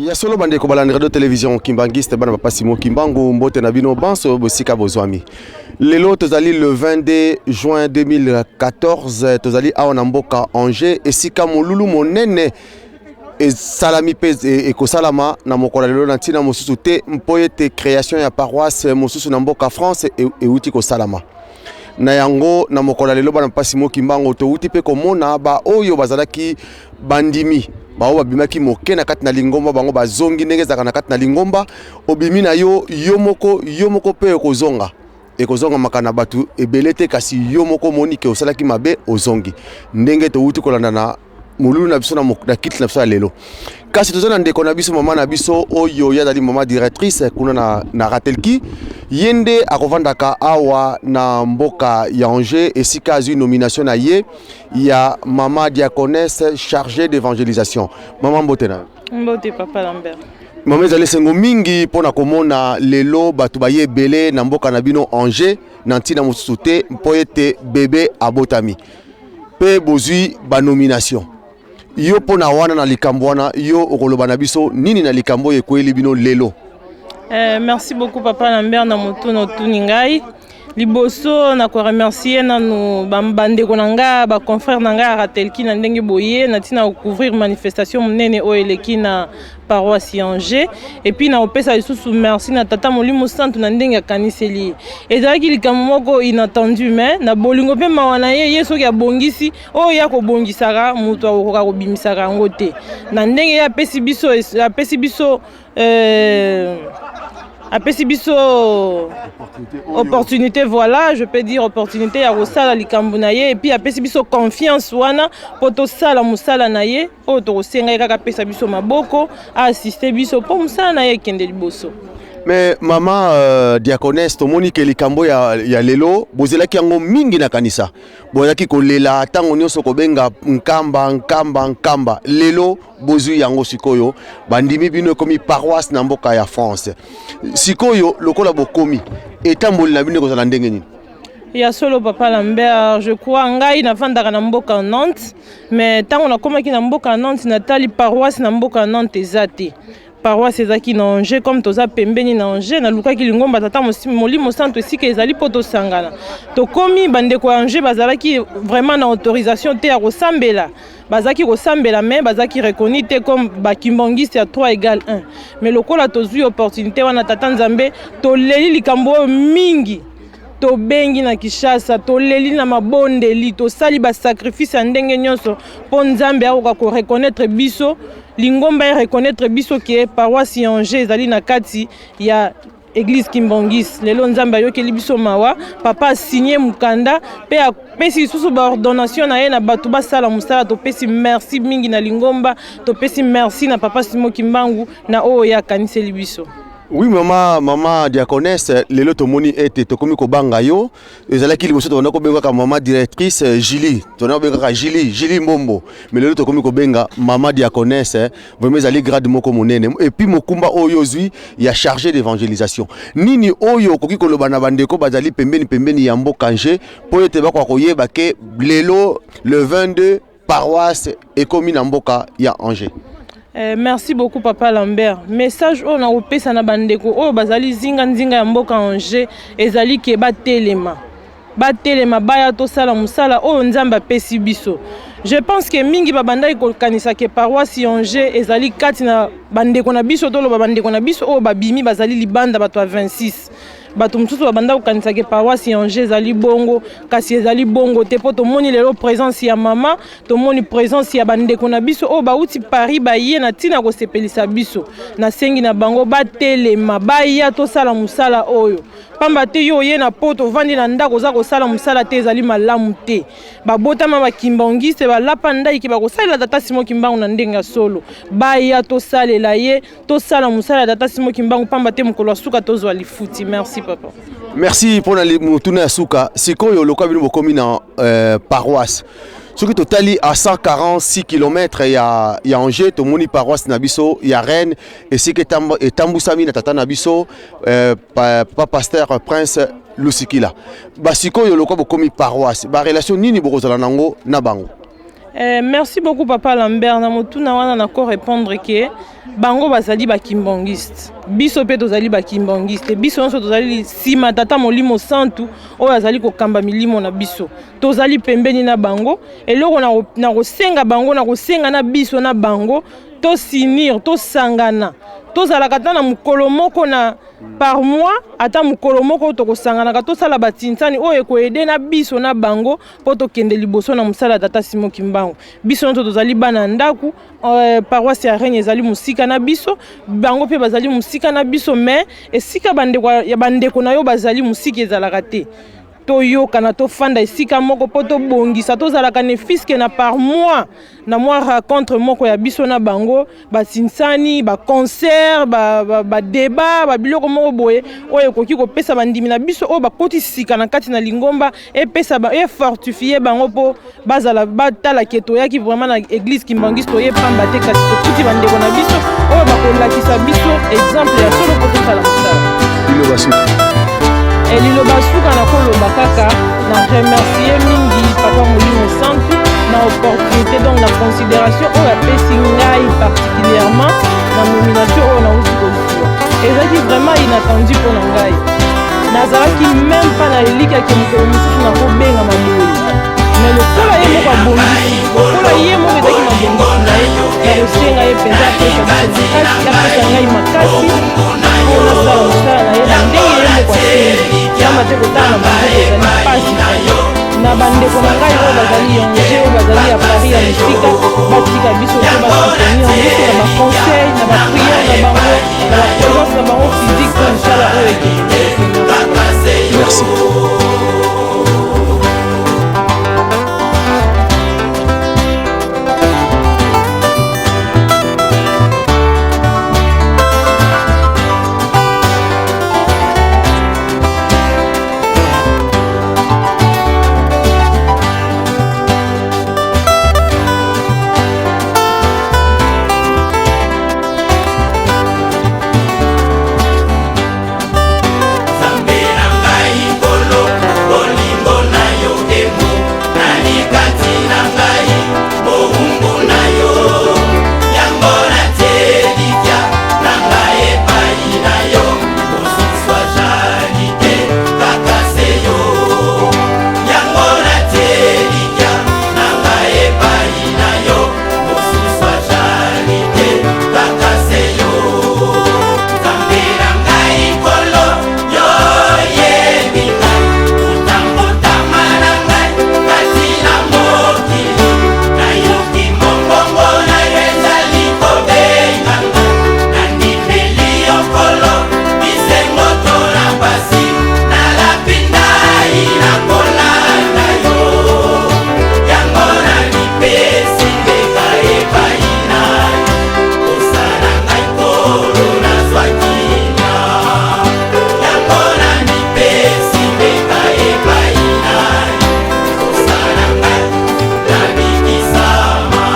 Ya solo, bandeko balandi radio télévision Kimbanguiste, bana papa Simon Kimbangu, mbote na bino banso bosika bozwami. Lelo tozali le 22 juin 2014, tozali awa na mboka Angers, esika molulu monene esalami mpe ekosalama na mokolo ya lelo, na ntina mosusu te mpo ete création ya paroisse mosusu na mboka France euti kosalama. Na yango, na mokolo ya lelo, bana papa Simon Kimbangu, touti mpe komona baoyo bazalaki bandimi, baoyo babimaki moke na kati na lingomba, bango bazongi. Ndenge ezalaka na kati na lingomba, obimi na yo yo moko, yo moko mpe okozonga. Ekozongamaka na bato ebele te, kasi yo moko omoni ke osalaki mabe, ozongi. Ndenge touti kolanda na molulu na biso na kiti na biso ya lelo. Kasi toza na ndeko na biso, mama na biso oyo ye azali mama directrice kuna na Ratelki. Ye nde akovandaka awa na mboka ya Angers, esika azwi nomination na ye ya mama diaconesse chargée d'évangélisation. Mama, mbote na yo. Mbote, papa Lambert. Mama, ezali esengo mingi mpona komona lelo bato baye ebele na mboka na bino Angers, na ntina mosusu te mpo ete bebe abotami mpe bozwi banomination. Yo, mpo na wana, na likambo wana, yo okoloba na biso nini na likambo oyo ekweyeli bino lelo? Merci beaucoup, papa Lambert, na motuna otuni ngai. Liboso na koremercier nanu bandeko na ngai, baconfrère na ngai ya Ratelki, na ndenge boye na ntina kocouvrir manifestation monene oyo eleki na paroisse ya Angers. Et puis na kopesa lisusu merci na tata Molimo Santu na ndenge akaniseli ye. Ezalaki likambo moko inattendu, mais na bolingo mpe mawa na ye, ye soki abongisi oyo ye akobongisaka, moto akokoka kobimisaka yango te. Na ndenge ye apesi biso opportunité, voilà, je peux dire opportunité ya kosala likambo na ye, et puis apesi biso confiance wana mpo tosala mosala na ye. Oyo tokosenga ye kaka, apesa biso maboko, aassiste biso mpo mosala na ye ekende liboso. Mais mama diaconesse, tomoni ke likambo ya lelo bozelaki yango mingi. Na kanisa bozalaki kolela ntango nyonso, kobenga Nkamba, Nkamba, Nkamba. Lelo bozwi yango. Sikoyo bandimi bino, ekomi paroisse na mboka ya France. Sikoyo lokola bokomi, etamboli na bino ekozala ndenge nini? Ya solo, papa Lambert, je crois ngai navandaka na mboka Nantes, mais ntango nakomaki na mboka Nantes, natali paroisse na mboka Nantes eza te. Paroisse ezalaki na Angers. Comme toza pembeni na Angers, nalukaki lingomba tata Molimo Santo esika ezali mpo tosangana. Tokomi, bandeko ya Angers bazalaki vraiment na autorisation te ya kosambela. Bazalaki kosambela, mais bazalaki reconnu te comme bakimbanguiste ya 3 égale 1. Mais lokola tozwi opportunité wana, tata Nzambe, toleli likambo oyo mingi, tobengi na Kinshasa, toleli na mabondeli, tosali basacrifice ya ndenge nyonso mpo Nzambe akoka koreconnaître biso, lingomba ereconnaître biso ke paroisse ya Angers ezali na kati ya église kimbanguiste. Lelo Nzambe ayokeli biso mawa, papa asigne mokanda mpe apesi lisusu baordonnation na ye na bato basala mosala. Topesi merci mingi na lingomba, topesi merci na papa Simon Kimbangu na oyo ye akaniseli biso. Oui, mama diaconesse, lelo tomoni ete tokomi kobanga yo. Ezalaki liboso tobanda kobengaka mama directrice Julie, tobanda kobengaka Julie, Julie Mbombo, mais lelo tokomi kobenga mama diaconesse. Vraiment ezali grade moko monene. Et puis mokumba oyo ozwi ya chargé d'évangélisation, nini oyo okoki koloba na bandeko bazali pembeni pembeni ya mboka Angers mpo ete bakoka koyeba ke lelo le 22 paroisse ekomi na mboka ya Angers? Merci beaucoup, papa Lambert. Message oyo nakopesa na bandeko oyo bazali zinga nzinga ya mboka Angers ezali ke batelema, batelema, baya tosala mosala oyo Nzambe apesi biso. Je pense ke mingi babandaki kokanisa ke paroisse ya Angers ezali kati na bandeko na biso, toloba bandeko na biso oyo babimi, bazali libanda, bato ya 26. Bato mosusu babanda kokanisa ke paroisse ya Angers ezali bongo, kasi ezali bongo te, mpo tomoni lelo présence ya mama, tomoni présence ya bandeko na biso oyo bauti Paris, baye na ntina kosepelisa biso. Nasengi na bango batelema, baya tosala mosala oyo, pamba te yo oye na poto, ovandi na ndako, oza kosala mosala te, ezali malamu te. Babotama bakimbangiste, balapa ndaiki bakosalela tata Simon Kimbangu na ndenge ya solo. Baya tosalela ye, tosala mosala ya tata Simon Kimbangu, pamba te mokolo ya suka tozwa lifuti. Merci, papa. Merci mpona motuna ya suka. Sikoyo lokola bino bokomi na paroisse, soki totali à 146 km ya Angers, tomoni paroisse na biso ya Rennes, esika etambusami na tata na biso papa pasteur Prince Lusikila. Basikoyo lokola bokomi paroisse, barelation nini bokozala nango na bango? Merci beaucoup, papa Lambert. Na motuna wana, nako répondre ke bango bazali bakimbangiste, biso mpe tozali bakimbangiste. Biso nyonso tozali nsima Tata Molimo Santu oyo azali kokamba milimo na biso. Tozali pembeni na bango. Eloko na kosenga bango, na kosenga na biso na bango, tosinir, tosangana, tozalaka ata na mokolo moko na par mois, ata mokolo moko tokosanganaka, tosala batinsani oyo ekoaider na biso na bango mpo tokende liboso na mosala ya Tata Simon Kimbangu. Biso nyonso tozali bana ya ndako. Paroisse ya Règne ezali mosika na biso, bango mpe bazali mosika na biso, mais esika bandeko ya bandeko na yo bazali mosika ezalaka te. Toyokana, tofanda esika moko mpo tobongisa, tozalaka ne fût-ce que na par mois na mwa rencontre moko ya biso na bango, basinsani, baconcert, badébat, babiloko moko boye oyo ekoki kopesa bandimi na biso oyo bakoti sika na kati na lingomba, epesa, efortifie bango mpo bazala batala ke toyaki vraiment na église kimbangiste, toye pamba te, kasi tokuti bandeko na biso oyo bakolakisa biso exemple ya solo mpo tosala mosala. Liloba suka. Liloba suka, na koloba kaka na remercier mingi Papa Molimo Santu na opportunité, donc na considération oyo apesi ngai, particulièrement na nomination oyo nauti kozwa. Ezalaki vraiment inattendu mpo na ngai. Nazalaki même pas na elikaki mokolo mosusu nakobengama boye, mais lokola ye moko abongisi, lokola ye moko ezalaki mabongisi na ye, na kosenga ye mpenza apesa biso makasi, apesa ngai makasi mpo nasala mosala na ye na ndenge ye moko asengi, yamba te kotala na bango ezali mpasi. Na bandeko na ngai oyo bazali Angers, oyo bazali ya Paris, ya mosika, batika biso te, basoutenir biso na baconseil, na baprière na bango, na baprésence na bango physique, mpo mosala oyo ekende. Merci. Nzambe na ngai Nkolo, bolingo na yo emu nani kati na ngai, mowumbu na yo, yango natie elikya na ngai epai na yo. Mosusu azali te, kaka se yo. Yango natie elikya na ngai epai na yo. Mosusu azali te, kaka se yo. Nzambe na ngai Nkolo, yo oyebi ngai, kotambotama na ngai kati na mokili. Nayoki mongongo na yo ezali kobenga ngai. Nandimeli yo Nkolo, bisengo to na pasi, nalapi ndai nakolanda yo. Yango namipesi mbeka epai na yo. Kosala ngai Nkolo, nazwaki na yango. Namipesi mbeka epai na yo. Kosala ngai, nabikisama.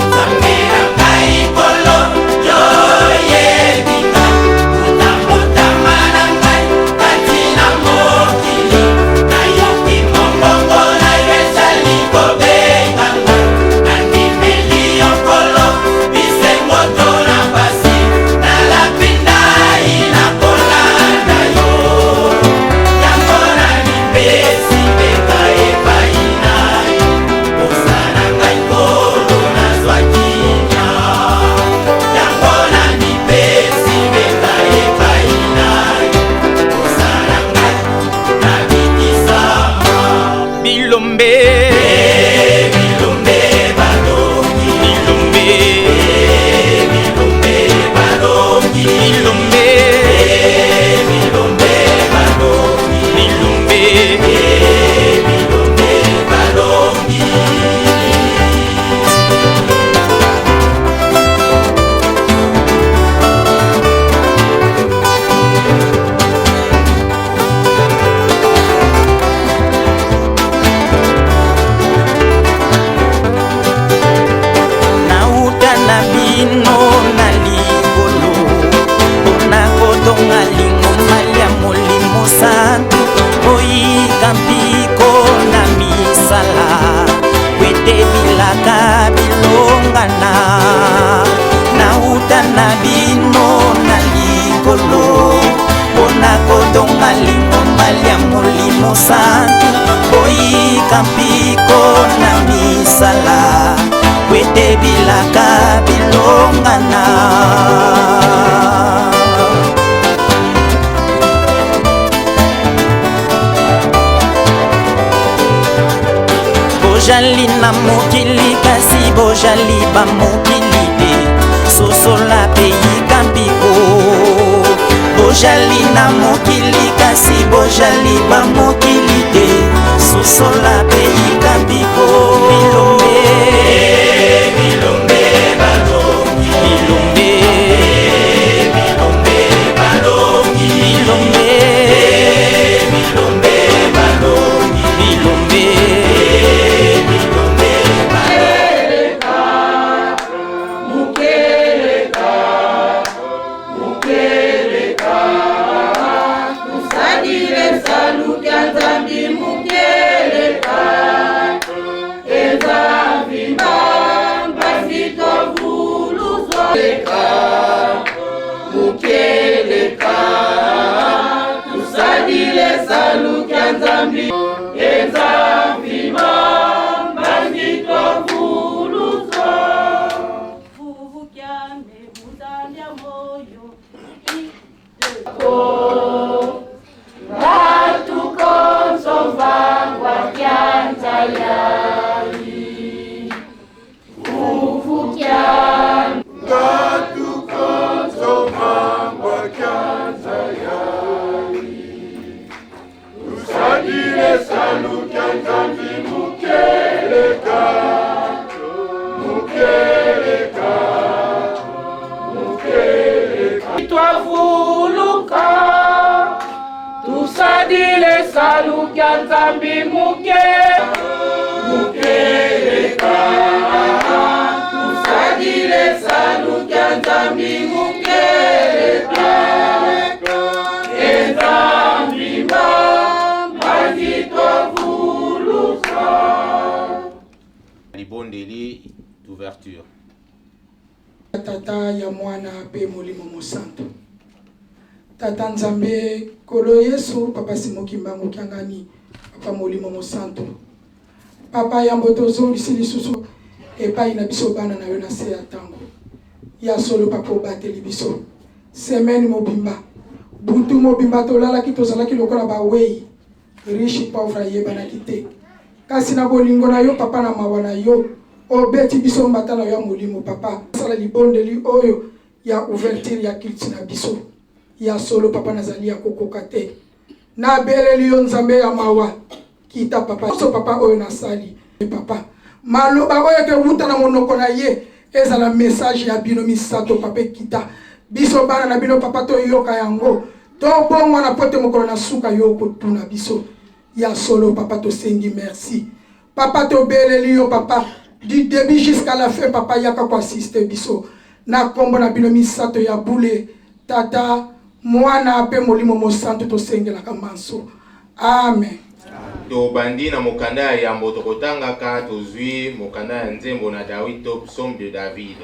Nzambe na ngai Nkolo, yo oyebi ngai, kotambotama na ngai kati na mokili. Nayoki mongongo na yo ezali kobenga ngai. Nandimeli yo Nkolo, bisengo to na pasi, nalapi ndai nakolanda yo. Yango namipesi mbeka epai na yo. Kosala ngai Nkolo, nazwaki na yango. Namipesi mbeka epai na yo. Kosala ngai, nabikisama. Bilombe, bilombe, baloki. Bilombe, bilombe. Mosantu, boyika mpiko na misala, kwete bilaka bilongana. Bojali na mokili, kasi bojali bamokili te, sosola mpe yika mpiko. Bojali na mokili, kasi bojali bamokili te, sosola mpe yika mpiko. Bilombe, bilombe balongi, bilombe, bilombe balongi, bilombe, bilombe balongi, bilombe, bilombe balongi. Mukeleka, mukeleka, tusadile saluka Nzambi mukeleka, eza vimba mpasi tovuluzwa. Mukeleka, tusadile saluka Nzambi, eza vimba mpasi tovuluzwa. Fuvukyame buzambya moyo. Twavuluka, tusadile saluka Nzambi muke mukeleka, tusadile saluka Nzambi mukeleka, eza mbima mpasi twavuluka. Libondeli d'ouverture. Tata ya Mwana mpe Molimo Mosantu. Tata Nzambe, Nkolo Yesu, Papa Simon Kimbangu Kiangani, Papa Molimo Mosantu. Papa, yambo tozongisi lisusu epai na biso bana na yo na se ya ntango. Ya solo Papa, obateli biso semaine mobimba, butu mobimba tolalaki, tozalaki lokola bawei, riche pauvre ayebanaki te. Kasi na bolingo na yo Papa, na mawa na yo, obeti biso mbata na yo ya molimo. Papa, sala libondeli oyo ya ouverture ya culte na biso. Ya solo Papa, nazali ya kokoka te, nabeleli yo Nzambe ya mawa, kita Papa. So Papa, oyo nasali Papa, maloba oyo ekewuta na monoko na ye ezala message ya bino misato. Papa, ekita biso bana na bino Papa, toyoka yango, tobongwana, po te mokolo na suka yo okotuna biso. Ya solo Papa, tosengi merci Papa, tobeleli yo Papa, du début jusqu'à la fin. Papa, yaka koassister biso na nkombo na bino misato ya bule, Tata, Mwana mpe Molimo Mosantu, tosengelaka manso, amen. Tobandi na mokanda ya yambo tokotangaka. Tozwi mokanda ya Nzembo na Dawid to Psaume de David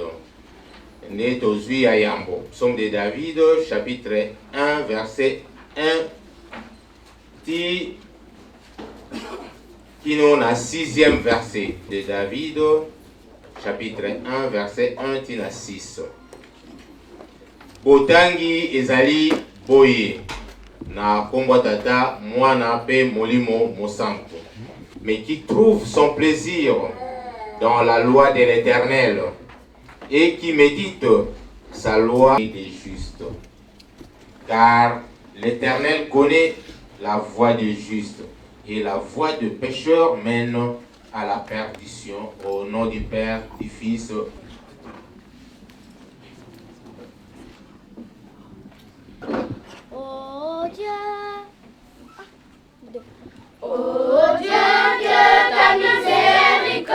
nde tozwi ya yambo. Psaume de David, chapitre 1, verset 1 ti kino na 6e verset. De David, chapitre 1, verset 1 ti na 6. Botangi ezali boye: na nkombo ya Tata, Mwana mpe Molimo Mosantu. Mais qui trouve son plaisir dans la loi de l'Éternel et qui médite sa loi des justes, car l'Éternel connaît la voie des justes et la voie des pécheurs mène à la perdition. Au nom du Père, du Fils. Oh Dieu, oh Dieu, que ta miséricorde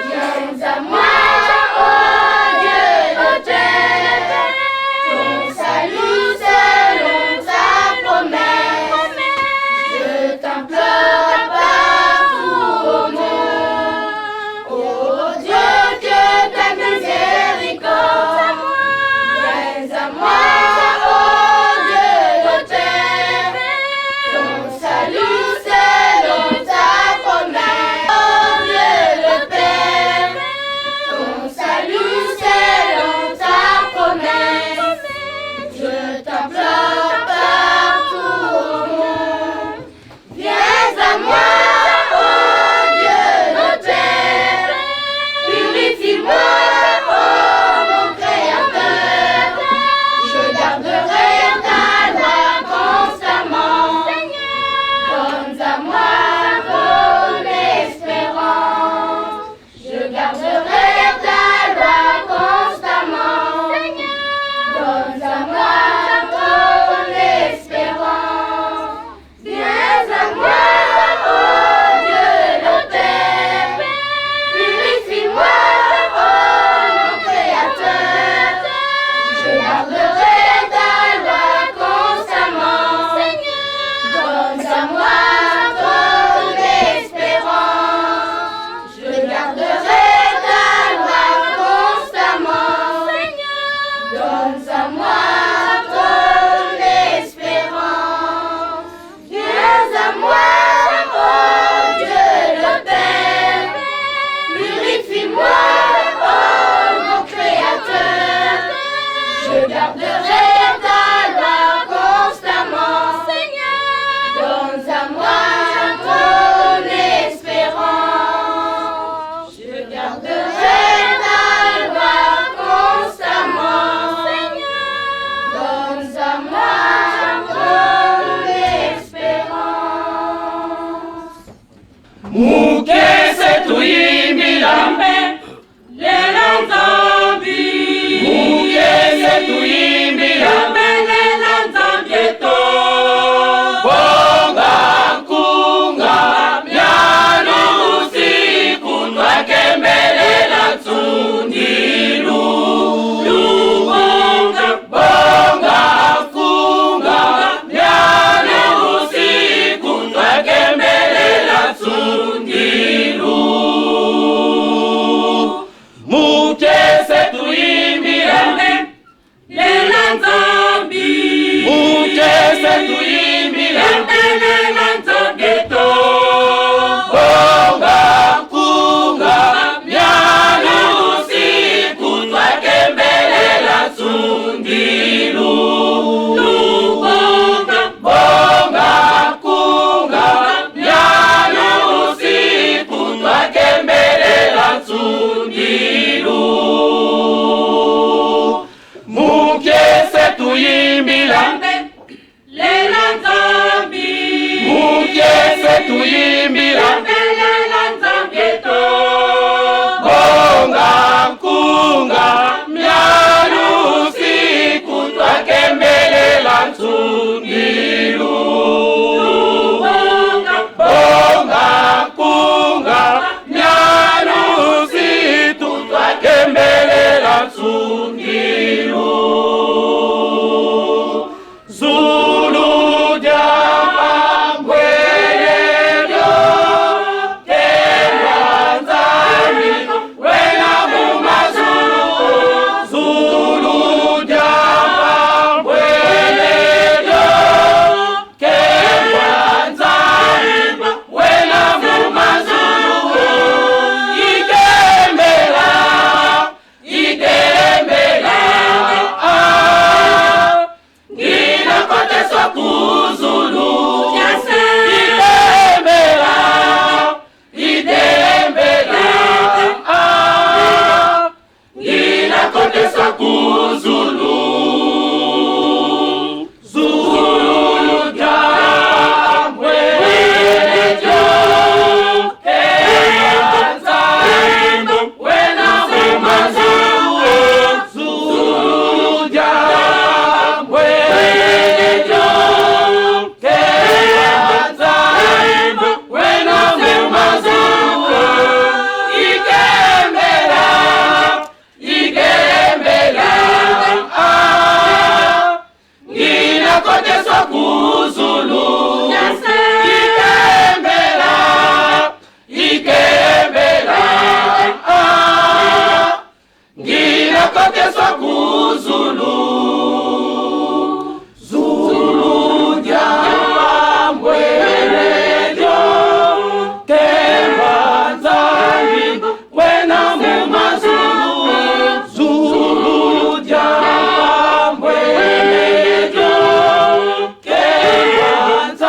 vienne à moi, oh Dieu, obtienne ton salut selon ta promesse. Je t'implore partout au monde. Oh Dieu, Mukese tuyimbila lela Nzambi. Mukese tuyimbila lela Nzambi eto. Bonga nkunga mianu usiku twakembelela nsundilu. Lubonga bonga nkunga mianu usiku twakembelela nsundilu. Mukese tuyimbila lela Nzambi. Mukese tuyimbila lela Nzambi eto. Bonga nkunga mianu usiku twakembelela nsundilu. Lubonga bonga nkunga mianu usiku twakembelela nsundilu. Mukese tuyimbila lela Nzambi. Mukese tuyimbila lela Nzambi eto. Bonga nkunga mianu usiku twakembelela nsundilu. Bonga nkunga mianu usiku twakembelela nsundilu. Zulu dyapangwelelyo kemba Nzambi wena mumazulu. Zulu dyapangwelelyo kemba Nzambi wena mumazulu. Ikembela ikembela ah. Nginakoteswa kuZulu. Itembela, itembela, ah. Nginakoteswa kuZulu. Zulu dyangwelelyo, Nzambi, wena mumazulu. Zulu dyangwelelyo, Nzambi, wena mumazulu. Ikembela, ikembela, ah. Nginakoteswa kuZulu. Ikembela, ikembela, ah. Nginakoteswa kuZulu. Zulu dyapangwelelyo, kemba Nzambi, wena mumazulu. Zulu dyapangwelelyo, kemba Nzambi.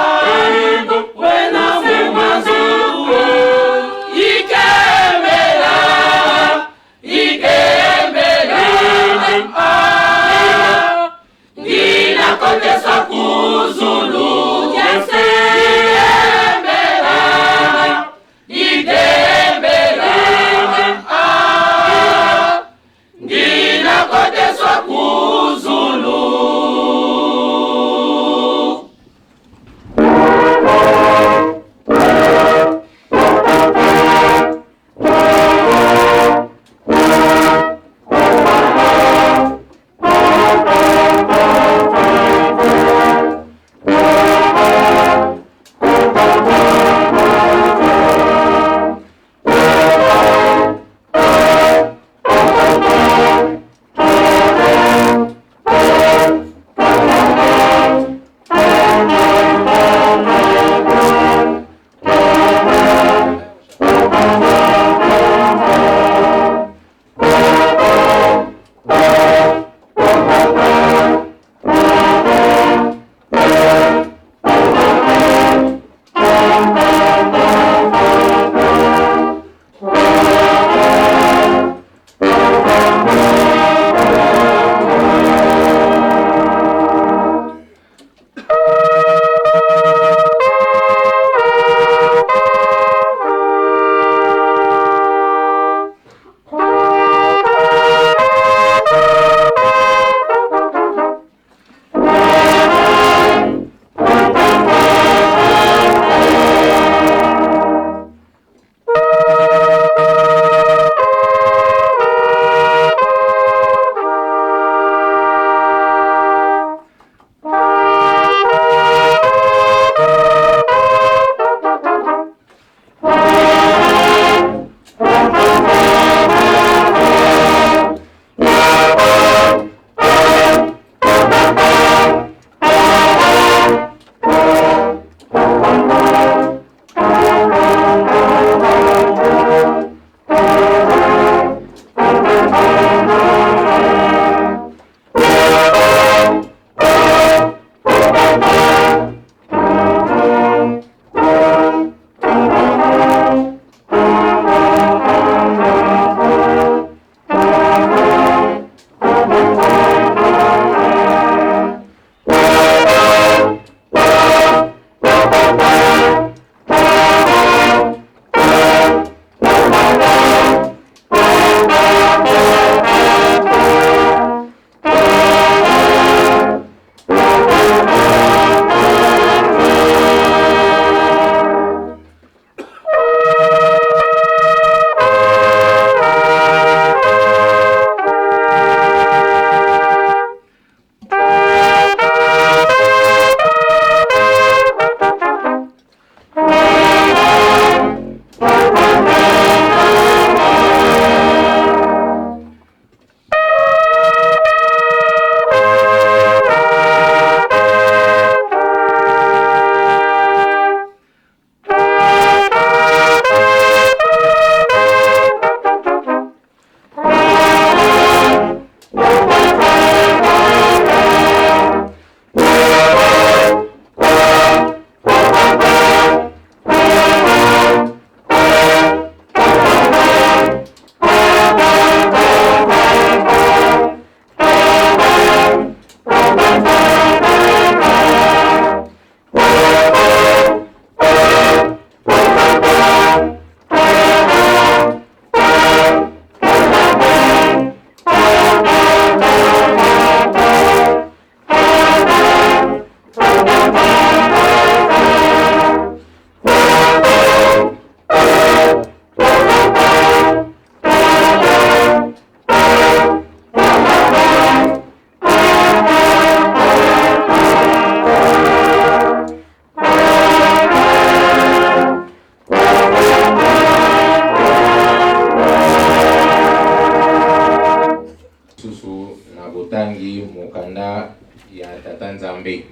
Nzambe.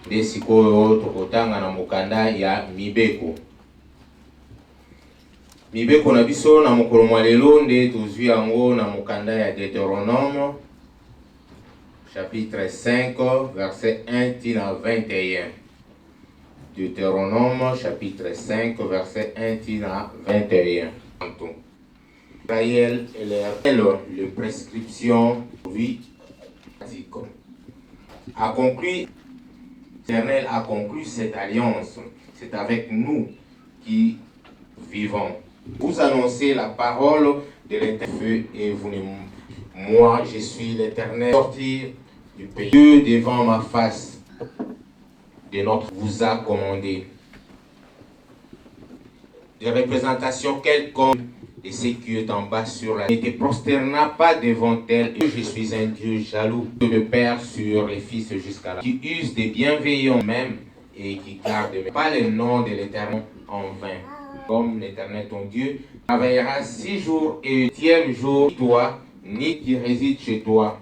Nde sikoyo tokotanga na mokanda ya Mibeko. Mibeko na biso na mokolo mwa lelo nde tozwi yango na mokanda ya Deuteronome chapitre 5 verset 1 ti na 21. Deuteronome chapitre 5 verset 1 ti na 21. Israël et leur le prescription vie a conclu L'Éternel a conclu cette alliance. C'est avec nous qui vivons. Vous annoncez la parole de l'Éternel et vous ne moi je suis l'Éternel sortir du pays Dieu devant ma face de notre vous a commandé des représentations quelconques de ce qui est en bas sur la ne te prosterna pas devant elle. Je suis un Dieu jaloux de père sur les fils jusqu'à la qui use des bienveillants même et qui garde pas le nom de l'Éternel en vain. Comme l'Éternel ton Dieu travaillera six jours et huitième jour toi, ni qui réside chez toi,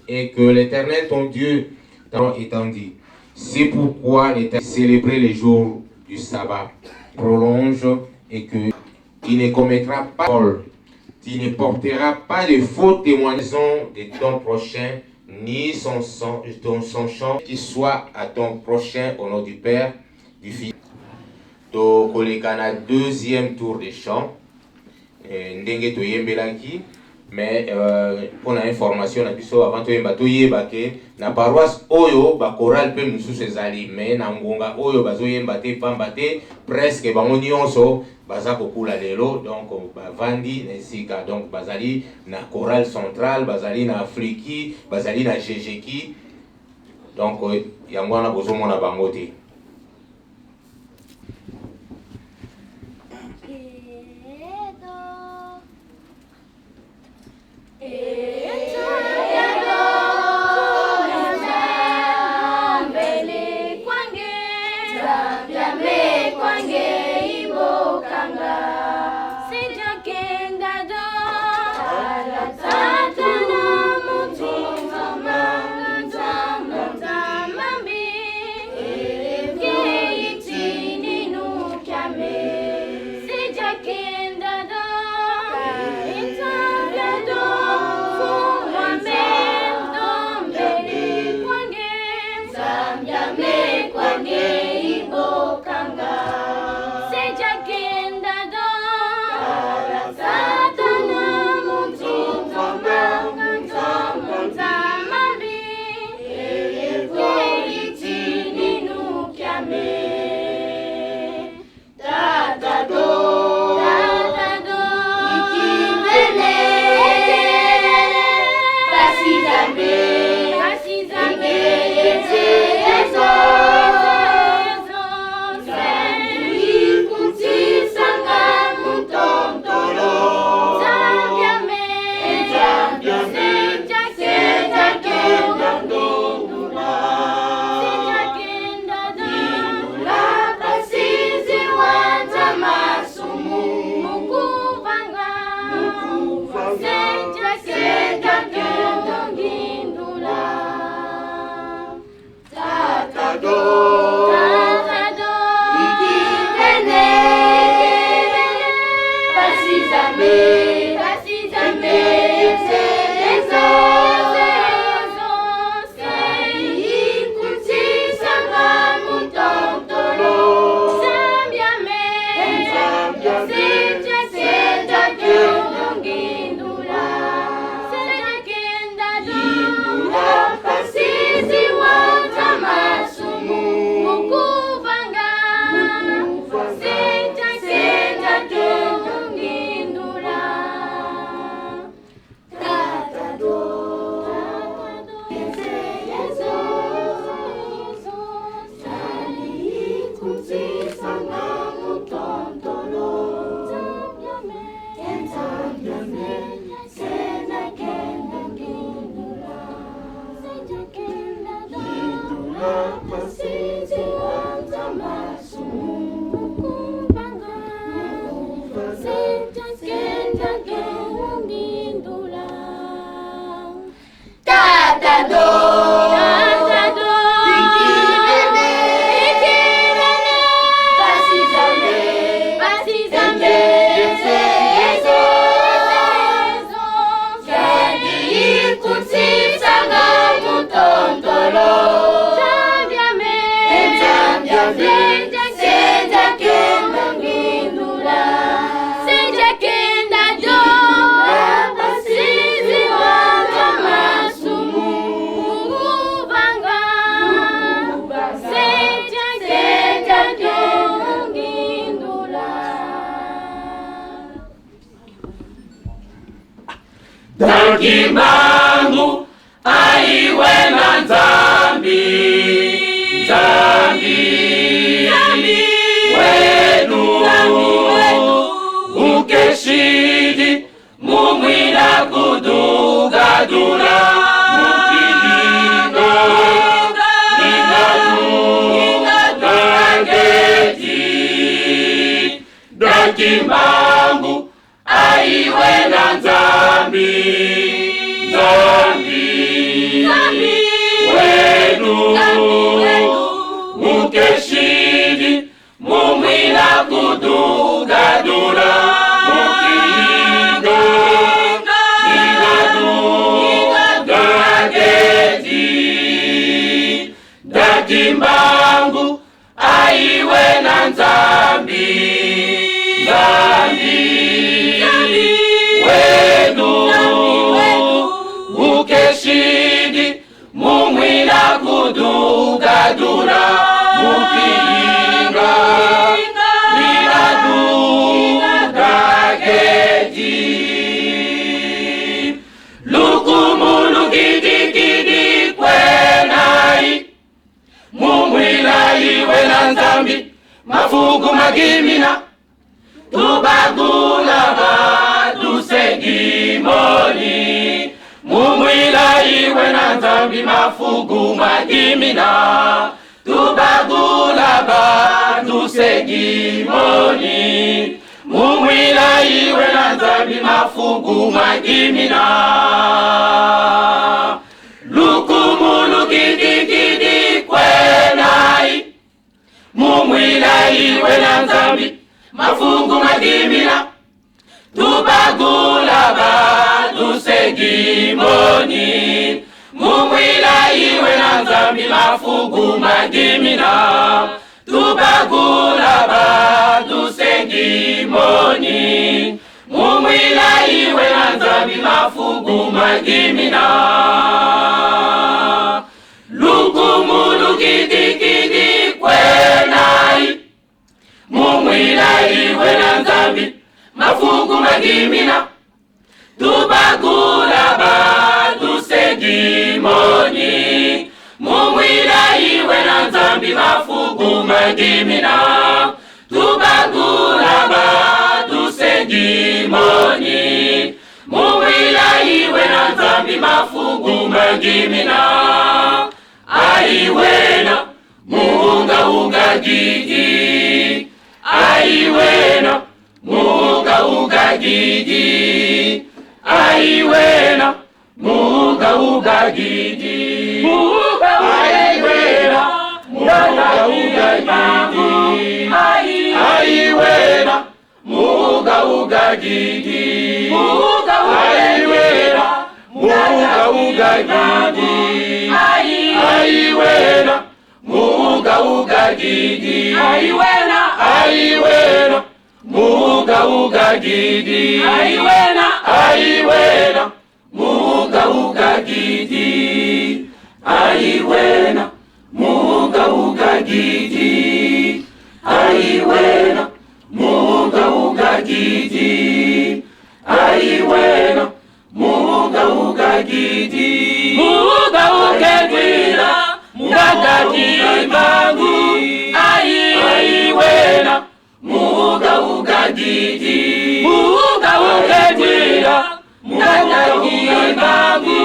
et que l'Éternel ton Dieu t'en étendit. C'est pourquoi l'Éternel célébrait les jours du sabbat, prolonge et que tu ne commettras pas vol, tu ne porteras pas de faux témoignages de ton prochain, ni son, son, ton, son champ qui soit à ton prochain au nom du Père, du Fils. Tokoleka na deuxième tour de chant eh, ndenge toyembelaki mais euh, mpo na information na biso avant toyemba toyeba ke na paroisse oyo bakorale mpe mosusu ezali mais na ngonga oyo bazoyemba te pamba te presque bango nyonso baza kokula lelo donc bavandi na esika donc bazali na chorale centrale bazali na afriki bazali na jejeki donc yango wana bozomona bango te. Kimbangu aiwe na Nzambi, Nzambi wenu, mukeshidi mumwila kudugadula mukilinga lingadugageti Kimbangu aiwe na Nzambi, Nzambi wenu, mukeshidi mumwila kudugadula mukilinga lingadugageti Kimbangu aiwe na Nzambi, Nzambi wenu, mukeshidi mumwila kudugadula mukilinga lingadugageti lukumulu kidikidi kwenai mumwila iwe na Nzambi mafugu magimina tubagula badusegimoni mumwila iwe na Nzambi mafugu magimina tubagula badusegimoni mumwila iwe na Nzambi mafugu magimina lukumulu kidikidi kwenai mumwila iwe na Nzambi mafungu magimina tubagula badusegimoni mumwila iwe na Nzambi mafungu magimina tubagula badusegimoni mumwila iwe na Nzambi mafungu magimina lukumulu kidikidi kwenai mumwila iwe na Nzambi mafungu magimina tubagula badusegimoni mumwila iwe na Nzambi mafungu magimina tubagula badusegimoni mumwila iwe na Nzambi mafungu magimina aiwena muunga ugagidi aiwena muunga ugagidi aiwena muunga ugagidi aiwena muunga ugagidi aiwena muunga ugagidi aiwena muunga ugagidi aiwena muunga ugagidi aiwena aiwena muunga ugagidi aiwena aiwena muunga ugagidi aiwena muunga ugagidi aiwena muunga ugagidi aiwena muunga ugagidi muunga ugagidi Kimbangu aiwena muunga ugagidi muunga ugagidi Kimbangu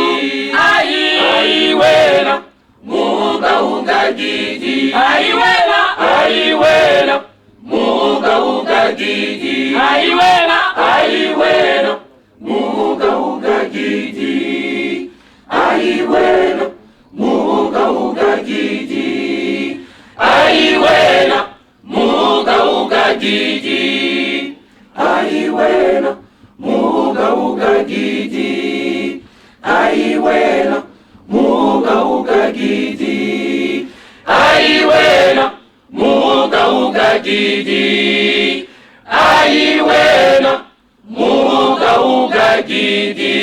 aiwena muunga ugagidi aiwena aiwena muunga ugagidi aiwena aiwena muunga ugagidi aiwena muunga ugagidi aiwena muunga ugagidi aiwena muunga ugagidi aiwena muunga ugagidi aiwena muunga ugagidi aiwena muunga ugagidi.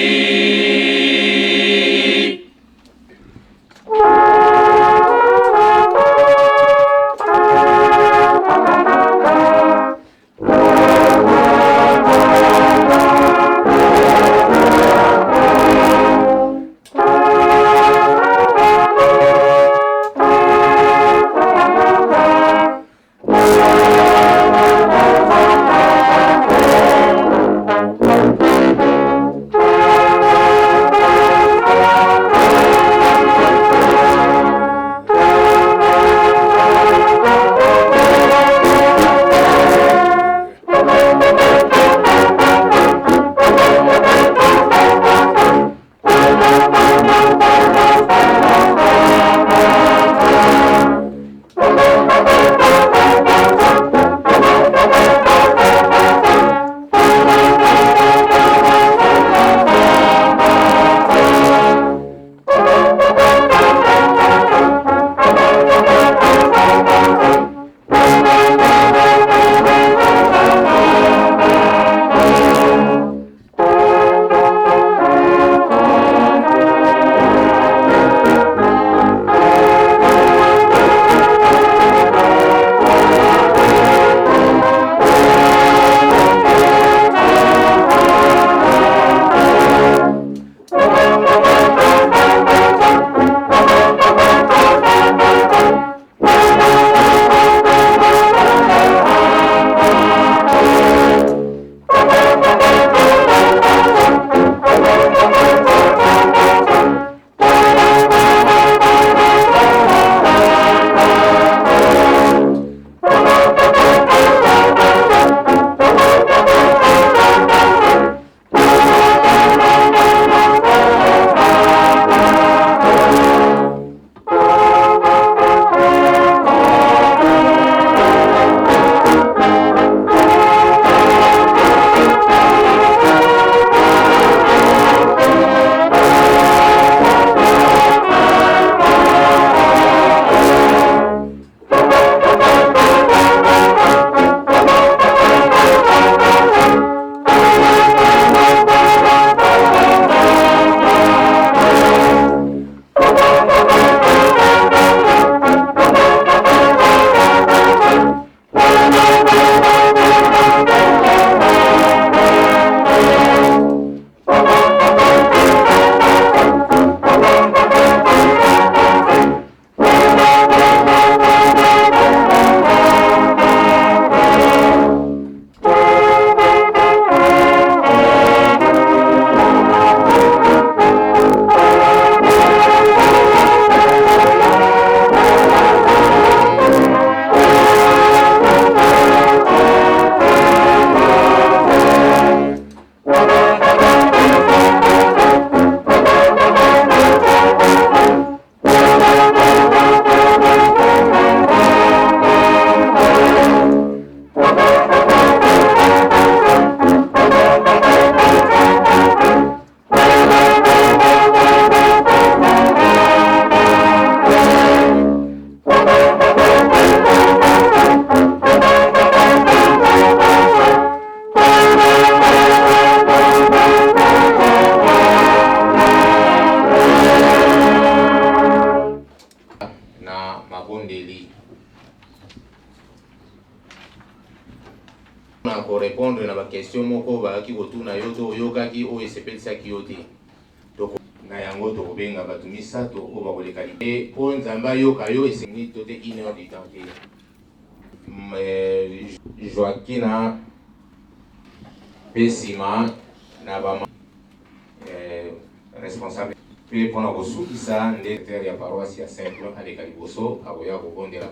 Korepondre na ba question moko bayaki kotuna yo to oyokaki oyo esepelisaki yo te. Toko na yango tokobenga bato misato oyo bakoleka li mpo Nzambe ayoka yo esengi to te une heure du temps te. Joaquina mpe nsima na ba responsable mpe mpona kosukisa nde terre ya paroisse ya Saint-Cloud aleka liboso akoya kobondela.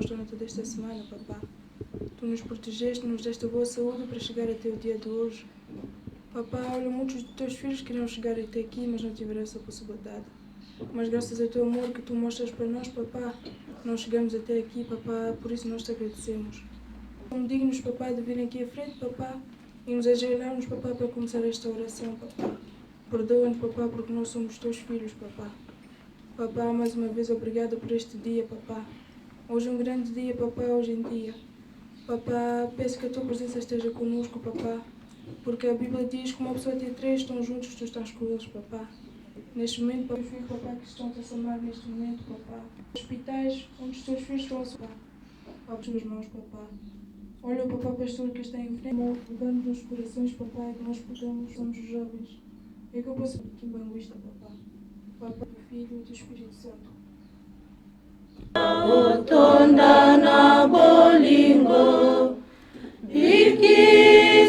Durante toda esta semana, papá. Tu nos protegeste, nos deste boa saúde para chegar até o dia de hoje. Papá, olha, muitos dos teus filhos queriam chegar até aqui, mas não tiveram essa possibilidade. Mas graças ao teu amor que tu mostras para nós, papá, nós chegamos até aqui, papá, por isso nós te agradecemos. Somos dignos, papá, de vir aqui à frente, papá, e nos ajoelharmos, papá, para começar esta oração, papá. Perdoa-nos, papá, porque nós somos teus filhos, papá. Papá, mais uma vez, obrigada por este dia, papá. Hoje é um grande dia, papá, hoje em dia. Papá, peço que a tua presença esteja conosco, papá. Porque a Bíblia diz que uma pessoa tem três, estão juntos, tu estás com eles, papá. Neste momento, papá, filho, papá, que estão a te amar neste momento, papá. Hospitais onde os teus filhos estão a sofrer. Abre as tuas mãos, papá. Olha o papá pastor que está em frente, dando nos corações, papá, que nós podemos, somos os jovens. É que eu posso ser kimbanguista, papá. Papá, do Filho e do Espírito Santo. Otonda na bolingo bikisanga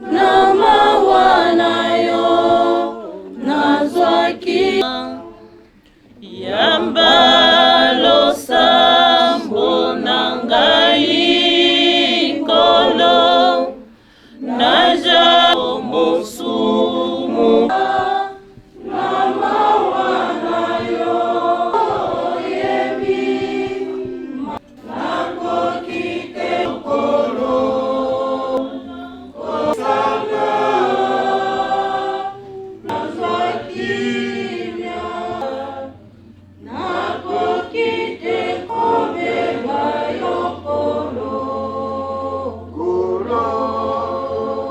na mawa na yo nazwaki yamba losambo na ngai nkolo naja mosumu na mawa na yo oyebi nakoki te nkolo kosanga nazwa kimia nakoki te kobeba yo nkolo nkolo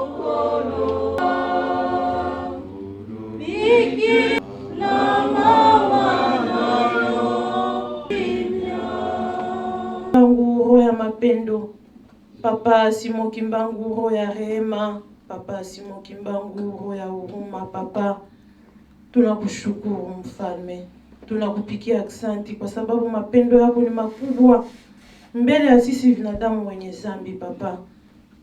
nkolo biki na mawa na yo kimia. Kimbangu, roho ya mapendo. Papa Simon Kimbangu, roho ya rehema. Papa Simon Kimbangu, roho ya huruma. Papa, tunakushukuru mfalme, tunakupikia aksanti kwa sababu mapendo yako ni makubwa mbele ya sisi binadamu wenye zambi. Papa,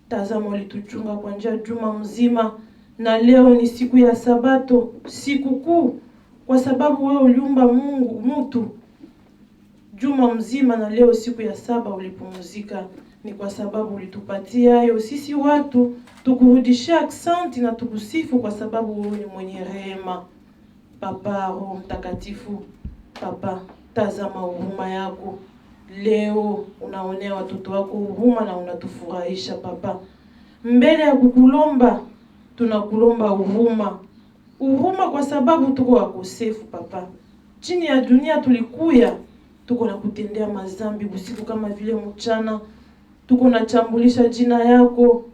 tazama ulituchunga kwa njia juma mzima, na leo ni siku ya Sabato, siku kuu, kwa sababu wewe uliumba Mungu mutu juma mzima, na leo siku ya saba ulipumzika. Ni kwa sababu ulitupatia hayo sisi watu tukurudishia aksanti na tukusifu, kwa sababu wewe ni mwenye rehema. Papa, Roho Mtakatifu, Papa, tazama huruma yako leo, unaonea watoto wako huruma na unatufurahisha Papa. Mbele ya kukulomba, tunakulomba huruma, huruma kwa sababu tuko wakosefu Papa. Chini ya dunia tulikuya, tuko na kutendea mazambi usiku kama vile mchana, tuko na chambulisha jina yako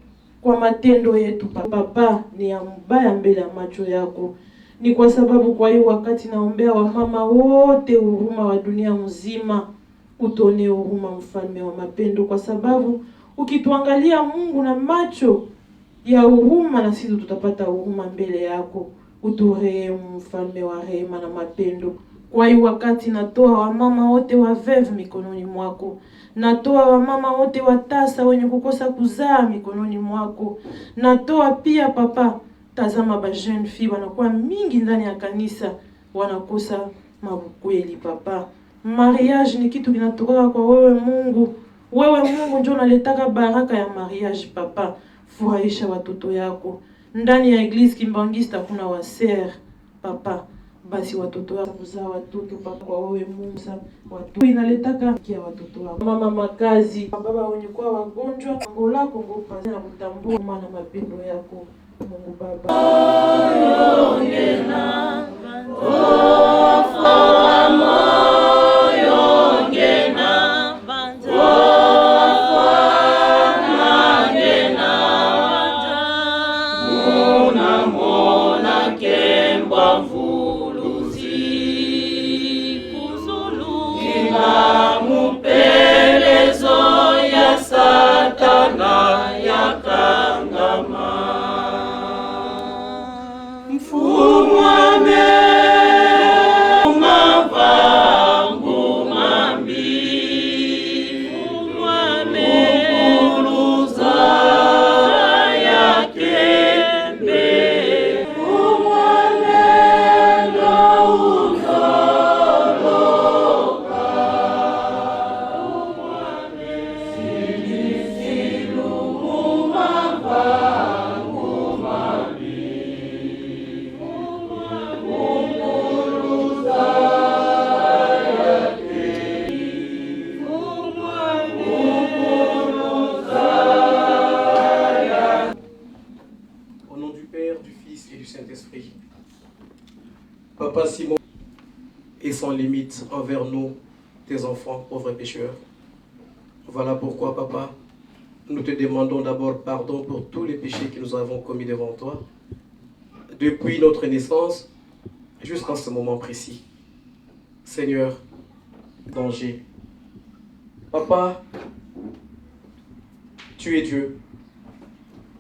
Kwa matendo yetu Papa ni ya mbaya mbele ya macho yako. Ni kwa sababu kwa hiyo wakati naombea wamama wote huruma wa dunia mzima, utuonee huruma, mfalme wa mapendo, kwa sababu ukituangalia Mungu na macho ya huruma, na sisi tutapata huruma mbele yako. Uturehemu, mfalme wa rehema na mapendo. Kwa hiyo wakati natoa wamama wote wa veuve mikononi mwako, natoa wamama wote watasa wenye kukosa kuzaa mikononi mwako, natoa pia Papa, tazama ba jeune fille wanakuwa mingi ndani ya kanisa wanakosa mabukweli. Papa, mariage ni kitu kinatoka kwa wewe Mungu. Wewe Mungu ndio unaletaka baraka ya mariage. Papa, furahisha watoto yako ndani ya Eglise Kimbanguiste, kuna waser Papa, basi watoto wako kuzaa watoto Papa, kwa wewe Mungu watu inaletaka kia watoto wako mama makazi baba wenye kuwa wagonjwa Angola Kongo pasi na kutambua na mapendo yako Mungu Baba. Au nom du Père, du Fils et du Saint-Esprit. Papa Simon est sans limite envers nous, tes enfants, pauvres pécheurs. Voilà pourquoi, Papa, nous te demandons d'abord pardon pour tous les péchés que nous avons commis devant toi, depuis notre naissance jusqu'à ce moment précis. Seigneur, danger. Papa, tu es Dieu.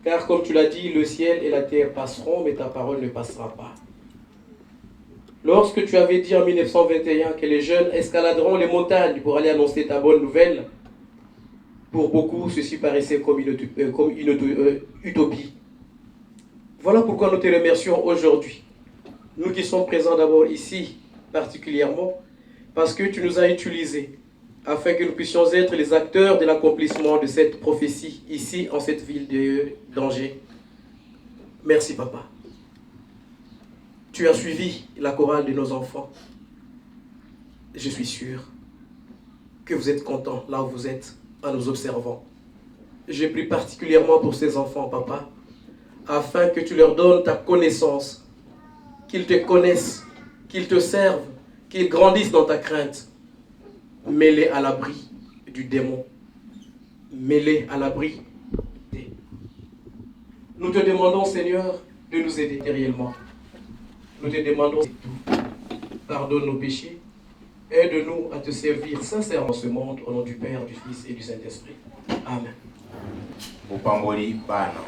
Car comme tu l'as dit, le ciel et la terre passeront, mais ta parole ne passera pas. Lorsque tu avais dit en 1921 que les jeunes escaladeront les montagnes pour aller annoncer ta bonne nouvelle, pour beaucoup, ceci paraissait comme une utopie. Voilà pourquoi nous te remercions aujourd'hui, nous qui sommes présents d'abord ici particulièrement, parce que tu nous as utilisés afin que nous puissions être les acteurs de l'accomplissement de cette prophétie ici en cette ville de d'Angers. Merci papa. Tu as suivi la chorale de nos enfants. Je suis sûr que vous êtes contents là où vous êtes en nous observant. Je prie particulièrement pour ces enfants, papa, afin que tu leur donnes ta connaissance, qu'ils te connaissent, qu'ils te servent, qu'ils grandissent dans ta crainte. Mets-les à l'abri du démon. Mets-les à l'abri. Nous te demandons, Seigneur, de nous aider réellement. Nous te demandons tout. Pardonne nos péchés. Aide-nous à te servir sincèrement ce monde au nom du Père, du Fils et du Saint-Esprit. Amen. Bopamboli bana.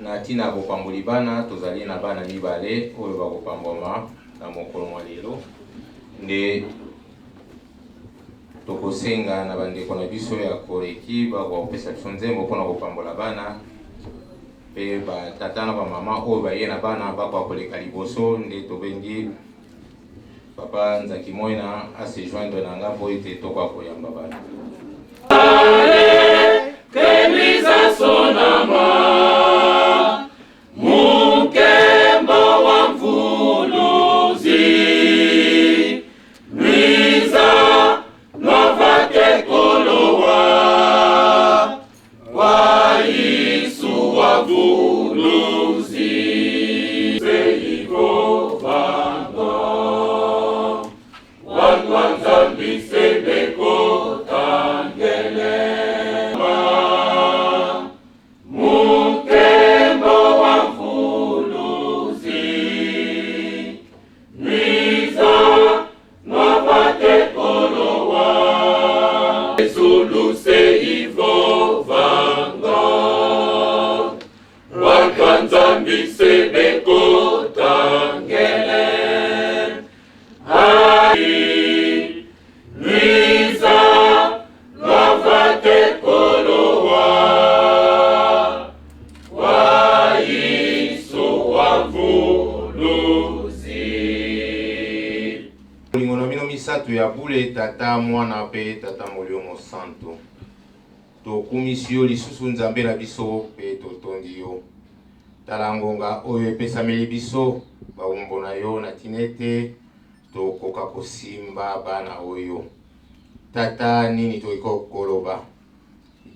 Na ntina ya bopamboli bana, tozali na bana mibale oyo bakopambwama na mokolo mwa lelo. Nde tokosenga na bandeko na biso ya Koreki bakoka kopesa biso nzembo mpona kopambola bana, mpe batata na bamama oyo baye na bana bakoka koleka liboso. Nde tobengi papa Nzaki Moina ase joindre na nga mpo ete tokoka koyamba bana. Misato ya bule, Tata, Mwana mpe Tata Molimo Mosantu. Tokumisi yo lisusu Nzambe na biso mpe totondi yo. Tala ngonga oyo epesameli biso bawumbo na yo na ntina ete tokoka kosimba bana oyo. Tata, nini tokoki koloba?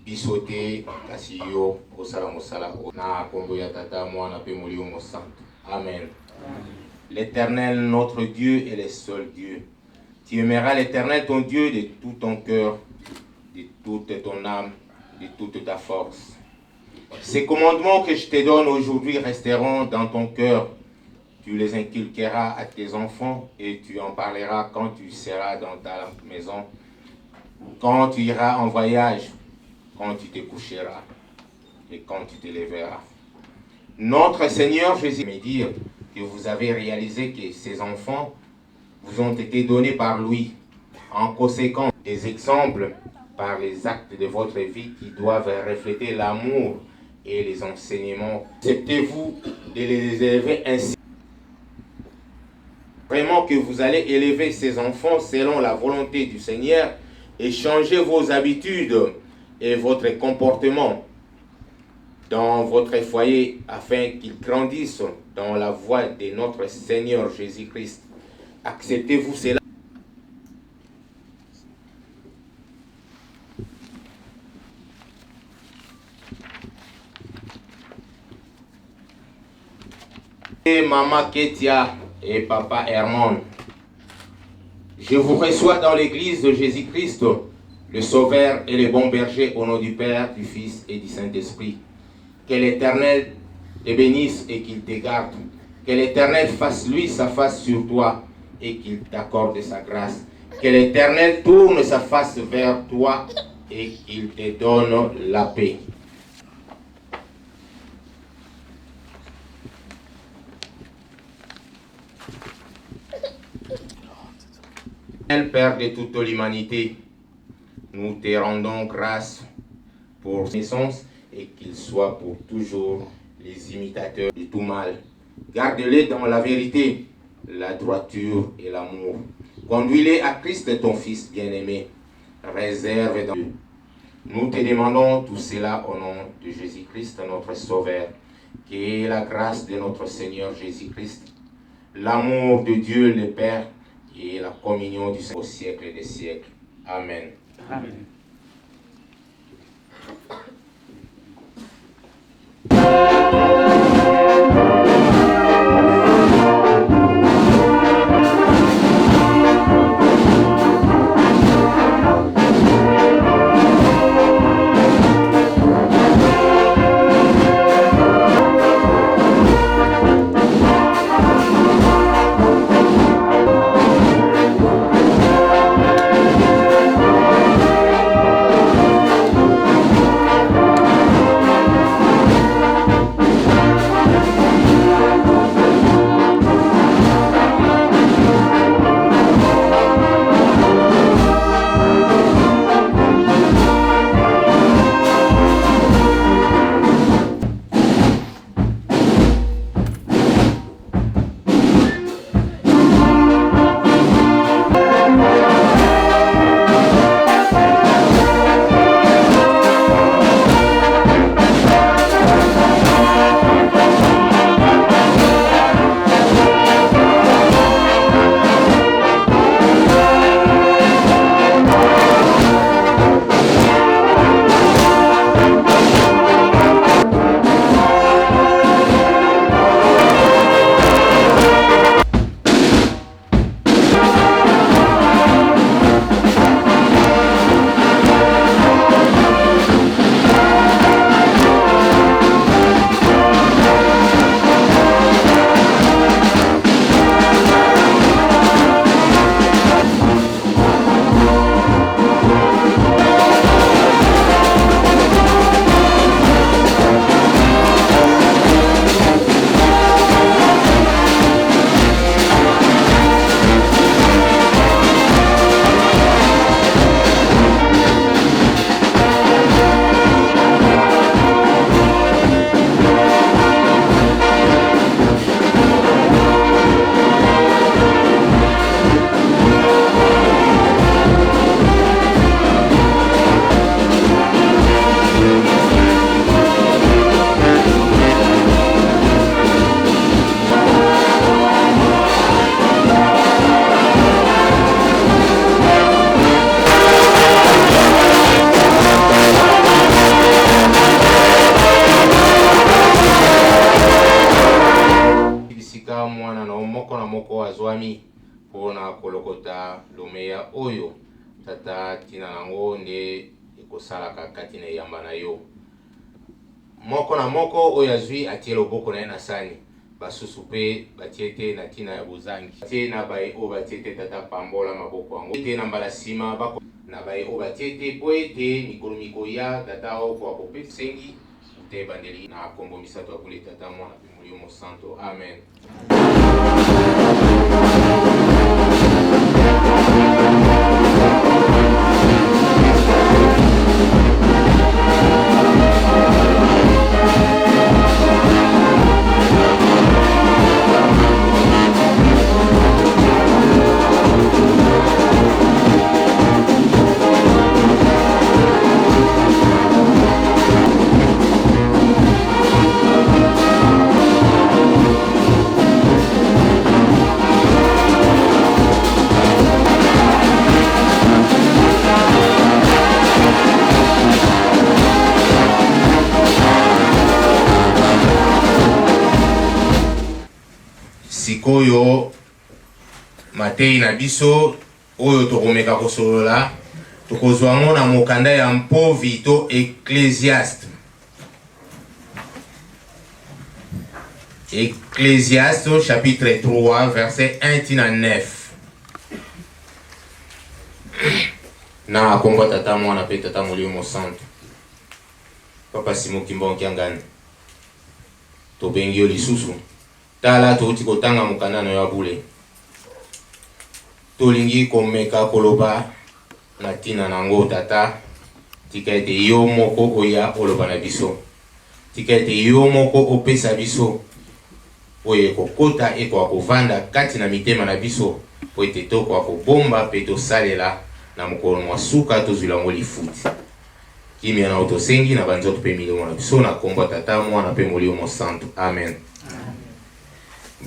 Biso te, kasi yo osala mosala oyo. Na kombo ya Tata, Mwana mpe Molimo Mosantu. Amen. L'Éternel, notre Dieu, est le seul Dieu. Tu aimeras l'Éternel, ton Dieu, de tout ton cœur, de toute ton âme, de toute ta force. Ces commandements que je te donne aujourd'hui resteront dans ton cœur. Tu les inculqueras à tes enfants et tu en parleras quand tu seras dans ta maison, quand tu iras en voyage, quand tu te coucheras et quand tu te lèveras. Notre Seigneur Jésus me dire que vous avez réalisé que ces enfants vous ont été donnés par lui. En conséquence, des exemples par les actes de votre vie qui doivent refléter l'amour et les enseignements. Acceptez-vous de les élever ainsi? Vraiment que vous allez élever ces enfants selon la volonté du Seigneur et changer vos habitudes et votre comportement dans votre foyer afin qu'ils grandissent dans la voie de notre Seigneur Jésus-Christ. Acceptez-vous cela? Et maman Ketia et papa Herman, je vous reçois dans l'église de Jésus-Christ, le Sauveur et le bon berger, au nom du Père, du Fils et du Saint-Esprit. Que l'Éternel te bénisse et qu'il te garde. Que l'Éternel fasse lui sa face sur toi et qu'il t'accorde sa grâce. Que l'Éternel tourne sa face vers toi et qu'il te donne la paix. Père de toute l'humanité, nous te rendons grâce pour naissance et qu'ils soient pour toujours les imitateurs de tout mal. Garde-les dans la vérité, la droiture et l'amour. Conduis-les à Christ, ton Fils bien-aimé. Réserve dans Dieu. Nous te demandons tout cela au nom de Jésus-Christ, notre Sauveur. Que la grâce de notre Seigneur Jésus-Christ, l'amour de Dieu le Père et la communion du Saint au siècle des siècles. Amen. Amen. bisika mwana na yo moko na moko azwami mpo na kolokota lomeya oyo, Tata, ntina na yango nde ekosalaka kati na eyamba na yo. Moko na moko oyo azwi atie loboko na ye na sani, basusu mpe batie te na ntina ya bozangi. Batie na baye oyo batie te, Tata, pambola maboko yango ete na mbala sima bako. Na baye oyo batie te, mpo ete mikolo mikoya, Tata, okoka kopesa. Sengi uta ebandeli na kombo misato ya bule, Tata, Mwana mpe Molimo Mosanto. Amen. Sikoyo mateyi na biso oyo tokomeka kosolola tokozwa yango na mokanda ya Mpovi to Ecclesiaste. Ecclésiaste chapitre 3 verset 1 tina 9. Na kombo Tata Mwana pe Tata Molimo Mosantu. Papa Simon Kimbangu Kiangani. Tobengi yo lisusu. Tala touti kotanga mokanda na yo ya bule. Tolingi komeka koloba na ntina na yango, Tata. Tika ete yo moko oya oloba na biso. Tika ete yo moko opesa biso oyo ekokota ekoka kovanda kati na mitema na biso, mpo ete tokoka kobomba mpe tosalela na mokolo mwa suka tozwila yango lifuti. Kimia na yo tosengi na banzoto mpe milimo na biso na kombo ya Tata, Mwana mpe Molimo Mosantu. Amen.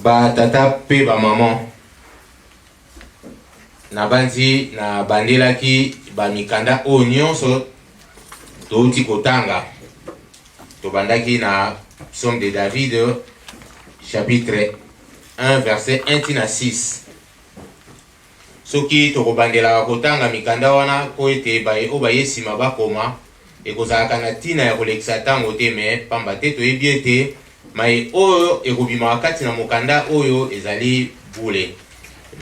Ba tata mpe ba maman, nabanzi nabandelaki ba mikanda oyo nyonso touti kotanga. Tobandaki na Psaume de David chapitre 1 verset 1 ti na 6. Soki tokobandelaka kotanga mikanda wana mpo ete baye oyo baye nsima bakoma, ekozalaka na ntina ya kolekisa ntango te, me pamba te toyebi ete maye oyo ekobimaka kati na mokanda oyo ezali bule.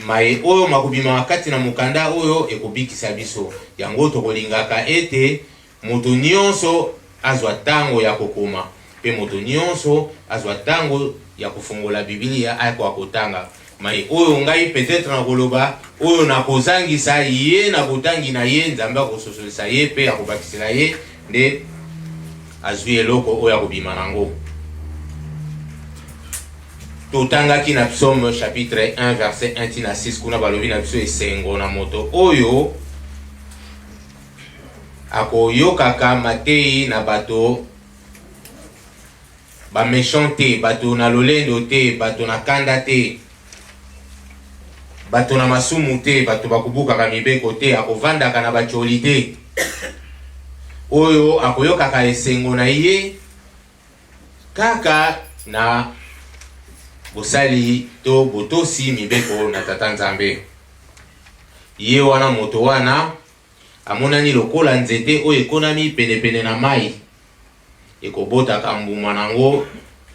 Maye oyo makobimaka kati na mokanda oyo ekobikisa biso. Yango tokolingaka ete moto nyonso azwa ntango ya kokoma, mpe moto nyonso azwa ntango ya kofungola Biblia akoka kotanga maye oyo ngai peut-etre nakoloba, oyo nakozangisa ye na botangi na ye, Nzambe akososolisa ye mpe akobakisela ye nde azwi eloko oyo akobima nango. Totangaki na Psaume chapitre 1 verset 1 ti na 6, kuna balobi na biso esengo na moto oyo akoyokaka mateyi na bato ba mechant te, bato na lolendo te, bato na kanda te, bato na masumu te, bato bakobukaka mibeko te, akovandaka na bacoli te, oyo akoyokaka esengo na ye kaka na bosali to botosi mibeko na Tata Nzambe. Ye wana moto wana amonani lokola nzete oyo ekonami penepene na mai, ekobotaka mbuma na yango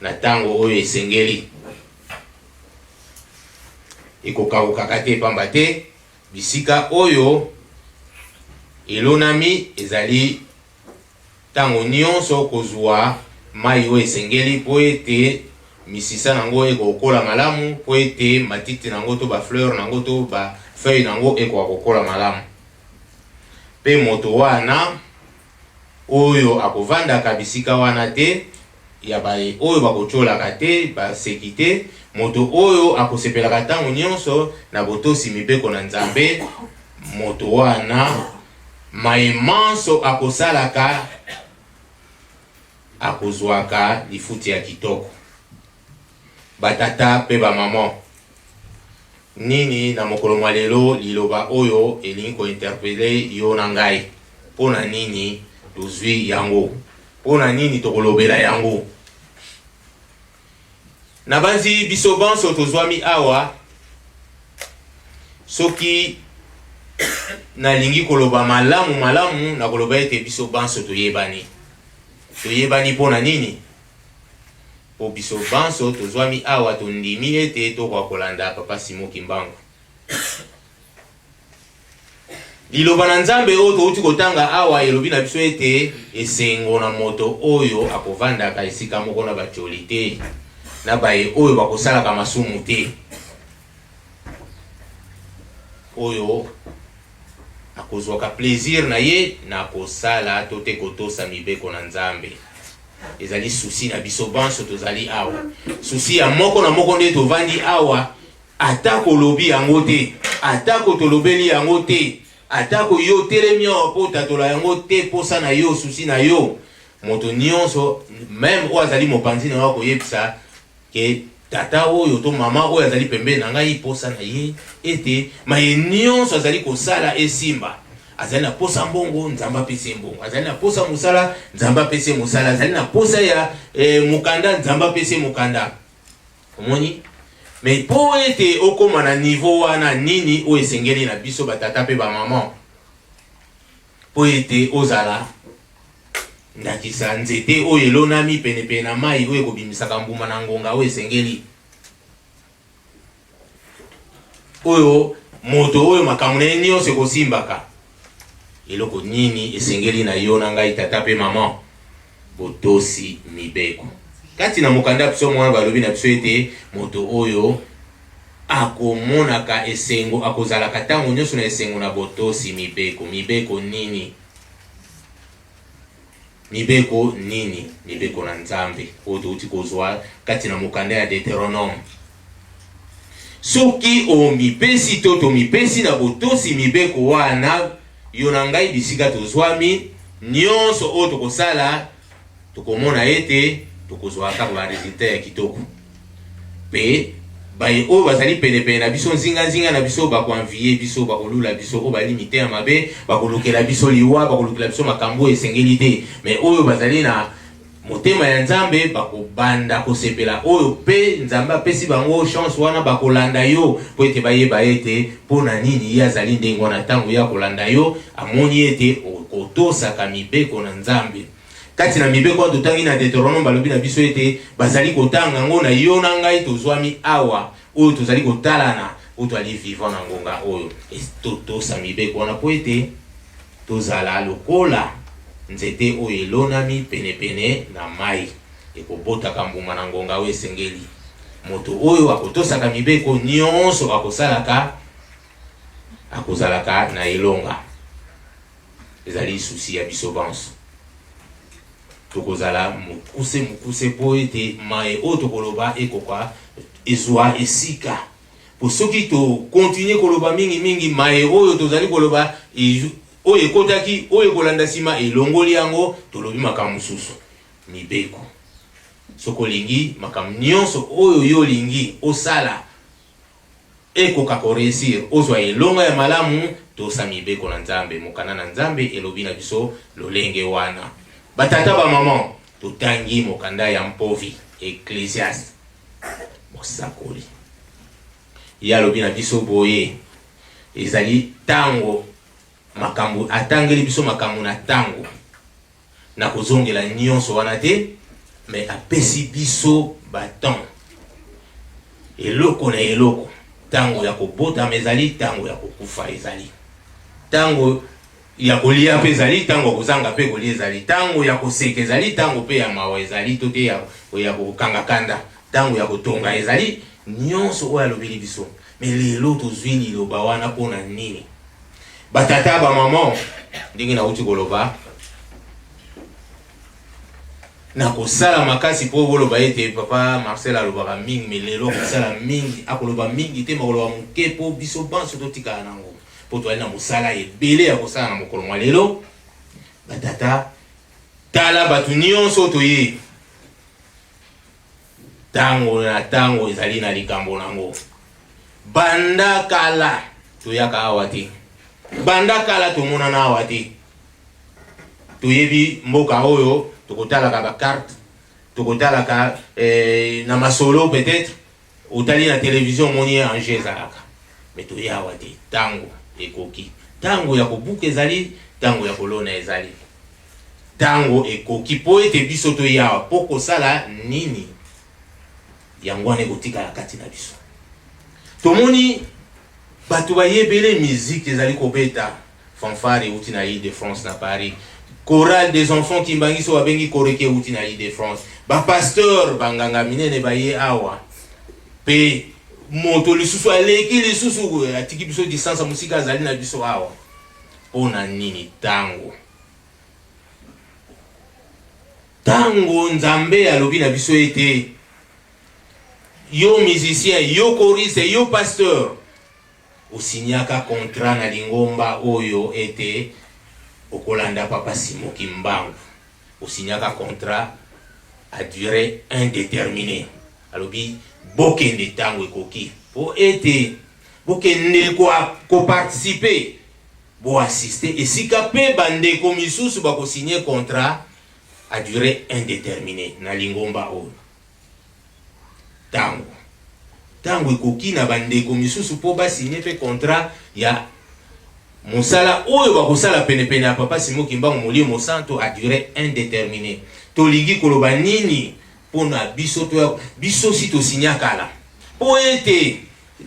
na ntango oyo esengeli, ekokaukaka te, pamba te bisika oyo elonami ezali ntango nyonso kozwa mai oyo esengeli mpo ete misisa na yango ekokola malamu, mpo ete matiti na yango to ba fleurs na yango to ba feuilles na yango ekoka kokola malamu. Mpe moto wana oyo akovandaka bisika wana te ya baye oyo bakotiolaka te, baseki te, moto oyo akosepelaka ntango nyonso na botosi mibeko na Nzambe, moto wana maye manso akosalaka akozwaka lifuti ya kitoko. Batata mpe bamama, nini na mokolo mwa lelo liloba oyo elingi ko interpeller yo na ngai? Mpo na nini tozwi yango? Mpo na nini tokolobela yango? Nabanzi biso banso tozwami awa, soki nalingi koloba malamu malamu, nakoloba ete biso banso toyebani. Toyebani mpo na nini? Mpo biso banso tozwami awa tondimi ete tokoka kolanda Papa Simon Kimbangu. Liloba na Nzambe oyo touti kotanga awa elobi na biso ete esengo na moto oyo akovandaka esika moko na batioli te, na baye oyo bakosalaka masumu te, oyo akozwaka plaisir na ye na kosala to te kotosa mibeko na Nzambe. Ezali souci na biso banso tozali awa, souci ya moko na moko nde tovandi awa. Atako olobi yango te, atako tolobeli yango te, atako yo otelemi awa mpo otatola yango te, mposa na yo, souci na yo, moto nionso, meme oyo azali mopanzi na yo akoyebisa ke tata oyo to mama oyo azali pembeni na ngai, mposa na ye ete maye nionso azali kosala esimba. Azali na mposa mbongo, Nzambe apesi ye mbongo. Azali na mposa mosala, Nzambe apesi ye mosala. Azali na mposa ya eh, mokanda, Nzambe apesi ye mokanda. Omoni? Mais mpo ete okoma na niveau wana, nini oyo esengeli na biso ba tata mpe ba maman mpo ete ozala ndakisa nzete oyo elonami penepene na mai oyo ekobimisaka mbuma na ngonga oyo esengeli, oyo moto oyo makambo na ye nyonso ekosimbaka? Eloko nini esengeli na yo na ngai, tata mpe mama? Botosi mibeko. Kati na mokanda ya Psaume wana balobi na biso ete moto oyo akomonaka esengo akozalaka ntango nyonso na esengo na botosi mibeko. Mibeko nini? Mibeko nini? Mibeko na Nzambe oyo touti kozwa kati na mokanda ya Deuteronome. Soki omipesi to tomipesi na botosi mibeko wana, yo na ngai bisika tozwami, nyonso oyo tokosala, tokomona ete tokozwa kaka ba resultats ya kitoko. Mpe baye oyo bazali penepene na biso, nzinganzinga na biso, bako envier biso, bakolula biso, oyo bazali mitema mabe, bakolukela biso liwa, bakolukela biso makambo oyo esengeli te. Mais oyo bazali na motema ya Nzambe bakobanda kosepela, oyo mpe Nzambe apesi bango chance wana, bakolanda yo mpo ete bayeba ete mpo na nini ye azali ndenge wana. Ntango ye akolanda yo, amoni ete okotosaka mibeko na Nzambe. Kati na mibeko wana totangi na Deuteronome, balobi na biso ete bazali kotanga yango na yo na ngai tozwami awa, oyo tozali kotalana, oyo toali vivant na ngonga oyo. Totosa mibeko wana mpo ete tozala lokola nzete oyo elonami penepene na mai, ekobotaka mbuma na ngonga oyo esengeli. Moto oyo akotosaka mibeko nyonso akosalaka, akozalaka na elonga. Ezali souci ya biso banso. Tokozala mokuse mokuse mpo ete maye oyo tokoloba ekoka ezua esika. Mpo soki to continuer koloba mingi mingi, maye oyo tozali koloba oyo ekotaki, oyo ekolanda sima elongoli yango, tolobi makambo mosusu. Mibeko. Soki olingi makambo nionso oyo yo olingi osala ekoka ko reussir, ozwa elonga ya malamu, tosa mibeko na Nzambe. Mokanda na Nzambe elobi na biso lolenge wana. Ba tata ba maman, totangi mokanda ya Mpovi, Ecclesiaste, mosakoli. Ye alobi na biso boye, ezali tango makambo, atangeli biso makambo na tango. Nakozongela nionso wana te, mais apesi biso ba temps. Eloko na eloko, tango ya kobotama ezali, tango ya kokufa ezali. Tango ya kolia pe ezali, tango ya kozanga pe kolia ezali. Tango ya koseka ezali, tango pe ya mawa ezali, to te ya, ya kokanga kanda. Tango ya kotonga ezali, nionso oyo alobeli biso. Mais lelo tozui liloba wana pona nini? Ba tata, ba maman, ndenge nawuti koloba, nakosala makasi mpo boloba ete papa Marcel alobaka mingi, mais lelo akosala mingi, akoloba mingi te, makoloba moke mpo biso banso totikala nango, mpo toali na mosala ebele ya kosala na mokolo mwa lelo. Ba tata, tala bato nyonso toye Tango na tango ezali na likambo nango. Banda kala toyaka awa te. Banda kala tomonana awa te. Toyebi mboka oyo tokotalaka ba carte. Tokotalaka eh, na masolo peut-être otali na television omoni Angers ezalaka. Mais toye awa te, tango ekoki. Tango ya kobuka ezali, tango ya kolona ezali. Tango ekoki mpo ete biso toya awa mpo kosala nini? Yango wana ekotikala kati na biso. Tomoni bato baye ebele, miziki ezali kobeta, fanfare euti na Ile de France na Paris, chorale des enfants Kimbanguiste oyo babengi Koreke euti na Ile de France, ba pasteurs, banganga minene baye awa pe moto lisusu aleki lisusu atiki biso distance ya mosika azali na biso awa. Mpo na nini? Tango tango Nzambe alobi na biso ete yo musicien, yo choriste, yo pasteur osignaka contrat na lingomba oyo ete okolanda Papa Simon Kimbangu, osignaka contrat à duree indeterminee. Alobi bokende tango ekoki po ete bokende ko participer, bo assister esika pe ba ndeko misusu bako signer contrat à duree indeterminee na lingomba oyo. Tango tango ekoki na ba ndeko misusu po ba signer pe contrat ya mosala oyo bakosala penepene ya Papa Simon Kimbangu Molimo Mosantu à duree indeterminee. Tolingi koloba nini pona biso toya biso si to signa kala po ete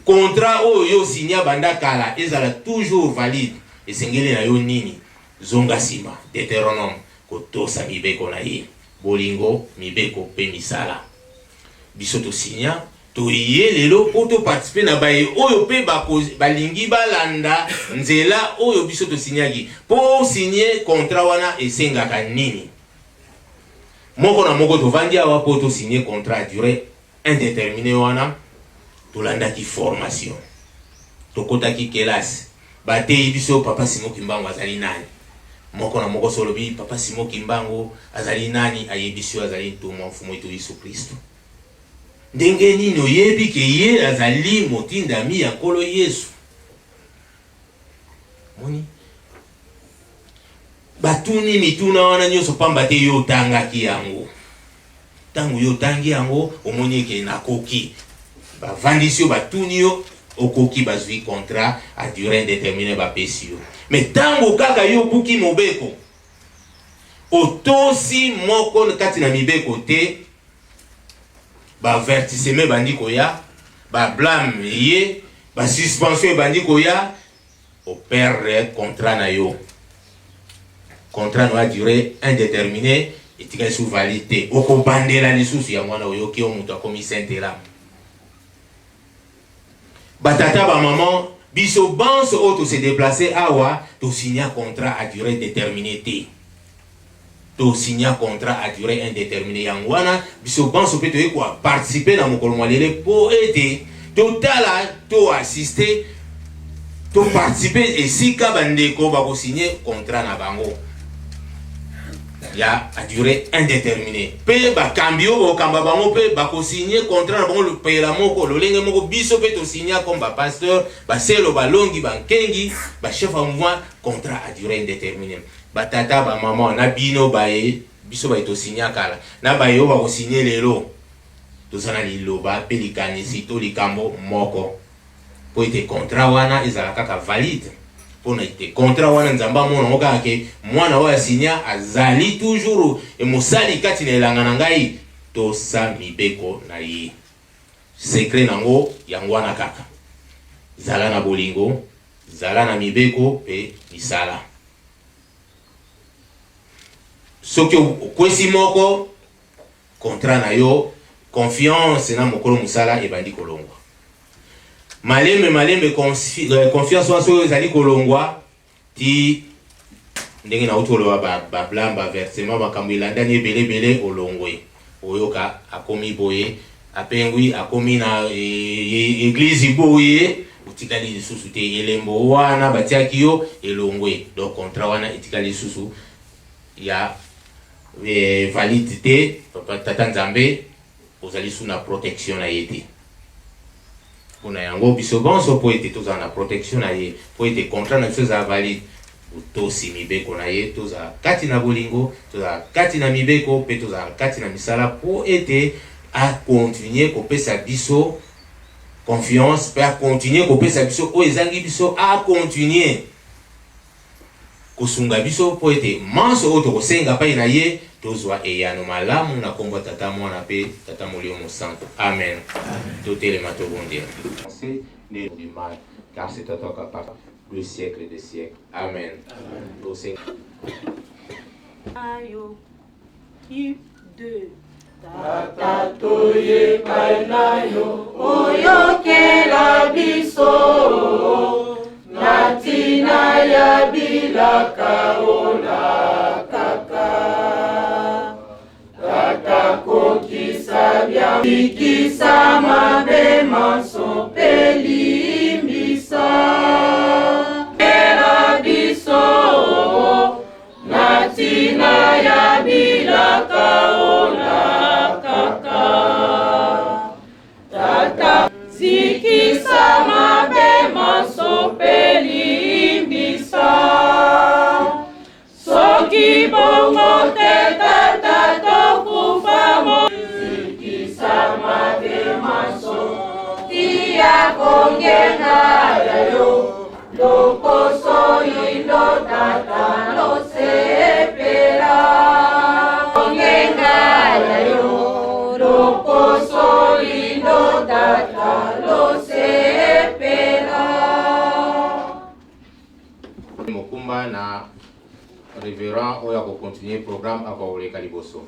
contrat oyo yo signa banda kala ezala toujours valide esengeli na yo nini? Zonga sima, Deuteronome, kotosa mibeko na ye, bolingo, mibeko pe misala. Biso to signa, toye lelo po to participer na baye oyo pe bako balingi balanda nzela oyo biso to signaki. Po o signer contrat wana esengaka nini? Moko na moko tovandi awa po to signer contrat à duree indeterminee wana, tolandaki formation, tokotaki kelasi, bateyi biso Papa Simon Kimbangu azali nani. Moko na moko soki olobi Papa Simon Kimbangu azali nani, ayebisi yo azali ntumwa Mfumu wetu Yesu Kristo. Ndenge nini oyebi ke ye azali motindami ya Nkolo Yesu? Moni? Batuni mituna wana nyonso pamba te yo otangaki yango. Tango yo otangi yango, omoni eke nakoki. Bavandisi yo, batuni yo, okoki, bazui contrat à duree indeterminee bapesi yo. Mais tango kaka yo obuki mobeko, otosi moko kati na mibeko te, ba avertissement ebandi koya, ba blame eye, ba suspension ebandi koya, o perdre contrat na yo. Contrat na yo ya duree indeterminee etikali lisusu valide te, okobandela lisusu. Yango wana oyoki yo moto akomi saint elam. Ba tata ba maman, biso banso oyo to se deplacer awa to signa contrat à duree determinee te. To signa contrat à duree indeterminee. Yango wana biso banso pe toye ko participer na mokolo mwa lelo po ete totala, to assister, to participer esika ba ndeko bako signer contrat na bango ya à duree indeterminee. Pe bakambi oyo bakokamba bango pe bako signer contrat na bango lopela moko, lolenge moko biso pe to signa comme ba pasteurs, ba selo, balongi, ba nkengi, ba chefs ya mouvement contrat à duree indeterminee. Ba tata, ba maman na bino baye biso baye to signa kala na baye oyo bako signer lelo, toza na liloba pe likanisi to likambo moko po ete contrat wana ezala kaka valide, pona ete contrat wana Nzambe amona yango kaka ke mwana oyo a signa azali toujours mosali kati na elanga na ngai. Tosa mibeko na ye. Secret nango yango wana kaka. Zala na bolingo, zala na mibeko pe misala. Soki okwesi moko, contrat na yo, confiance na mokolo mosala ebandi kolongwa. Malembe malembe confiance wana soki ezali kolongwa ti ndenge nauti koloba ba, ba blame, ba versement, makambo elandani ebele ebele, olongwe. Oyoka akomi boye, apengwi, akomi na eglise boye, otikali lisusu te, elembo wana batiaki yo elongwe, donc contrat wana etikali lisusu ya valide te. Papa tata Nzambe ozali lisusu na protection na ye te. Mpo na yango biso banso, mpo ete tozala na protection na ye, mpo ete contrat na biso ezala valide, Botosi mibeko na ye, tozala kati na bolingo, tozala kati na mibeko mpe tozala kati na misala mpo ete a continuer kopesa biso confiance mpe a continuer kopesa biso oyo ezangi biso, a continuer kosunga biso mpo ete manso oyo tokosenga epai na ye tozwa eyano malamu na nkombo ya Tata, Mwana mpe Tata Molimo Mosantu. Amen. Totelema tobondela. Du mal, car c'est à toi qu'appartient le siècle des siècles. Amen. Amen. Ayo Q2 Tata toyebai na yo oyokela biso na ntina ya bilaka olakaka Tata kokisa bia bikisa mabe manso mpe limbisa ela biso na ntina ya bilaka olakaka Tata zikisa mabe manso mpe limbisa soki bongo te tata tokufa mo zikisa mabe manso tia kongenga ya yo loposo yindo tata losepela kongenga ya yo loposo yindo tata losepela. Mokumba na reverend oyo ako continuer programme akoleka liboso.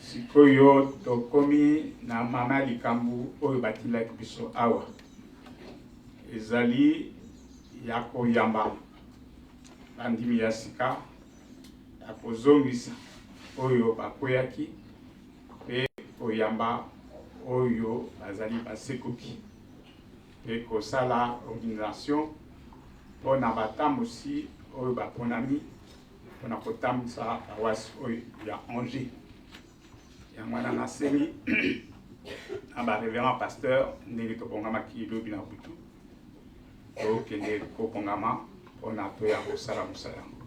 Sikoyo tokomi na mama ya likambo oyo batindaki biso awa, ezali ya koyamba bandimi ya sika, ya kozongisa oyo bakweyaki mpe koyamba oyo bazali basekuki, mpe kosala organisation mpo na batambusi oyo baponami mpo na kotambwisa paroisse oyo ya Angers. Yango wana nasengi na ba reverend pasteur ndenge tobongamaki lobi na butu, tokende kobongama mpo na toya kosala mosala yango.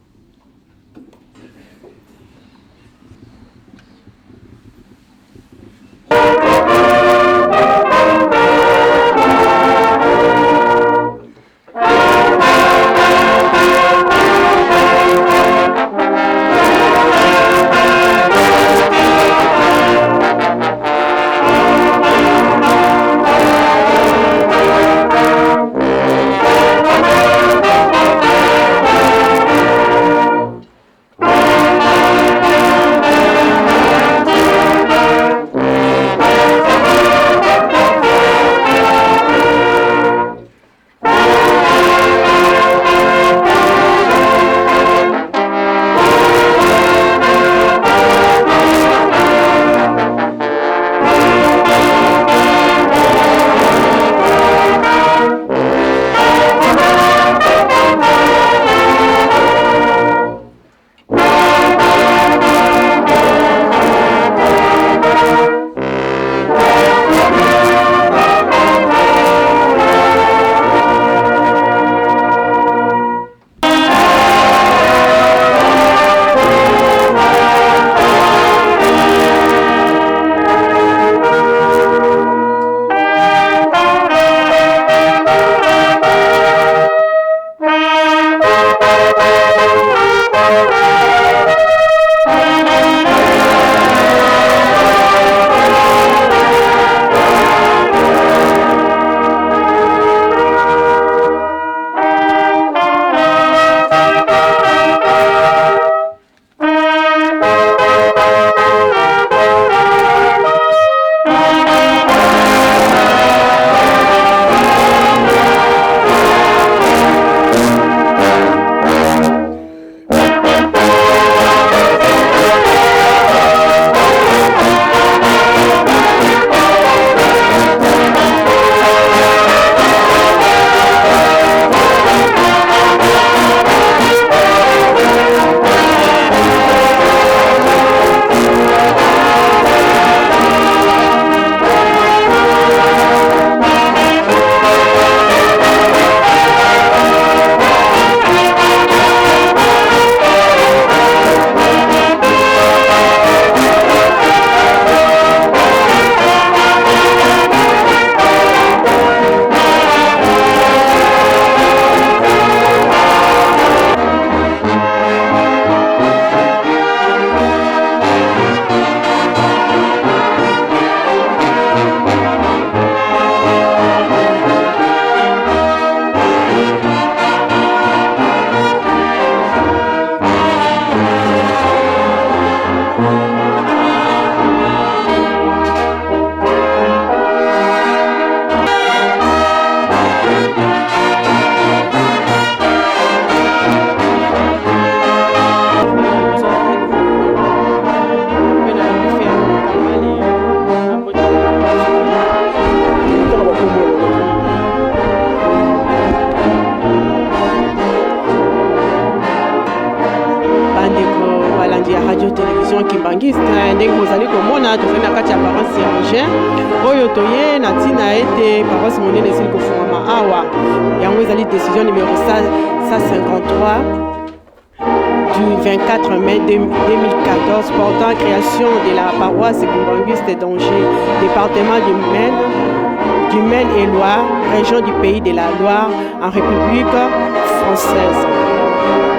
Télévision Kimbanguiste. Ndenge bozali komona, tozali na kati ya paroisse ya Angers oyo toye na ntina ete paroisse monene esili kofungwama awa. Yango ezali décision numéro 153 du 24 mai 2014 portant création de la paroisse kimbanguiste d'Angers, département du Maine, du Maine-et-Loire, région du pays de la Loire, en République française.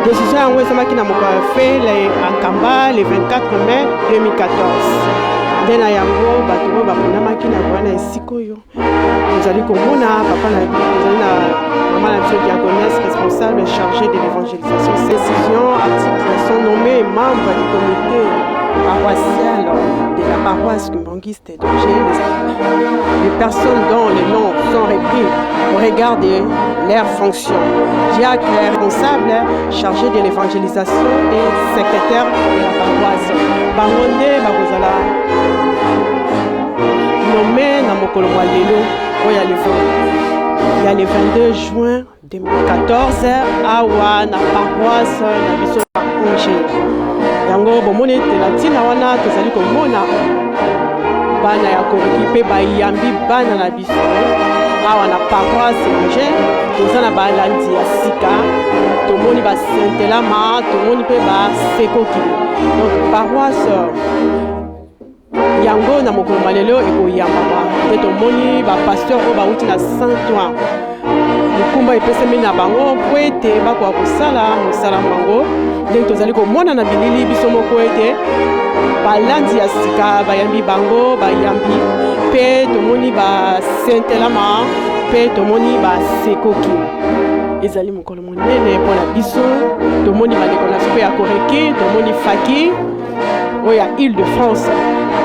Décision yango esamaki na mokolo ya fele Nkamba le 24 mai 2014. Nde na yango bato oyo baponamaki na koya na esika oyo tozali komona papa na tozali na mama na biso diaconesse responsable chargé de l'évangélisation. Décision article sont nommés membres du comité paroissial de la paroisse kimbanguiste d'Angers, les personnes dont les noms sont repris au regard de leur fonction. Diacre responsable chargé de l'évangélisation et secrétaire de la paroisse. Bango nde bakozala nommé na mokolo mwa lelo oyo ya le 22 juin 2014 awa na paroisse na biso ya Angers. Yango bomoni ete na ntina wana tozali komona bana ya Koreki mpe bayambi bana na biso awa na paroisse Angers. Toza na balandi ya sika, tomoni basentelama, tomoni mpe basekoki. Donc paroisse yango na mokolo mwa lelo ekoyambama nde tomoni bapasteur oyo bauti na Saint-Ouen, mokumba epesami na bango mpo ete bakoka kosala mosala bango. Ndenge tozali komona na bilili biso moko ete balandi ya sika bayambi bango, bayambi mpe tomoni basentelama mpe tomoni basekoki. Ezali mokolo monene mpo na biso. Tomoni bandeko na biso mpe ya Koreki, tomoni Faki oyo ya Ile de France,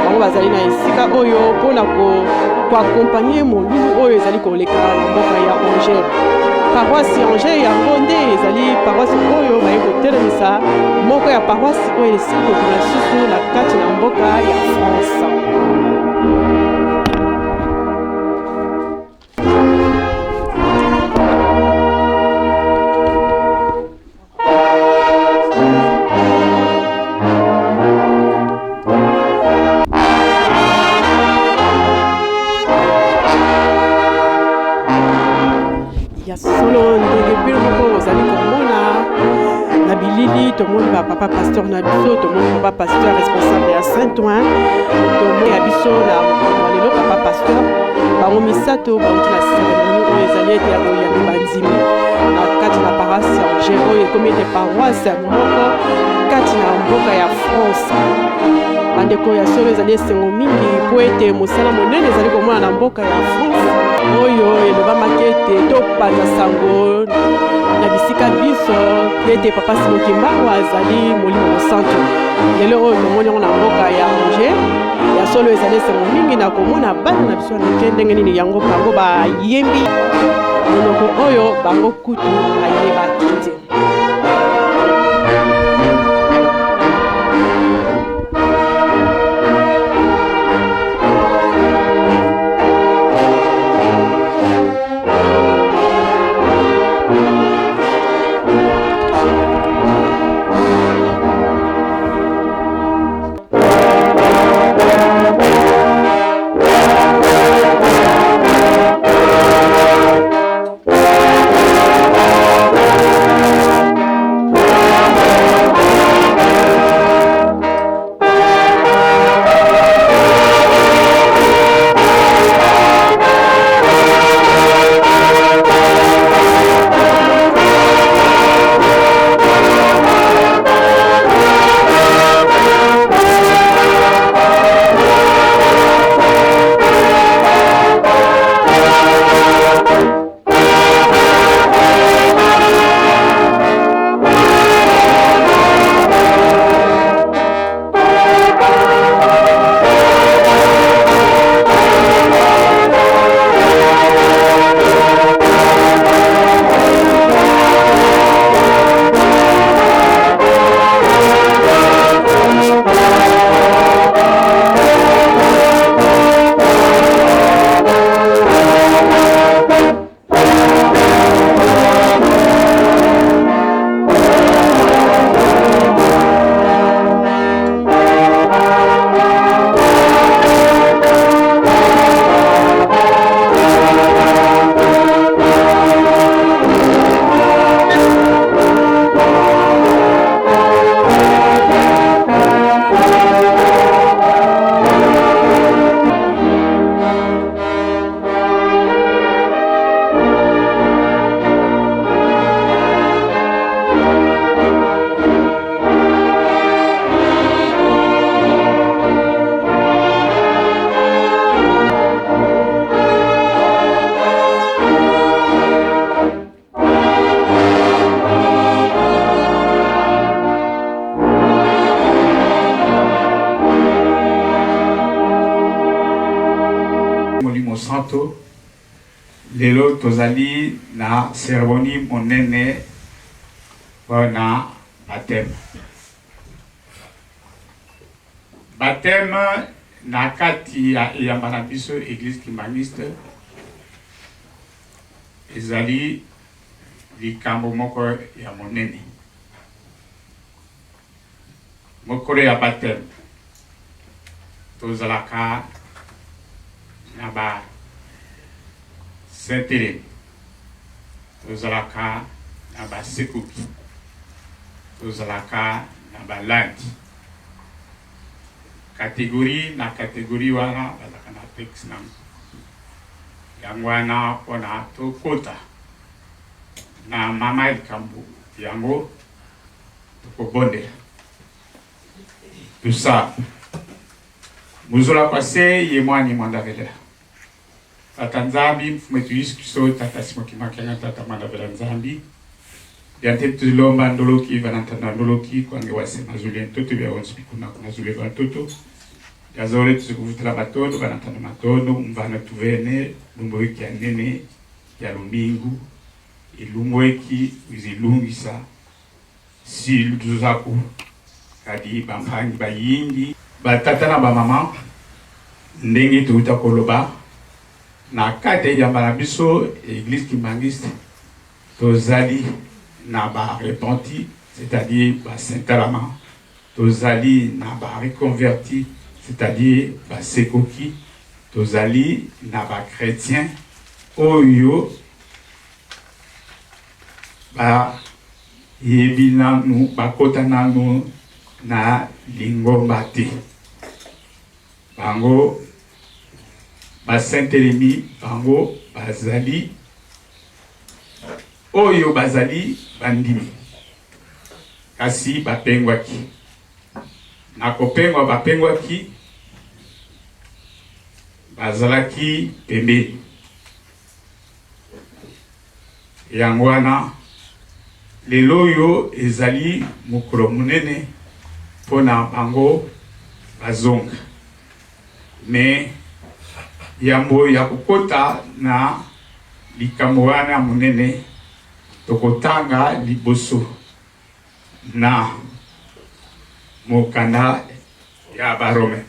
bango bazali na esika oyo mpona koaccompagner molulu oyo ezali koleka na mboka ya Angers. Paroisse ya Angers yango nde ezali paroisse oyo baye kotelemisa, moko ya paroisse oyo esili kokoma lisusu na kati na mboka ya France. Ya solo, ndenge bino moko ozali komona na bilili, tomoni bapapa pasteur na biso, tomoni papa pasteur responsable ya Saint-Ouen, tomoni ya biso na mokolo lelo papa pasteur. Bango misato bauti na cérémonie oyo ezali ete ya boyambi bandimi na kati na paroisse ya Angers oyo ekomi ete paroisse moko kati na mboka ya France. Bandeko, ya solo ezali esengo mingi mpo ete mosala monene ezali komona na mboka ya France oyo elobamaki ete topanza sango na bisika biso ete papa Simon Kimbangu azali molimo mosantu. Lelo oyo tomoni yango na mboka ya Angers. Ya solo, ezali esengo mingi na komona bana na biso ya mike ndenge nini yango bango bayembi monoko oyo bango kutu bayebaki te. Lelo tozali na ceremonie monene pona bapteme. Bapteme na kati ya eyamba na biso Eglise Kimbanguiste ezali likambo moko ya monene. Mokolo ya bapteme tozalaka na ba Saint-Hélène, tozalaka na ba Sekuki, tozalaka na ba Landi. Categorie na categorie wana bazalaka na texte na yango wana mpona tokota na mama likambo yango tokobondela tusa muzula kwa se ye mwani mwandavelela tata nzambi mfumu etu yesu kristo tata simokimakenga tata mwandavela nzambi yante tulomba ndoloki vanantanda ndoloki kwange wase mazuli ntoto bya onsi bikuna kuna zule ba ntoto yazole tuzikuvutela matondo vanantanda matondo mvana tuvene lumbo ya nene ya lumingu Ilungu eki izilungisa siluzaku kadi bampangi bayingi batata na bamama ndenge touta koloba na kati ya eyamba na biso eglise kimbanguiste tozali na ba repenti c'est-à-dire ba saint-alama tozali na ba reconverti c'est-à-dire basekoki tozali na ba chrétien oyo bayebi nanu bakota nanu na lingomba te bango basentelemi bango bazali oyo bazali bandimi kasi bapengwaki na kopengwa bapengwaki bazalaki pembeni Yango wana, lelo oyo ezali mokolo monene mpo na bango bazonga. Me yambo ya kokota na likambo wana monene, tokotanga liboso na mokanda ya Barome.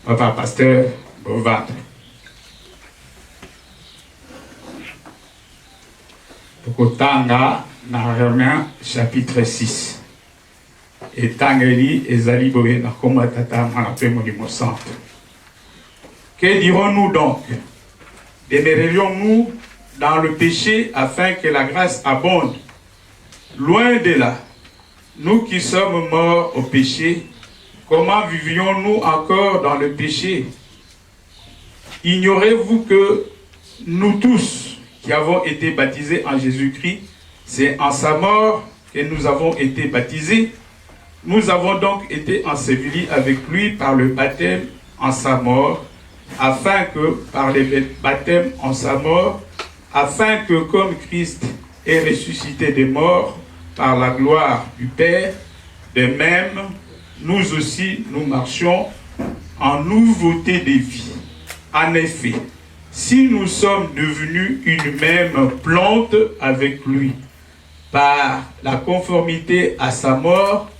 Papa pasteur Bovanda. Tokotanga na Romains chapitre 6. Etangeli ezali boye na kombo ya Tata, Mwana mpe Molimo Santo. Que dirons-nous donc? Demeurerions-nous dans le péché afin que la grâce abonde? Loin de là, nous qui sommes morts au péché, comment vivions-nous encore dans le péché? Ignorez-vous que nous tous qui avons été baptisés en Jésus-Christ, c'est en sa mort que nous avons été baptisés. Nous avons donc été ensevelis avec lui par le baptême en sa mort, afin que par le baptême en sa mort, afin que comme Christ est ressuscité des morts par la gloire du Père, de même, nous aussi, nous marchions en nouveauté de vie. En effet, si nous sommes devenus une même plante avec lui, par la conformité à sa mort,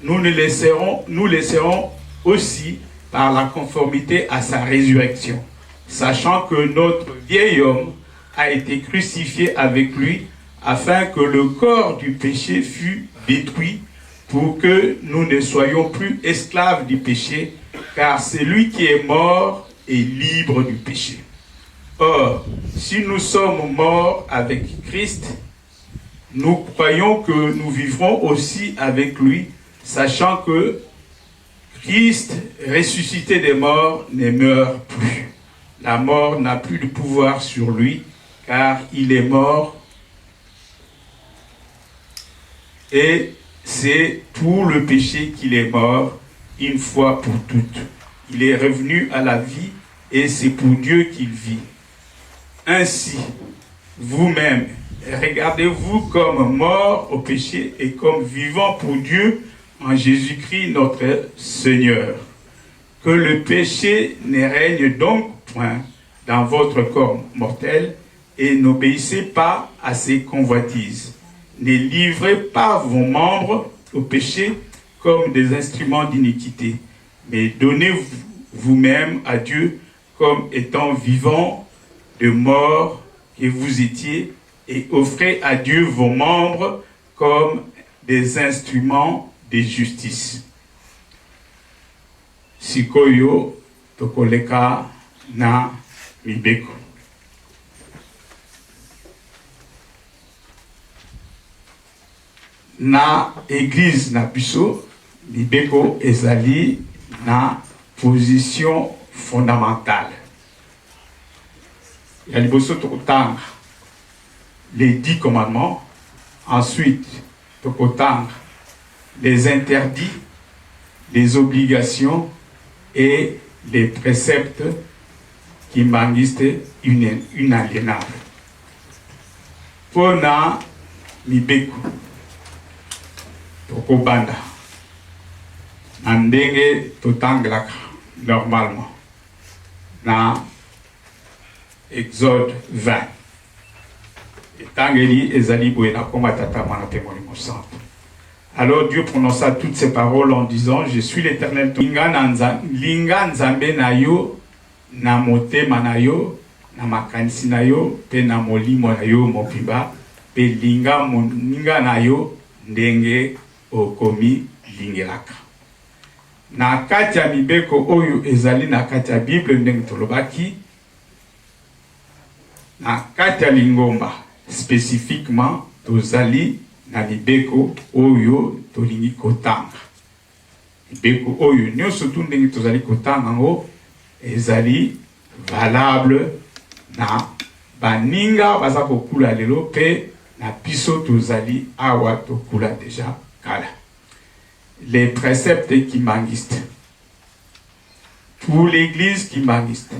nous ne laisserons, nous laisserons aussi par la conformité à sa résurrection, sachant que notre vieil homme a été crucifié avec lui afin que le corps du péché fût détruit pour que nous ne soyons plus esclaves du péché, car celui qui est mort est libre du péché. Or, si nous sommes morts avec Christ, nous croyons que nous vivrons aussi avec lui, sachant que Christ, ressuscité des morts, ne meurt plus. La mort n'a plus de pouvoir sur lui, car il est mort. Et c'est pour le péché qu'il est mort une fois pour toutes. Il est revenu à la vie et c'est pour Dieu qu'il vit. Ainsi, vous-même, regardez-vous comme mort au péché et comme vivant pour Dieu en Jésus-Christ notre Seigneur. Que le péché ne règne donc point dans votre corps mortel et n'obéissez pas à ses convoitises. Ne livrez pas vos membres au péché comme des instruments d'iniquité, mais donnez vous-même à Dieu comme étant vivant de mort que vous étiez et offrez à Dieu vos membres comme des instruments de justice. Sikoyo tokoleka na mibeko. Na eglise na biso, mibeko ezali na position fondamentale. Ya liboso tokotanga les 10 commandements, ensuite tokotanga les interdits, les obligations et les préceptes kimbanguistes inaliénables. Mpo na mibeko, tokobanda na ndenge totangelaka normalement na Exode 20. Etangeli ezali boye na kombo ya Tata, Mwana mpe Molimo Santu. Alors Dieu prononça toutes ces paroles en disant, Je suis l'Éternel ton Linga na nza, linga Nzambe na yo na motema na yo, na makanisi na yo mpe na molimo na yo mobimba, mpe linga moninga na yo ndenge okomilingelaka. Na kati ya mibeko oyo ezali na kati ya Bible, ndenge tolobaki, na kati ya lingomba specifiquement tozali na mibeko oyo tolingi kotanga. Mibeko oyo nionso tu ndenge tozali kotanga yango ezali valable na baninga baza kokula lelo pe na biso tozali awa tokula dejà kala. Les preceptes kimbanguistes pour l'eglise kimbanguiste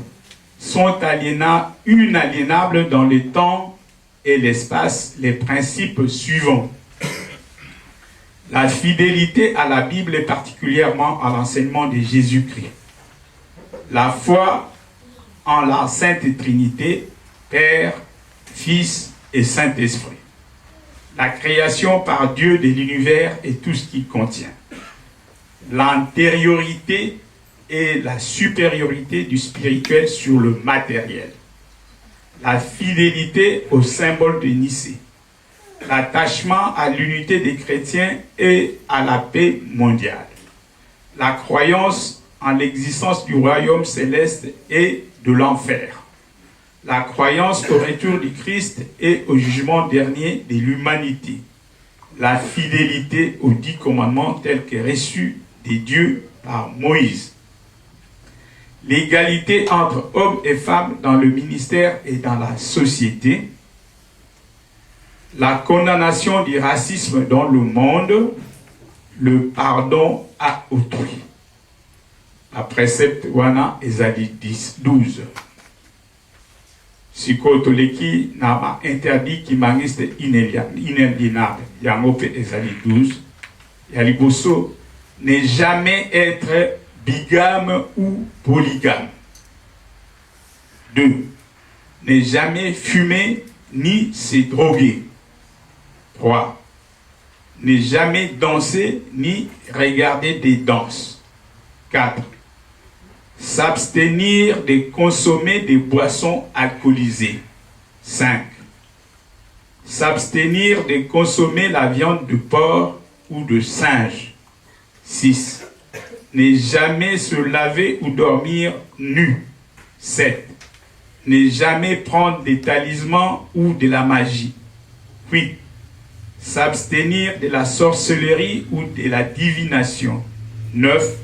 sont inaliénables dans le temps et l'espace les principes suivants. La fidélité à la Bible et particulièrement à l'enseignement de Jésus-Christ. La foi en la Sainte Trinité, Père, Fils et Saint-Esprit. La création par Dieu de l'univers et tout ce qu'il contient. L'antériorité et la supériorité du spirituel sur le matériel. La fidélité au symbole de Nicée. L'attachement à l'unité des chrétiens et à la paix mondiale. La croyance en l'existence du royaume céleste et de l'enfer. La croyance au retour du Christ et au jugement dernier de l'humanité. La fidélité aux 10 commandements tels que reçus des dieux par Moïse. L'égalité entre hommes et femmes dans le ministère et dans la société. La condamnation du racisme dans le monde. Le pardon à autrui. Ba preceptes wana ezali 10, 12. Sikoyo toleki na ba interdits kimbanguistes inalienable, yango pe ezali 12. Ya liboso, ne jamais etre bigame ou polygame. 2, ne jamais fumer ni se droguer. 3, ne jamais danser ni regarder des danses. 4, s'abstenir de consommer des boissons alcoolisées. 5, s'abstenir de consommer la viande de porc ou de singe. 6, ne jamais se laver ou dormir nu. 7, ne jamais prendre des talismans ou de la magie. 8, s'abstenir de la sorcellerie ou de la divination. 9,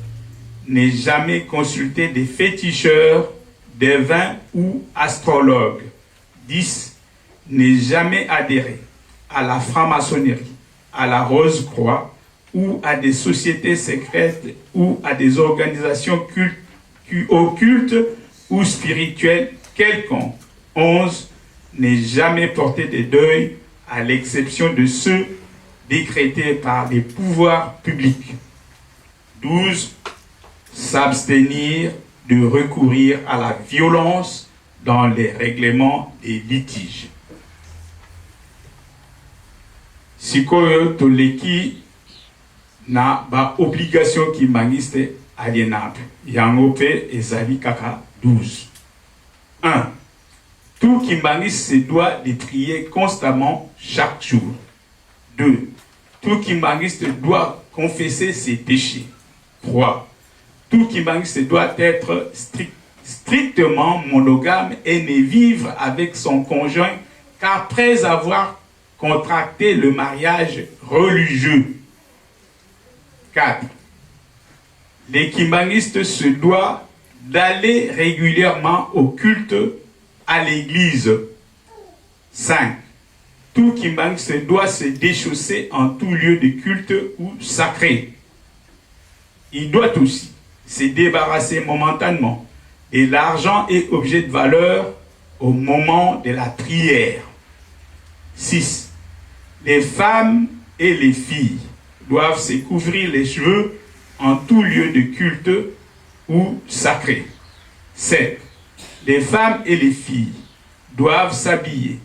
ne jamais consulter des féticheurs, des vins ou astrologues. 10, ne jamais adhérer à la franc-maçonnerie, à la Rose-Croix ou à des sociétés secrètes ou à des organisations occultes ou spirituelles quelconques. 11, ne jamais porter de deuil à l'exception de ceux décrétés par les pouvoirs publics. 12. S'abstenir de recourir à la violence dans les règlements des litiges. Sikoyo toleki na ba obligations kimbanguiste alienable yango pe ezali kaka 12. 1. Tout kimbanguiste se doit de prier constamment chaque jour. 2. Tout kimbanguiste doit confesser ses péchés. 3. Tout kimbanguiste doit être strict, strictement monogame et ne vivre avec son conjoint qu'après avoir contracté le mariage religieux. 4. Les kimbanguistes se doivent d'aller régulièrement au culte à l'église. 5. Tout kimbanguiste doit se déchausser en tout lieu de culte ou sacré. Il doit aussi se débarrasser momentanément de l'argent et objets de valeur au moment de la prière. 6. Les femmes et les filles doivent se couvrir les cheveux en tout lieu de culte ou sacré. 7. Les femmes et les filles doivent s'habiller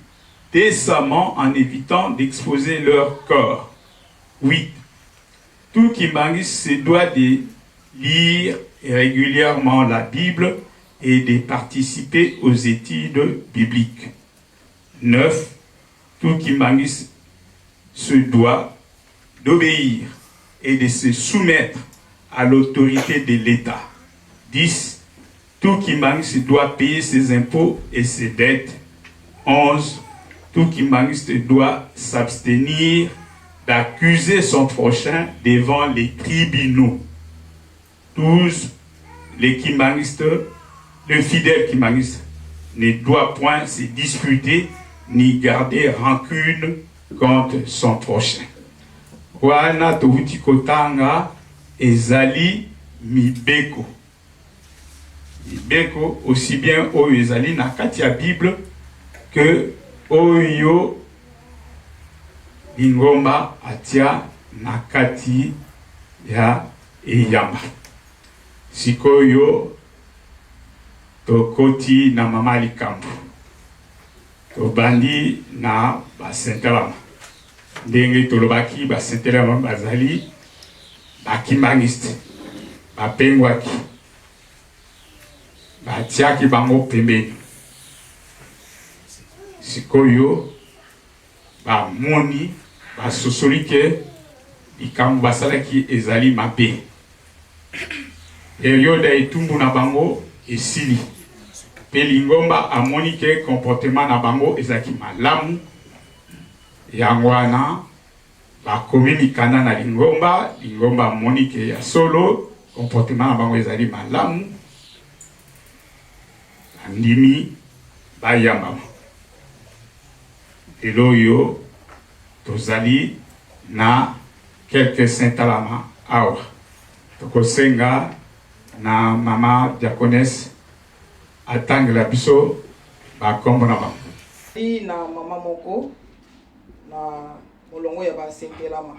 décemment en évitant d'exposer leur corps. 8. Tout Kimbanguiste se doit de lire régulièrement la Bible et de participer aux études bibliques. 9. Tout Kimbanguiste se doit d'obéir et de se soumettre à l'autorité de l'État. 10. Tout Kimbanguiste doit payer ses impôts et ses dettes. 11. Tout Kimbanguiste doit s'abstenir d'accuser son prochain devant les tribunaux. 12. Les kimbanguistes, le fidèle kimbanguiste ne doit point se disputer ni garder rancune contre son prochain. Wana towuti kotanga ezali mibeko. Mibeko aussi bien oyo ezali na kati ya Bible que oyo lingomba atia na kati ya eyamba. Sikoyo tokoti na mama likambo. Tobandi na ba Saint-Elama. Ndenge tolobaki ba Saint-Elama bazali ba kimbanguiste. Bapengwaki. Batiaki bango pembeni. Sikoyo bamoni basosoli ke likambo basalaki ezali mabe. Periode ya etumbu na bango esili mpe lingomba amoni ke comportement na bango ezalaki malamu, yango wana bakomi mikanda na lingomba. Lingomba amoni ke ya solo comportement na bango ezali malamu, bandimi bayambama. Lelo oyo tozali na quelques Saint-Alama awa. Tokosenga na mama diaconesse atangela biso ba kombo na bango. Tozali na mama moko na molongo ya ba Saint-Elama.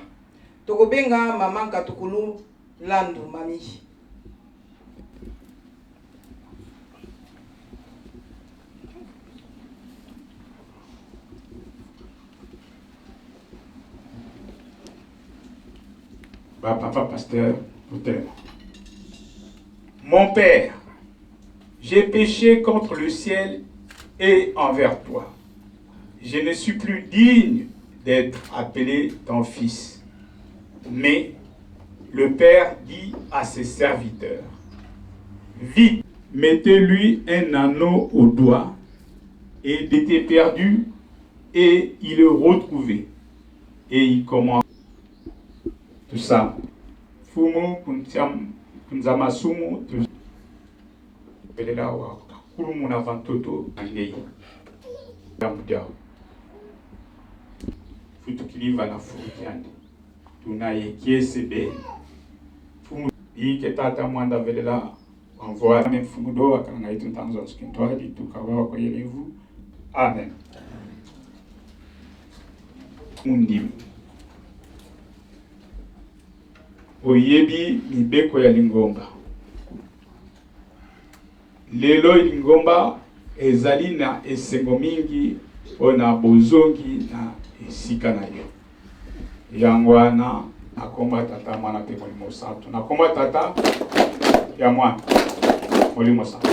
Tokobenga mama Nkatukulu Landu Mami. Ba papa pasteur botelema. Mon père, j'ai péché contre le ciel et envers toi. Je ne suis plus digne d'être appelé ton fils. Mais le père dit à ses serviteurs, vite, mettez-lui un anneau au doigt et il était perdu et il est retrouvé. Et il commence tout ça. Fumu kunzamasumu pelela wa kulumuna vantoto angei yamujao futukiliva na furukiande tunaye kiesebe fumu ike tata mwanda velela envoie amen fumu do akalanga itu ntanzo nsukintwadi tukawa kwa yelevu amen mundimu. Oyebi mibeko ya lingomba. Lelo lingomba ezali na esengo mingi mpo na bozongi na esika na yo. Yango wana na kombo ya Tata, Mwana mpe Molimo Santu. Na kombo ya Tata, ya Mwana, Molimo Santu.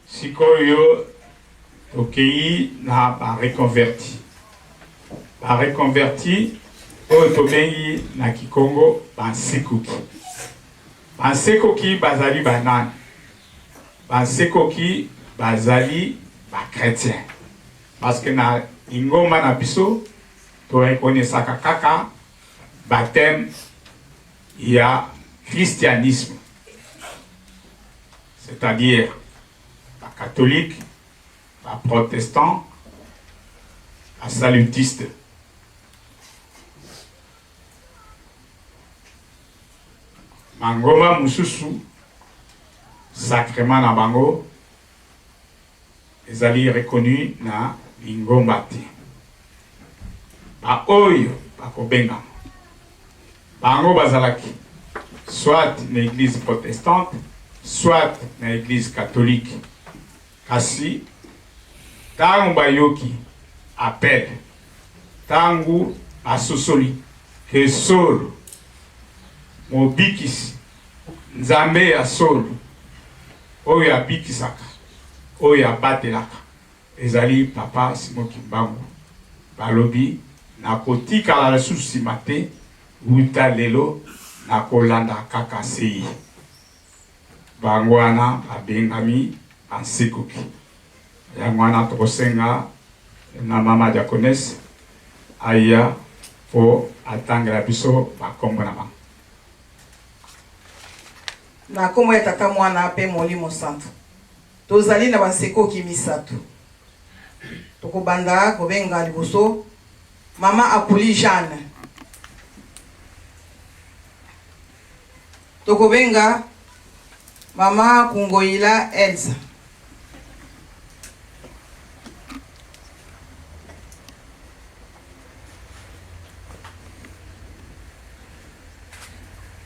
Sikoyo tokei na ba reconverti. Ba reconverti oyo tobengi na Kikongo bansekuki. Bansekoki bazali banani? Bansekoki bazali ba chretien. Parce que na lingomba na biso to reconnaissaka kaka baptême ya christianisme. C'est-à-dire ba catholique, ba protestant, ba salutiste. Mangomba mosusu sacrement na bango ezali reconnu na lingomba te. Ba oyo bakobengama bango bazalaki soit na eglise protestante soit na eglise catholique, kasi tango bayoki appel, tango basosoli ke solo mobikisi Nzambe ya solo oyo abikisaka, oyo abatelaka ezali Papa Simon Kimbangu, balobi nakotikala lisusu sima te, wuta lelo nakolanda kaka se ye. Bango wana babengami bansekuki. Yango wana tokosenga na mama diakonese aya po atangela biso bakombo na bango. Na kombo ya Tata, Mwana pe Molimo Santu. Tozali na bansekoki misatu. Tokobanda kobenga liboso Mama Apoli Jeanne. Tokobenga Mama Kungoyila Elsa.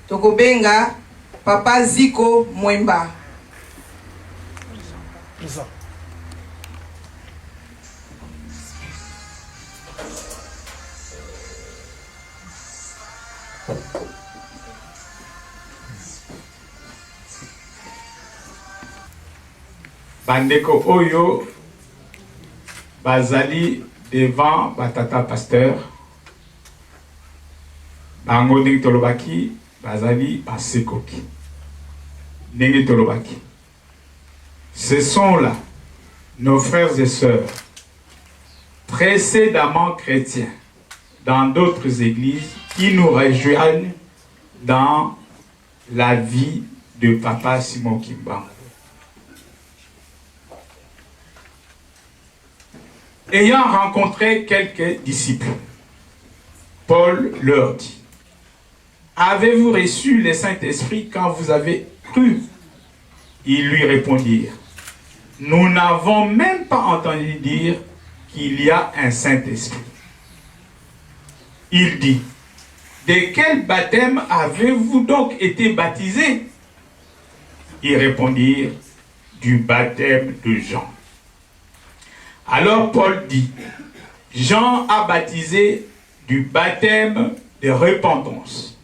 Tokobenga Papa Ziko Mwemba. Présent. Bandeko oyo bazali devant ba tata pasteur bango ndenge tolobaki bazali basekoki ndenge tolobaki ce sont là nos frères et sœurs précédemment chrétiens dans d'autres églises qui nous rejoignent dans la vie de papa Simon Kimbangu. Ayant rencontré quelques disciples, Paul leur dit, Avez-vous reçu le Saint-Esprit quand vous avez cru Ils lui répondirent, Nous n'avons même pas entendu dire qu'il y a un Saint-Esprit. Il dit, De quel baptême avez-vous donc été baptisés Ils répondirent, Du baptême de Jean. Alors Paul dit, Jean a baptisé du baptême de repentance,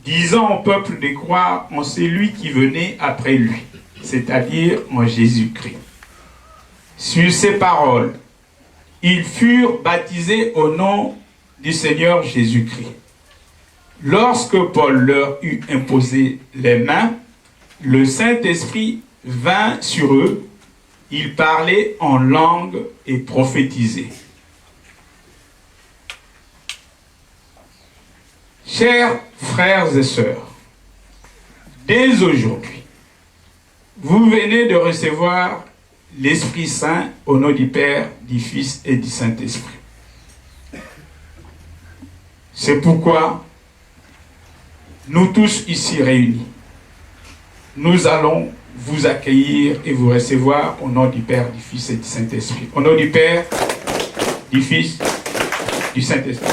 disant au peuple de croire en celui qui venait après lui, c'est-à-dire en Jésus-Christ. Sur ces paroles, ils furent baptisés au nom du Seigneur Jésus-Christ. Lorsque Paul leur eut imposé les mains, le Saint-Esprit vint sur eux. Ils parlaient en langue et prophétisaient. Chers frères et sœurs, dès aujourd'hui, vous venez de recevoir l'Esprit Saint au nom du Père, du Fils et du Saint-Esprit. C'est pourquoi nous tous ici réunis, nous allons vous accueillir et vous recevoir au nom du Père, du Fils et du Saint-Esprit. Au nom du Père, du Fils, du Saint-Esprit.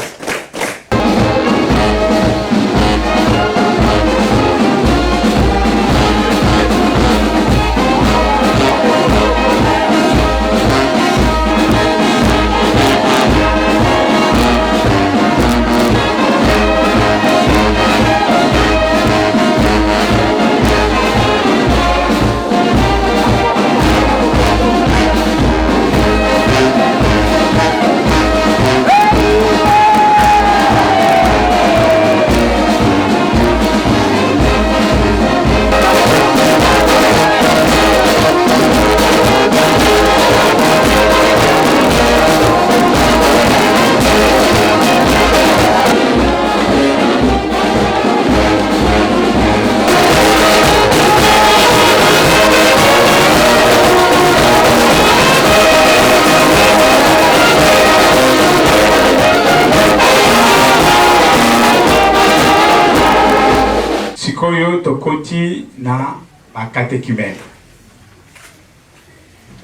Sikoyo tokoti na bakatekimene.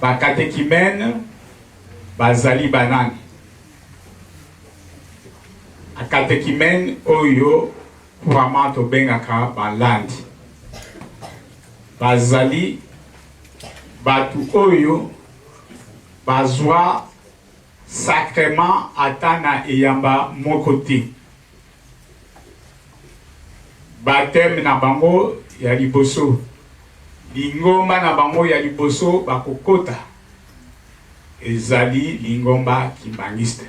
Bakatekimene bazali banani? Akatekimene oyo couramment tobengaka balandi bazali bato oyo bazwa sacrement ata na eyamba moko te. Baptême na bango ya liboso, lingomba na bango ya liboso bakokota ezali lingomba kimbanguiste.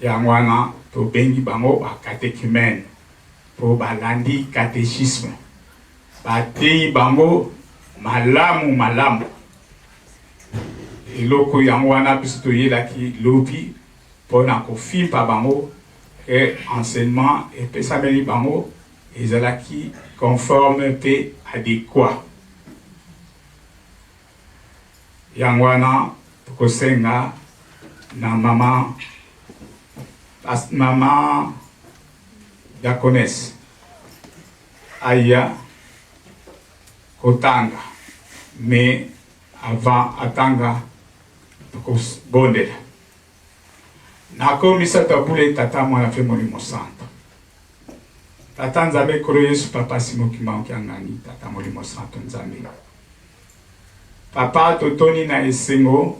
Yango wana tobengi bango ba catechumènes po balandi catechisme, bateyi bango malamu malamu. Eloko yango wana biso toyelaki lobi mpo na kofimpa bango que enseignement epesameli bango ezalaki conforme mpe adequat. Yango wana tokosenga na mama mama diaconesse aya kotanga mais avant atanga tokobondela. Nakomisa bule Tata Mwana mpe Molimo Santo. Tata Nzambe Nkolo Yesu Papa Simon Kimbangu Kiangani Tata Molimo Santo Nzambe. Papa totoni na esengo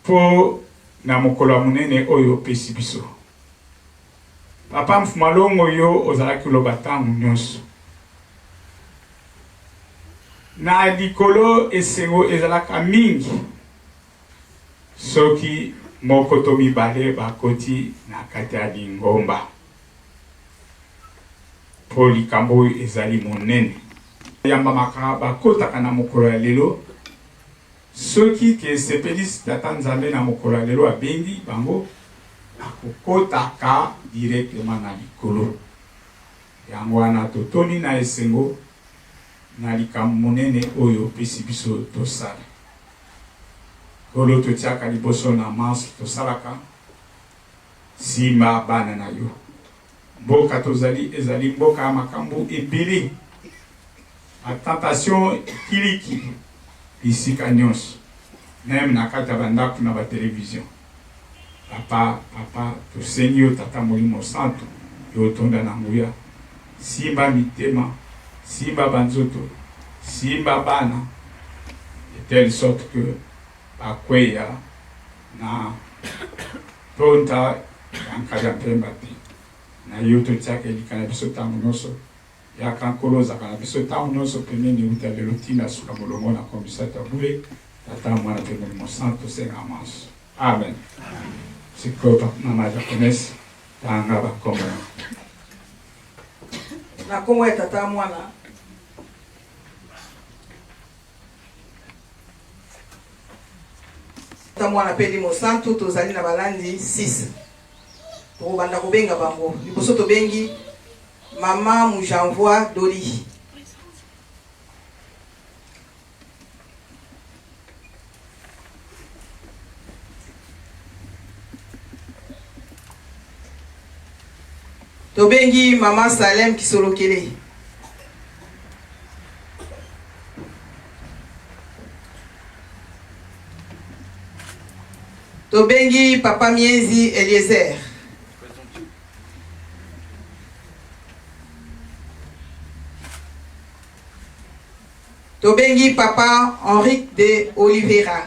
mpo na mokolo ya monene oyo opesi biso. Papa Mfumalongo yo ozalaki koloba ntango nyonso na likolo esengo ezalaka mingi Soki moko to mibale bakoti na kati ya lingomba, mpo likambo oyo ezali monene. Yambamaka bakotaka na mokolo ya lelo, soki ke esepelisi Tata Nzambe na mokolo ya lelo abengi bango, bakokotaka directement na likolo. Yango wana totondi na esengo na likambo monene oyo opesi biso tosala. Nkolo totiaka liboso na manso tosalaka, simba bana na yo. Mboka tozali ezali mboka ya makambo ebele, ba tentation kilikili bisika nyonso, meme na kati ya bandako na ba television. Papa, papa, tosengi yo Tata Molimo Santu, yo otonda na nguya, simba mitema, simba ba nzoto, simba bana, de telle sorte que bakweya na tonta ya nkadia mpemba te. Na yo totiaka elika na biso ntango nyonso. Yaka Nkolo, ozalaka na biso ntango nyonso pembeni uta lelo tii na suka molongo na komisa ta bule Tata, Mwana mpe Molimo Santu, tosenga manso. Amen. Sikoyo mama Diakonese, tanga bakombo na Na kombo ya Tata, Mwana. Tata, Mwana mpe Elimo Santu, tozali na balandi 6. Tokobanda kobenga bango. Liboso tobengi Mama Mujanvoi Doli. Tobengi Mama Salem Kisolokele. Tobengi Papa Mienzi Eliezer. Tobengi Papa Henrique de Oliveira.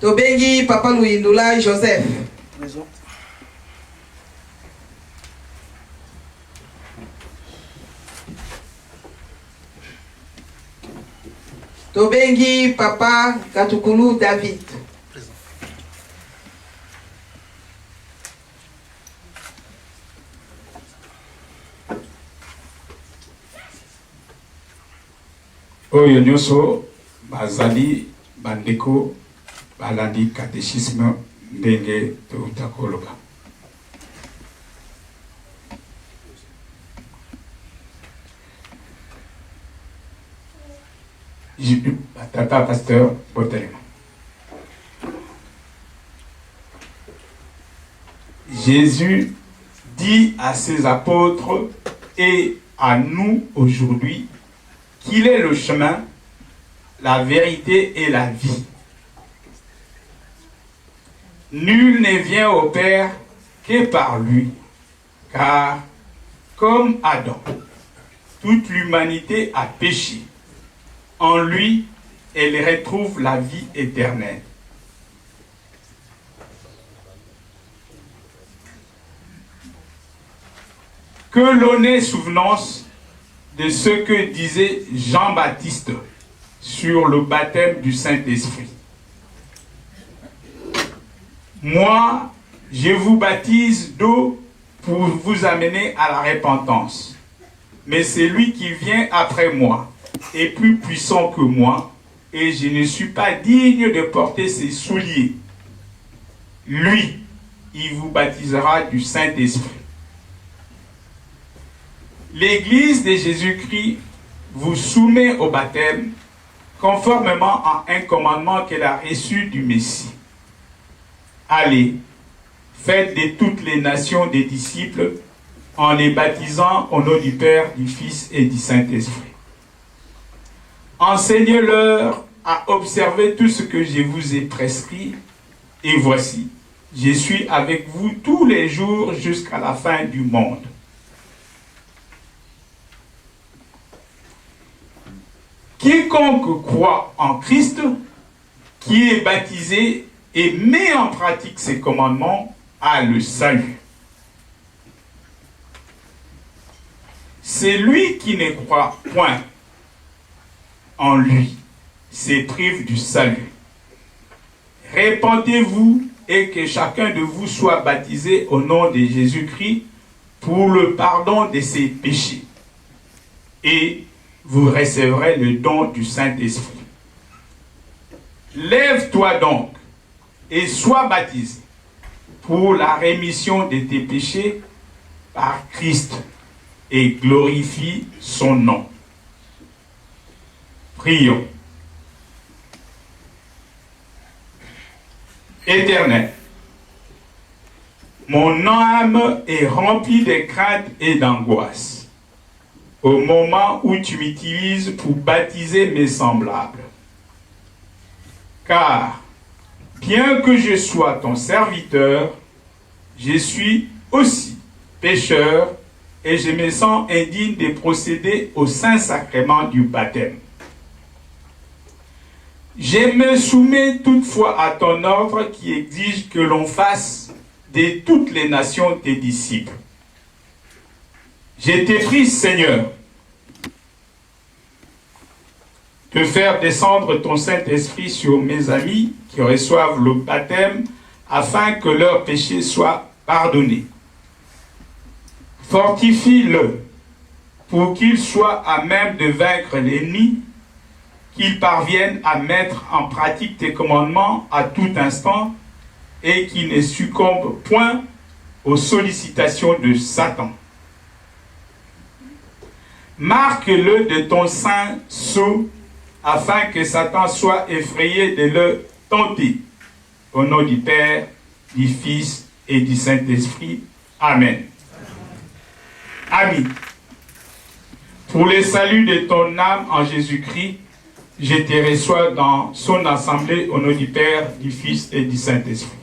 Tobengi Papa Luyindula Joseph. Présent. Tobengi Papa Katukulu David. Oyo nyonso bazali bandeko balandi catéchisme ndenge touta koloba. Tata pasteur botelema. Jésus dit à ses apôtres et à nous aujourd'hui qu'il est le chemin, la vérité et la vie. Nul ne vient au Père que par lui, car comme Adam, toute l'humanité a péché. En lui, elle retrouve la vie éternelle. Que l'on ait souvenance de ce que disait Jean-Baptiste sur le baptême du Saint-Esprit. Moi, je vous baptise d'eau pour vous amener à la repentance. Mais c'est lui qui vient après moi est plus puissant que moi, et je ne suis pas digne de porter ses souliers. Lui, il vous baptisera du Saint-Esprit. L'Église de Jésus-Christ vous soumet au baptême conformément à un commandement qu'elle a reçu du Messie. Allez, faites de toutes les nations des disciples en les baptisant au nom du Père, du Fils et du Saint-Esprit. Enseignez-leur à observer tout ce que je vous ai prescrit, et voici, je suis avec vous tous les jours jusqu'à la fin du monde. Quiconque croit en Christ, qui est baptisé et met en pratique ses commandements, a le salut. C'est lui qui ne croit point en lui se prive du salut. Répentez-vous et que chacun de vous soit baptisé au nom de Jésus-Christ pour le pardon de ses péchés. Et vous recevrez le don du Saint-Esprit. Lève-toi donc et sois baptisé pour la rémission de tes péchés par Christ et glorifie son nom. Prions. Éternel, mon âme est remplie de crainte et d'angoisse au moment où tu m'utilises pour baptiser mes semblables. Car, bien que je sois ton serviteur, je suis aussi pécheur et je me sens indigne de procéder au saint sacrement du baptême. Je me soumets toutefois à ton ordre qui exige que l'on fasse de toutes les nations tes disciples. Je t'ai prie, Seigneur, de faire descendre ton Saint-Esprit sur mes amis qui reçoivent le baptême afin que leurs péchés soient pardonnés. Fortifie-le. Pour qu'ils soient à même de vaincre l'ennemi, qu'ils parviennent à mettre en pratique tes commandements à tout instant et qu'ils ne succombent point aux sollicitations de Satan. Marque-le de ton saint sceau afin que Satan soit effrayé de le tenter. Au nom du Père, du Fils et du Saint-Esprit. Amen. Amis, pour le salut de ton âme en Jésus-Christ, je te reçois dans son assemblée au nom du Père, du Fils et du Saint-Esprit.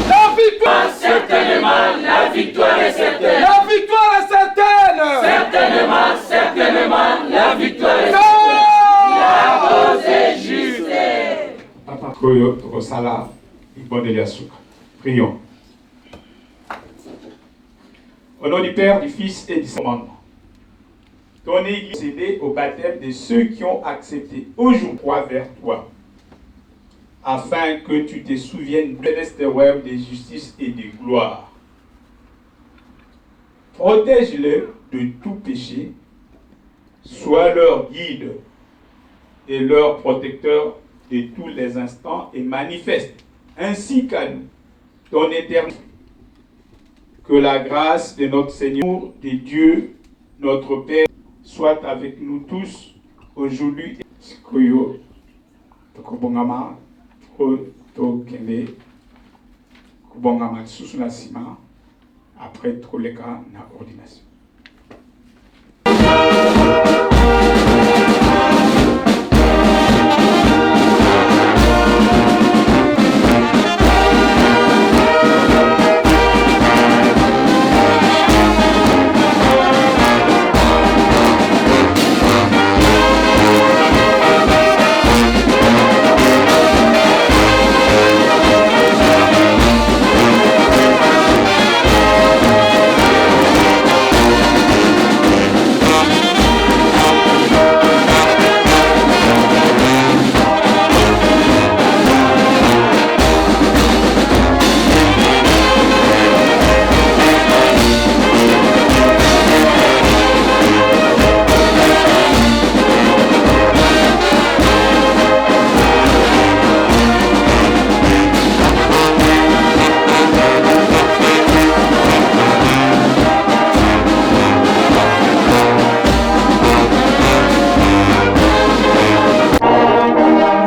La victoire Certainement, la victoire est certaine. La victoire est certaine. Certainement, certainement, la victoire est certaine. La cause est juste. Oyo tokosala libondeli ya suka. Prions. Au nom du Père, du Fils et du Saint-Commandement. Ton Église cédée au baptême de ceux qui ont accepté aujourd'hui croix vers toi, afin que tu te souviennes de céleste royaume de justice et de gloire. Protège-les de tout péché, sois leur guide et leur protecteur de tous les instants et manifeste ainsi qu'à nous ton éternel. Que la grâce de notre Seigneur, de Dieu, notre Père, soit avec nous tous aujourd'hui. Sikoyo tokobongama po tokende kobongama lisusu na nsima après tokoleka na ordination.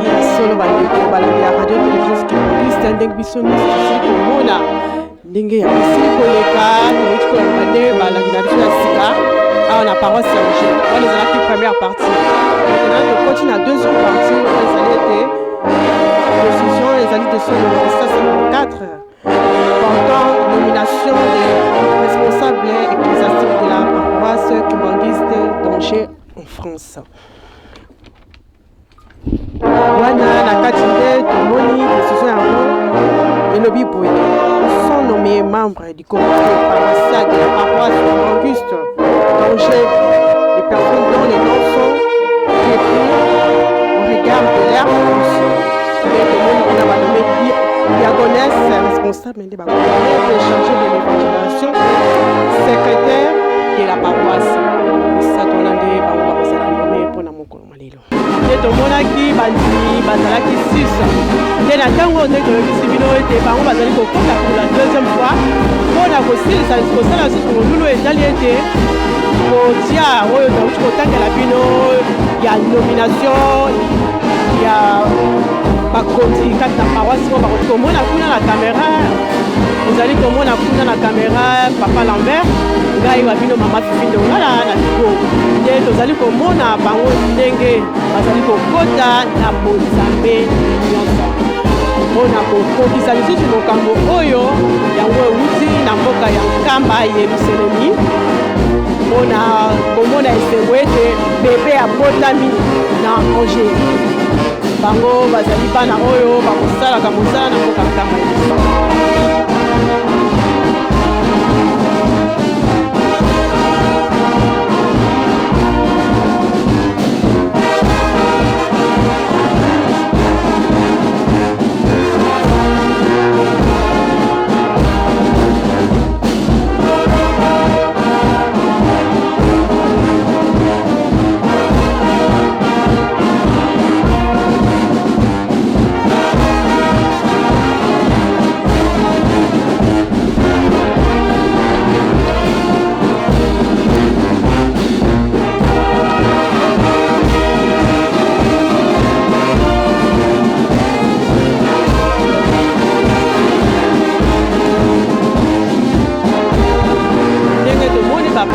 Ya solo bandeko balandi ya radio television kimbanguiste ndenge biso nyonso tosili komona ndenge yango esili koleka towuti koyamba nde balandi na biso ya sika awa na paroisse ya Angers wana ezalaki première partie maintenant tokoti na deuxième partie oyo ezali ete décision ezali décision numéro 154 portant nomination des responsables ecclésiastiques de la paroisse kimbanguiste d'Angers en France. Wana na kati nde tomoni decision yango elobi boye sont nommés membres du comité paroissial de la paroisse Auguste Danger les personnes dont les noms sont repris au regard de leur fonction nde tomoni kuna banome diagonesse responsable nde bakombe chargé de l'évangélisation secrétaire de la paroisse. Misato wana nde bango bakozala nommé mpo na mokolo mwa lelo. Nde tomonaki bandimi bazalaki 6 nde na ntango oyo nde toyebisi bino ete bango bazali kokota pour la deuxième fois mpo na kosilisa kosala lisusu molulu etali ete kotia oyo nauti kotangela bino ya nomination ya bakonzi kati na paroisse oyo bakoki komona kuna na kamera ozali komona kuna na kamera papa Lambert ngai wa bino mama Fifi Ndongala na bigo nde tozali komona bango ndenge bazali kokota na bonzambe nyonso mpo na kokokisa lisusu mokambo oyo yango euti na mboka ya Nkamba Yelusalemi mpo na komona esengo ete bebe abotami na Angers. Bango bazali bana oyo bakosalaka mosala na mboka Nkamba Yelusalemi. Ndenge tomoni ba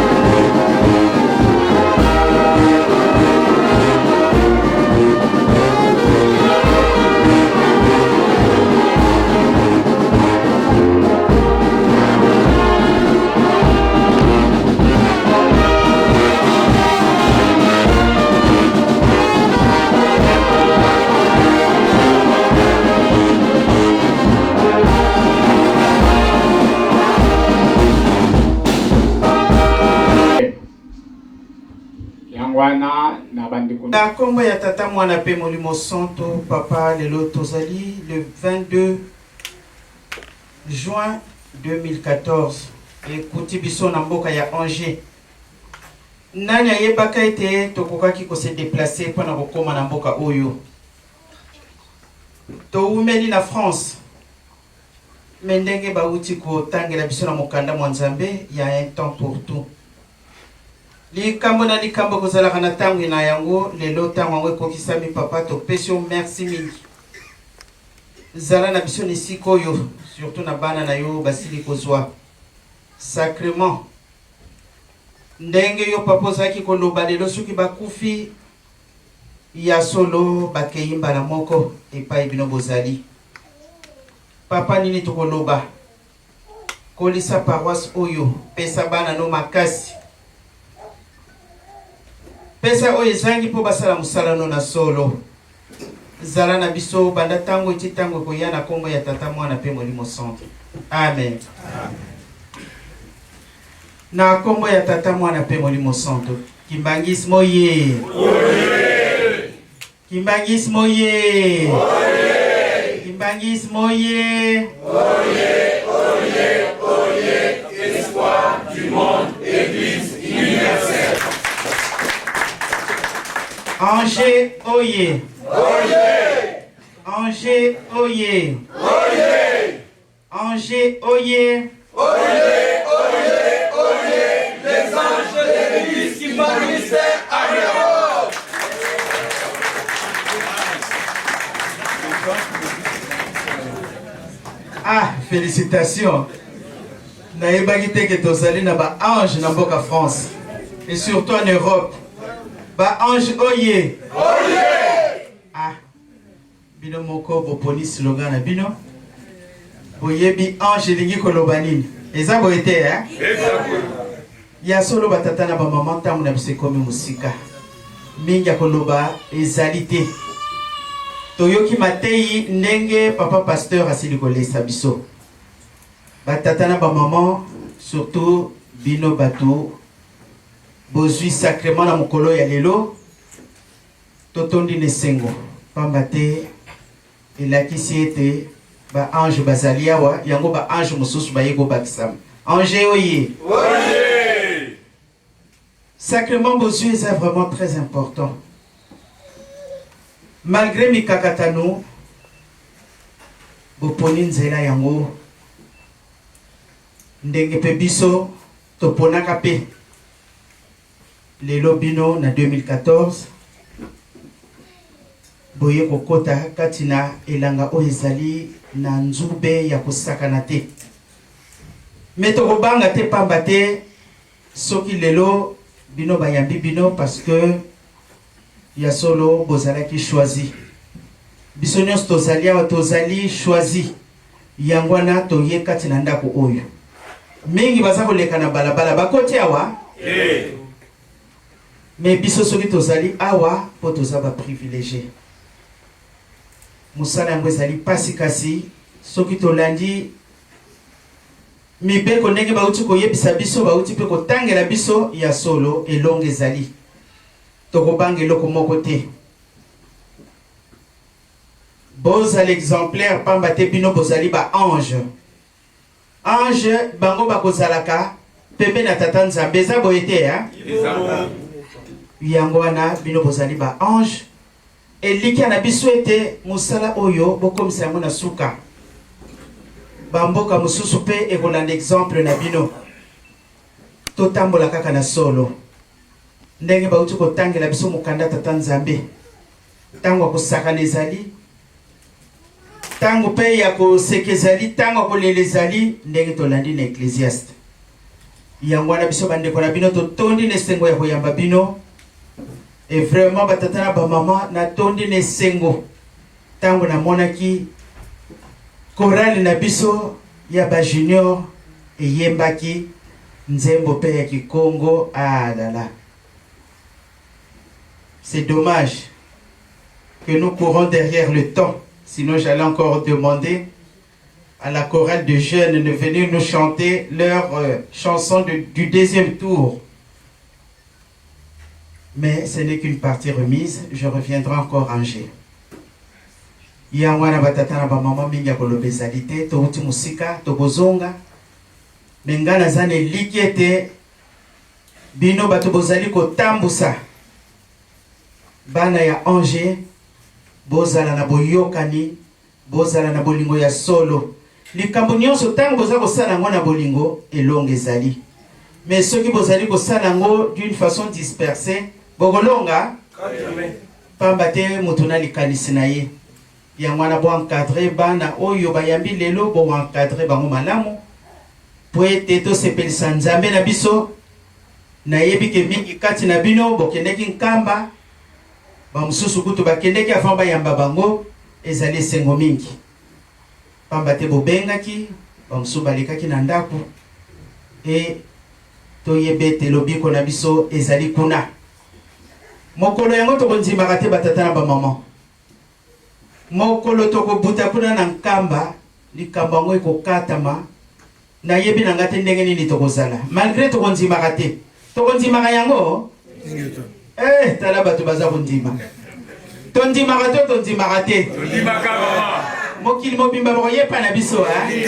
Yango wana na bandeko. Na kombo ya Tata, Mwana pe Molimo Santo, Papa, lelo tozali le 22 juin 2014 ekuti biso na mboka ya Angers. Nani ayebaka ete tokokaki ko se deplacer mpo na kokoma na mboka oyo? Towumeli na France, mais ndenge bawuti kotangela biso na mokanda mwa Nzambe, il ya un temps pour tout. Likambo na likambo ekozalaka na tango na yango, lelo tango yango ekokisami papa, topesi yo merci mingi. Zala na biso na esika oyo, surtout na bana na yo basili kozua sacrement. Ndenge yo papa ozalaki koloba lelo soki bakufi ya solo bakeyi mbala moko epayi bino bozali. Papa nini tokoloba? Kolisa paroisse oyo, pesa bana no makasi. Pesa oyo ezangi mpo basala mosala no na solo. Zala na biso banda tango eti tango ekoya na kombo ya Tata, Mwana pe Molimo Santu. Amen. Na kombo ya Tata, Mwana pe Molimo Santu. Kimbanguisme oye! Kimbanguisme oye! Kimbanguisme oye! Oye, oye, oye, espoir du monde, Eglise universelle. Angers oye! Oye! Angers oye! Oye! Angers oye! Oye, oye, oye, les anges de l'église kimbanguiste en Europe. Ah, félicitations. Nayebaki te que tozali na ba anges na mboka France et surtout en Europe. Ba anges oye! Oye! Ah. Bino moko boponi slogan na bino. Boyebi ange elingi koloba nini? Eza boye te eh? Ya solo ba tata na ba maman ntango na biso ekomi mosika. Mingi ya koloba ezali te. Toyoki mateyi ndenge papa pasteur asili kolesa biso. Ba tata na ba maman surtout bino bato bozwi sacrement na mokolo ya lelo. Totondi na esengo, pamba te elakisi ete ba anges bazali awa, yango ba anges mosusu baye kobakisama. Ange oye! Oye! Sacrement bozwi eza vraiment très important. Malgre mikakatano, boponi nzela yango ndenge pe biso toponaka pe lelo bino na 2014 boye kokota kati na elanga oyo ezali na nzube ya kosakana te. Mais tokobanga te pamba te soki lelo bino bayambi bino parce que ya solo bozalaki choisi. Biso nyonso tozali awa tozali choisi. Yango wana toye kati na ndako oyo. Mingi baza koleka na balabala bakoti awa? Te. Mais biso soki tozali awa po toza ba privilegies. Mosala yango ezali pasi kasi soki tolandi mibeko ndenge bauti koyebisa biso, bauti pe kotangela biso, ya solo elonga ezali. Tokobanga eloko moko te. Bozala exemplaire pamba te bino bozali ba anges. Ange bango bakozalaka pembeni ya Tata Nzambe, eza boye te hein? Yango wana bino bozali ba ange. Elikya na biso ete mosala oyo bokomisa yango na suka. Ba mboka mosusu pe ekolanda exemple na bino. Totambola kaka na solo. Ndenge bauti kotangela biso mokanda Tata Nzambe. Tango ya kosakana ezali, tango pe ya koseka ezali, tango ya kolela ezali, ndenge tolandi na Ecclesiaste. Yango wana biso bandeko na bino totondi na esengo ya koyamba bino. Et vraiment ba tata na ba mama, natondi na esengo tango namonaki chorale na biso ya ba junior eyembaki nzembo pe ya kikongo, ah là là. C'est dommage que nous courons derrière le temps, sinon j'allais encore demander à la chorale de jeunes de venir nous chanter leur chanson du deuxième tour. Mais ce n'est qu'une partie remise, je reviendrai encore en Angers. Yango wana batata na bamama mingi ya koloba ezali te, towuti mosika, tokozonga. Me ngai naza na elikya ete Bino bato bozali kotambusa bana ya Angers, bozala na boyokani, bozala na bolingo ya solo. Likambo nionso tango boza kosala yango na bolingo, elonga ezali. Mais soki bozali kosala yango d'une façon dispersee, bokolonga? Pamba te moto na likanisi na ye. Yango wana bo encadrer bana oyo bayambi lelo, bo encadrer bango malamu. Mpo ete tosepelisa Nzambe na biso. Nayebi ke mingi kati na bino bokendeki Nkamba, ba mosusu kutu bakendeki avant bayamba bango. Ezali esengo mingi pamba te bobengaki, ba mosusu balekaki na ndako et toyeba ete lobiko na biso ezali kuna. Mokolo yango tokondimaka te ba tata na ba maman. Mokolo tokobuta kuna na Nkamba, likambo yango ekokatama. Nayebi na nga te ndenge nini tokozala. Malgre tokondimaka te. Tokondimaka yango? Eh, tala bato baza kondima. Tondimaka to tondimaka te? Tondimaka mama. Mokili mobimba bakoyepa na biso, hein?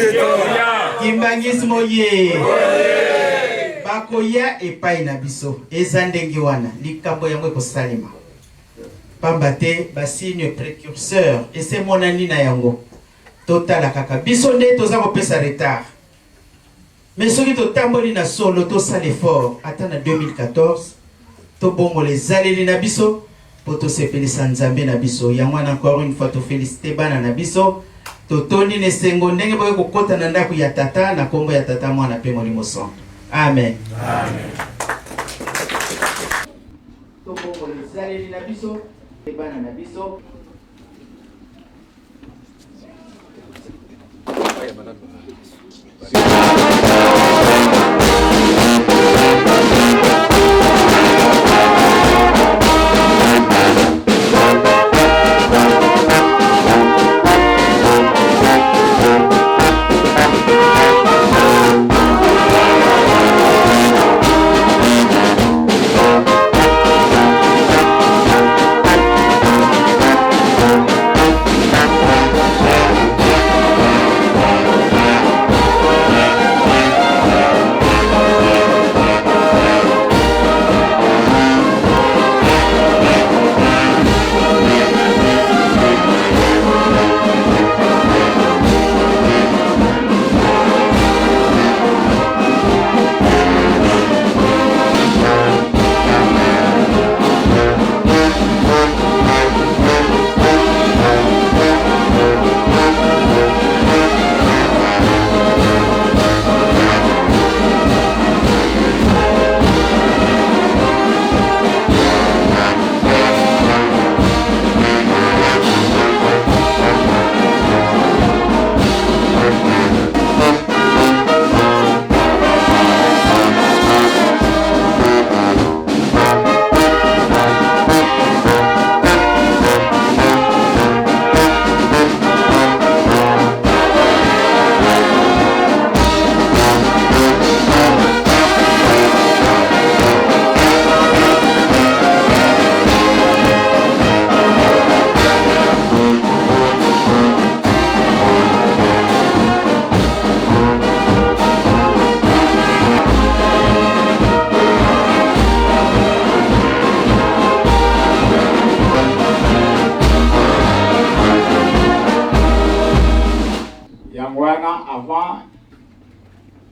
Kimbangismo ye. Bakoya epai na biso. Eza ndenge wana. Likambo yango ekosalema. Pamba te ba signes precurseurs esi emonani na yango. Totala kaka biso nde toza kopesa retard. Mais soki totamboli na solo, tosala effort ata na 2014 tobongola ezaleli na biso po tosepelisa Nzambe na biso. Yango wana encore une fois to feliciter bana na biso. Totondi na esengo ndenge boye kokota na ndako ya Tata na kombo ya Tata, Mwana pe Molimo Santu. Amen. Amen. Tobongola ezaleli na biso mpe bana na biso.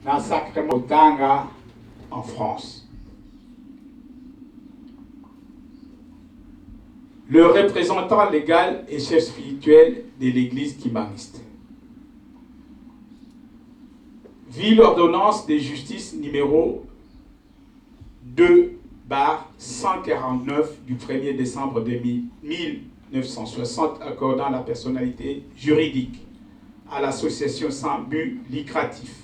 Na sacrement Tanga en France. Le représentant légal et chef spirituel de l'église kimbanguiste. Vu l'ordonnance de justice numéro 2 bar 149 du 1er décembre 1960 accordant la personnalité juridique à l'association sans but lucratif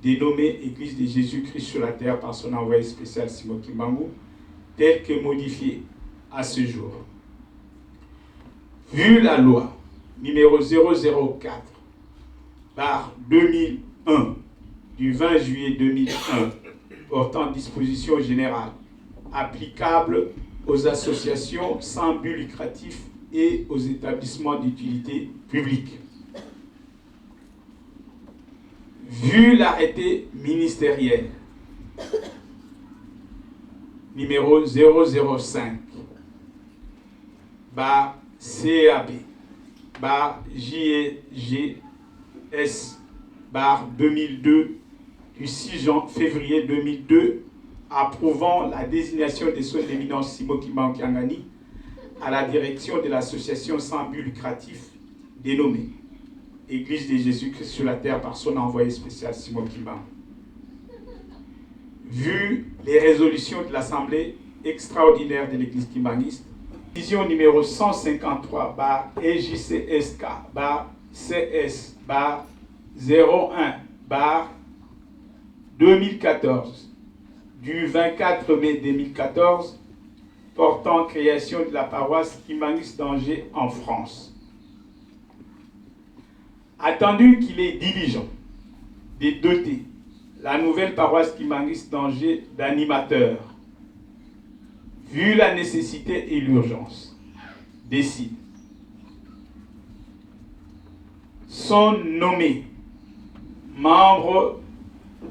dénommée Église de Jésus-Christ sur la terre par son envoyé spécial Simon Kimbangu, telle que modifiée à ce jour. Vu la loi numéro 004 par 2001 du 20 juillet 2001 portant dispositions générales applicables aux associations sans but lucratif et aux établissements d'utilité publique. Vu l'arrêté ministériel numéro 005 bar CAB bar JGS bar 2002 du 6 février 2002 approuvant la désignation de son éminence Simon Kimbangu Kiangani à la direction de l'association sans but lucratif dénommée Église de Jésus-Christ sur la terre par son envoyé spécial Simon Kimbangu. Vu les résolutions de l'Assemblée extraordinaire de l'Église kimbanguiste, décision numéro 153 bar EJCSK bar CS bar 01 bar 2014 du 24 mai 2014 portant création de la paroisse Kimbanguiste d'Angers en France. Attendu qu'il est diligent de doter la nouvelle paroisse Kimbanguiste d'Angers d'animateurs, vu la nécessité et l'urgence, décide. Sont nommés membres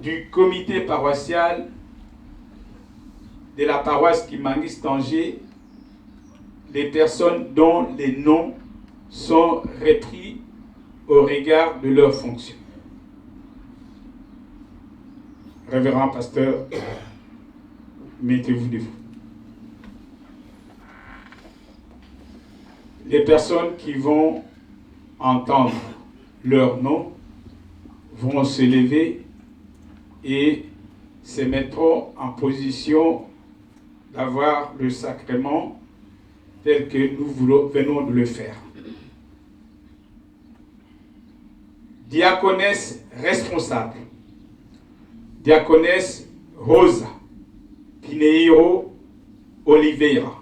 du comité paroissial de la paroisse Kimbanguiste d'Angers les personnes dont les noms sont repris au regard de leur fonction. Révérend pasteur, mettez-vous debout. Les personnes qui vont entendre leur nom vont se lever et se mettront en position d'avoir le sacrement tel que nous voulons, venons de le faire. Diaconesse responsable. Diaconesse Rosa Pineiro Oliveira.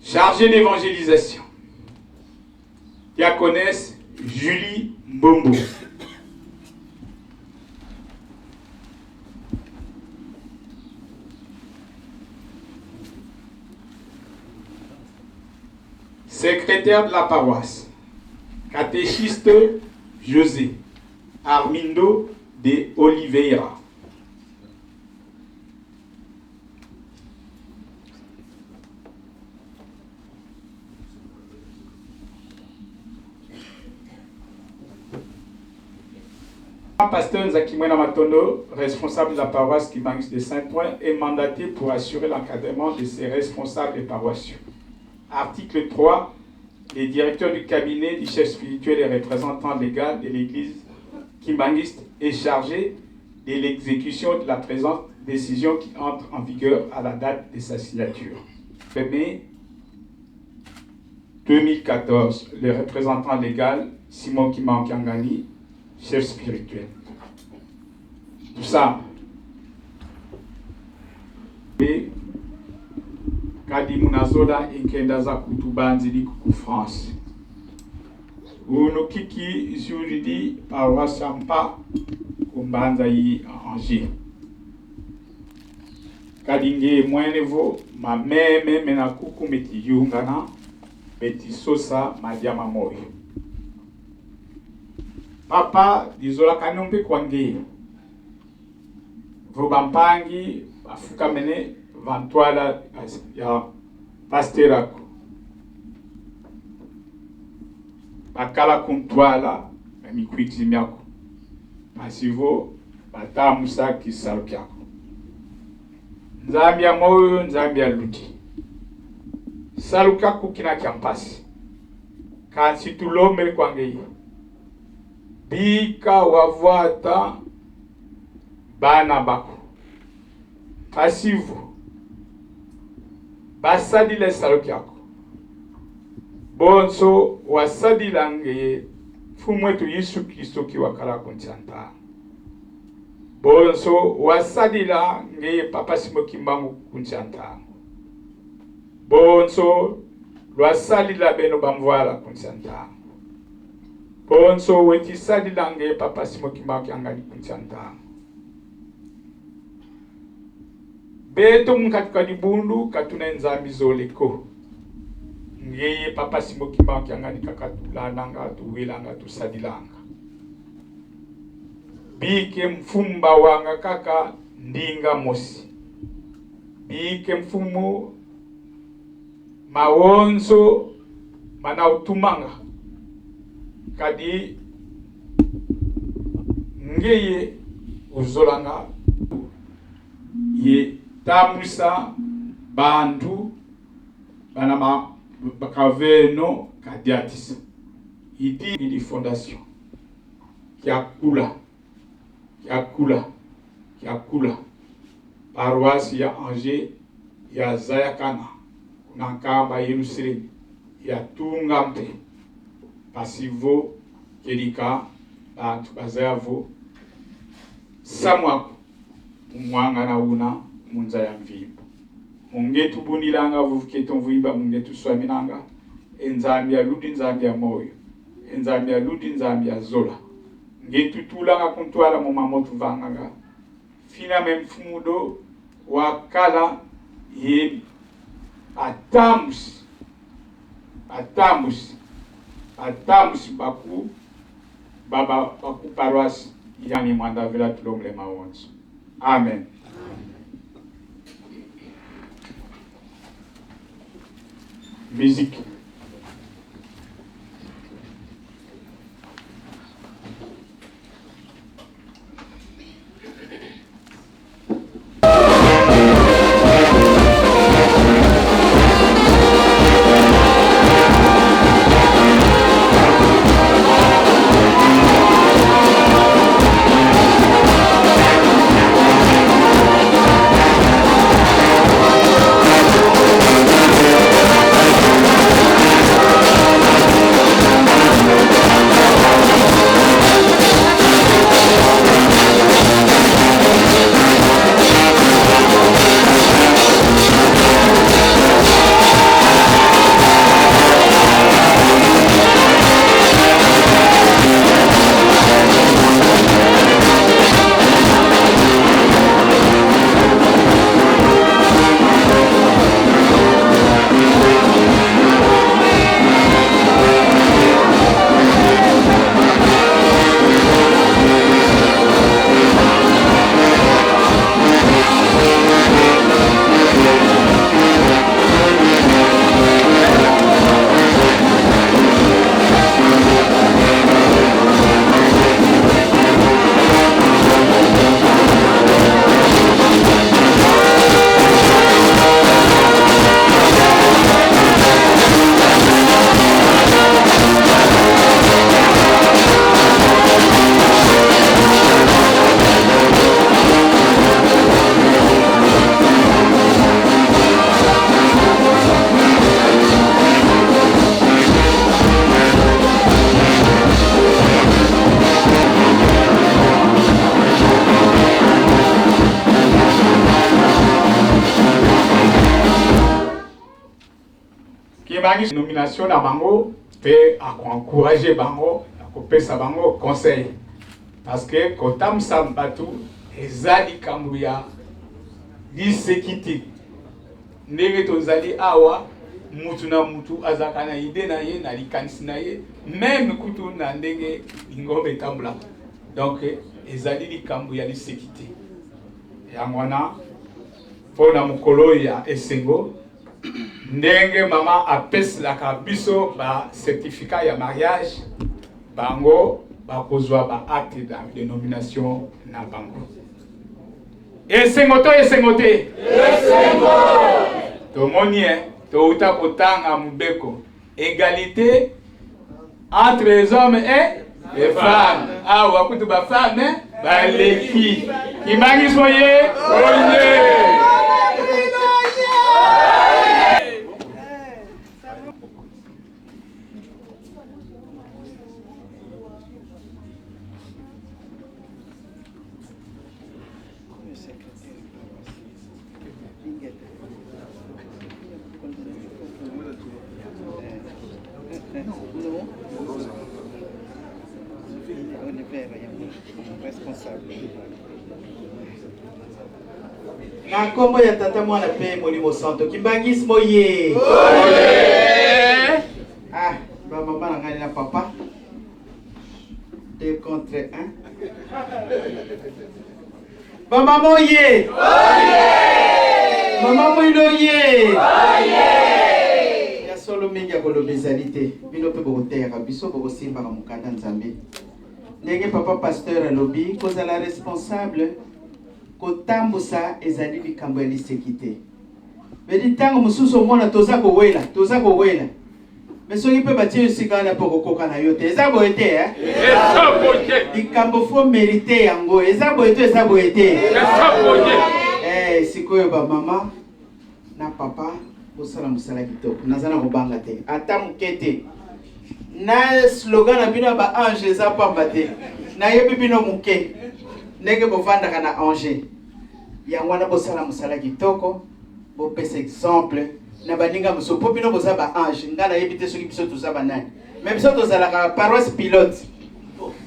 Chargée d'évangélisation. Diaconesse Julie Mbombo. Secrétaire de la paroisse, catéchiste José Armindo de Oliveira. Pasteur Nzakimwena Matondo, responsable de la paroisse Kimbanguiste de Saint-Ouen, est mandaté pour assurer l'encadrement de ses responsables paroissiaux. Article 3. Les directeurs du cabinet du chef spirituel et représentant légal de l'église kimbanguiste est chargé de l'exécution de la présente décision qui entre en vigueur à la date de sa signature. 1er 2014, le représentant légal Simon Kimbangu chef spirituel. Tout ça. Et kadi munazola inkenda za kutubanzili ku France. Uno kiki zuridi paroisse mpa kumbanza yi Angers. Kadi nge mwenevo mameme mena kuku meti yungana meti sosa madiama moyo. Papa dizolaka nombe kwa nge. Vo bampangi Bafukamene vantwala ya pasteur ako. Bakala kuntwala na mikwiti myako. Pasivo batamusa kisalo kyako. Nzambi ya moyo, Nzambi ya ludi. Saluka kukina kya mpasi. Kasi tulombe kwangei. Bika wavwata bana bako. Pasivo basadila esalo kyako. Bonso wasadila ngeye Mfumu wetu Yesu Kristo kiwakala kuntianta. Bonso wasadila ngeye Papa Simon Kimbangu kuntianta. Bonso lwasalila beno bamvwala kuntianta. Bonso wetisalila ngeye Papa Simon Kimbangu kiangani kuntianta. Beto munkati ka dibundu katuna nzambi zoleko. Ngeye Papa Simon Kimbangu kiangani kakatulananga tuwilanga tusadilanga. Bike mfumba wanga kaka ndinga mosi. Bike mfumu mawonso manautumanga. Kadi ngeye uzolanga ye tambusa bantu bana ma bakaveno kadiatisa idi ili fondation kyakula kyakula kyakula paroisse ya Angers ya Zayakana kuna nkamba Yerusalemu ya tunga mpe pasivo kelika bantu bazayavo samwaku mumwanga na una munza ya mvimbo mungetu bunilanga vuketo mvimba mungetu swaminanga enzambi ya ludi nzambi ya moyo enzambi ya ludi nzambi ya zola ngetu tulanga kuntwala mu mamotu vanganga fina memfumudo wakala ye atambusi atambusi atambusi baku baba baku paroisse yani mwanda vila tulomle maonzo. Amen. Musique. Kimbangi nomination na bango pe akoencourage bango akopesa bango conseil parce que kotambusa bato eza likambo ya liseki te. Ndenge tozali awa mutu na mutu azalaka na idée na ye na likanisi na ye meme kutu na ndenge lingomba etambolaka. Donc ezali likambo ya liseki te. Yango wana Mpo na mokolo oyo ya esengo, ndenge mama apeselaka biso ba certificat ya mariage, bango bakozwa ba acte de nomination na bango. Esengo to esengo te? Esengo! Tomoni eh, touta kotanga mobeko egalite entre les hommes et les femmes. Awa kutu ba femmes baleki. Kimbangismo ye oye. Na nkombo ya Tata, Mwana mpe Molimo Santo, Kimbangismo ye! Ah, bamama na ngai na papa, 2 contre 1. Bamama oye! Mama Mwilo ye! Ya solo mingi ya koloba ezali te. Bino mpe bokoteyaka biso, bokosimbaka mokanda Nzambe. Ndenge papa pasteur alobi, kozala responsable, kotambusa ezali likambo ya liseki te. Bedi ntango mosusu omona toza kowela, toza kowela. Mais soki mpe batie yo esika wana mpe okokoka na yo te, eza boye te eh? Eza boye. Likambo fo merite yango, eza boye to eza boye te? Eza boye. Eh, sikoyo ba mama na papa bosala mosala kitoko, naza na kobanga te ata moke te. Na slogan na bino ya ba ange eza pamba te, nayebi bino moke ndenge bovandaka na ange, yango wana bosala mosala kitoko, bopesa exemple na baninga mosusu mpo bino boza ba ange. Ngai nayebi te soki biso toza banani, mais biso tozalaka paroisse pilote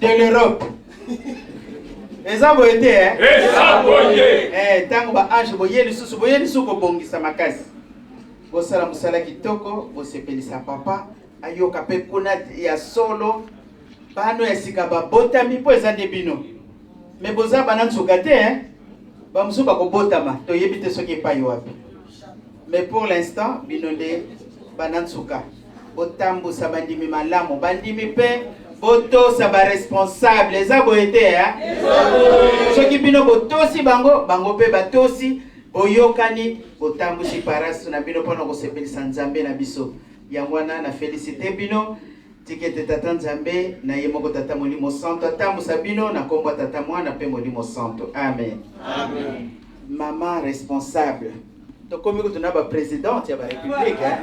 de l'Europe. Eza boye te eh? Eza boye. Eh, ntango ba ange boye lisusu, boye lisusu kobongisa makasi, bosala mosala kitoko, bosepelisa papa ayoka mpe kuna ya solo bano ya sika babotami, mpo eza nde bino me boza bana nsuka te eh? Bamosusu bakobotama toyebi te soki epai wapi, mais pour l'instant bino nde bana nsuka. Botambusa bandimi malamu, bandimi mpe botosa baresponsable. Eza boye te eh? Soki bino botosi bango, bango mpe batosi, boyokani, botambusi paraso na bino mpona kosepelisa Nzambe na biso. Yango wana na felicite bino. Tika ete Tata Nzambe na ye moko Tata Molimo Santo atambusa bino na kombo ya Tata, Mwana mpe Molimo Santo. Amen. Amen. Mama responsable, tokomi kutu na ba presidente ya ba republique hein?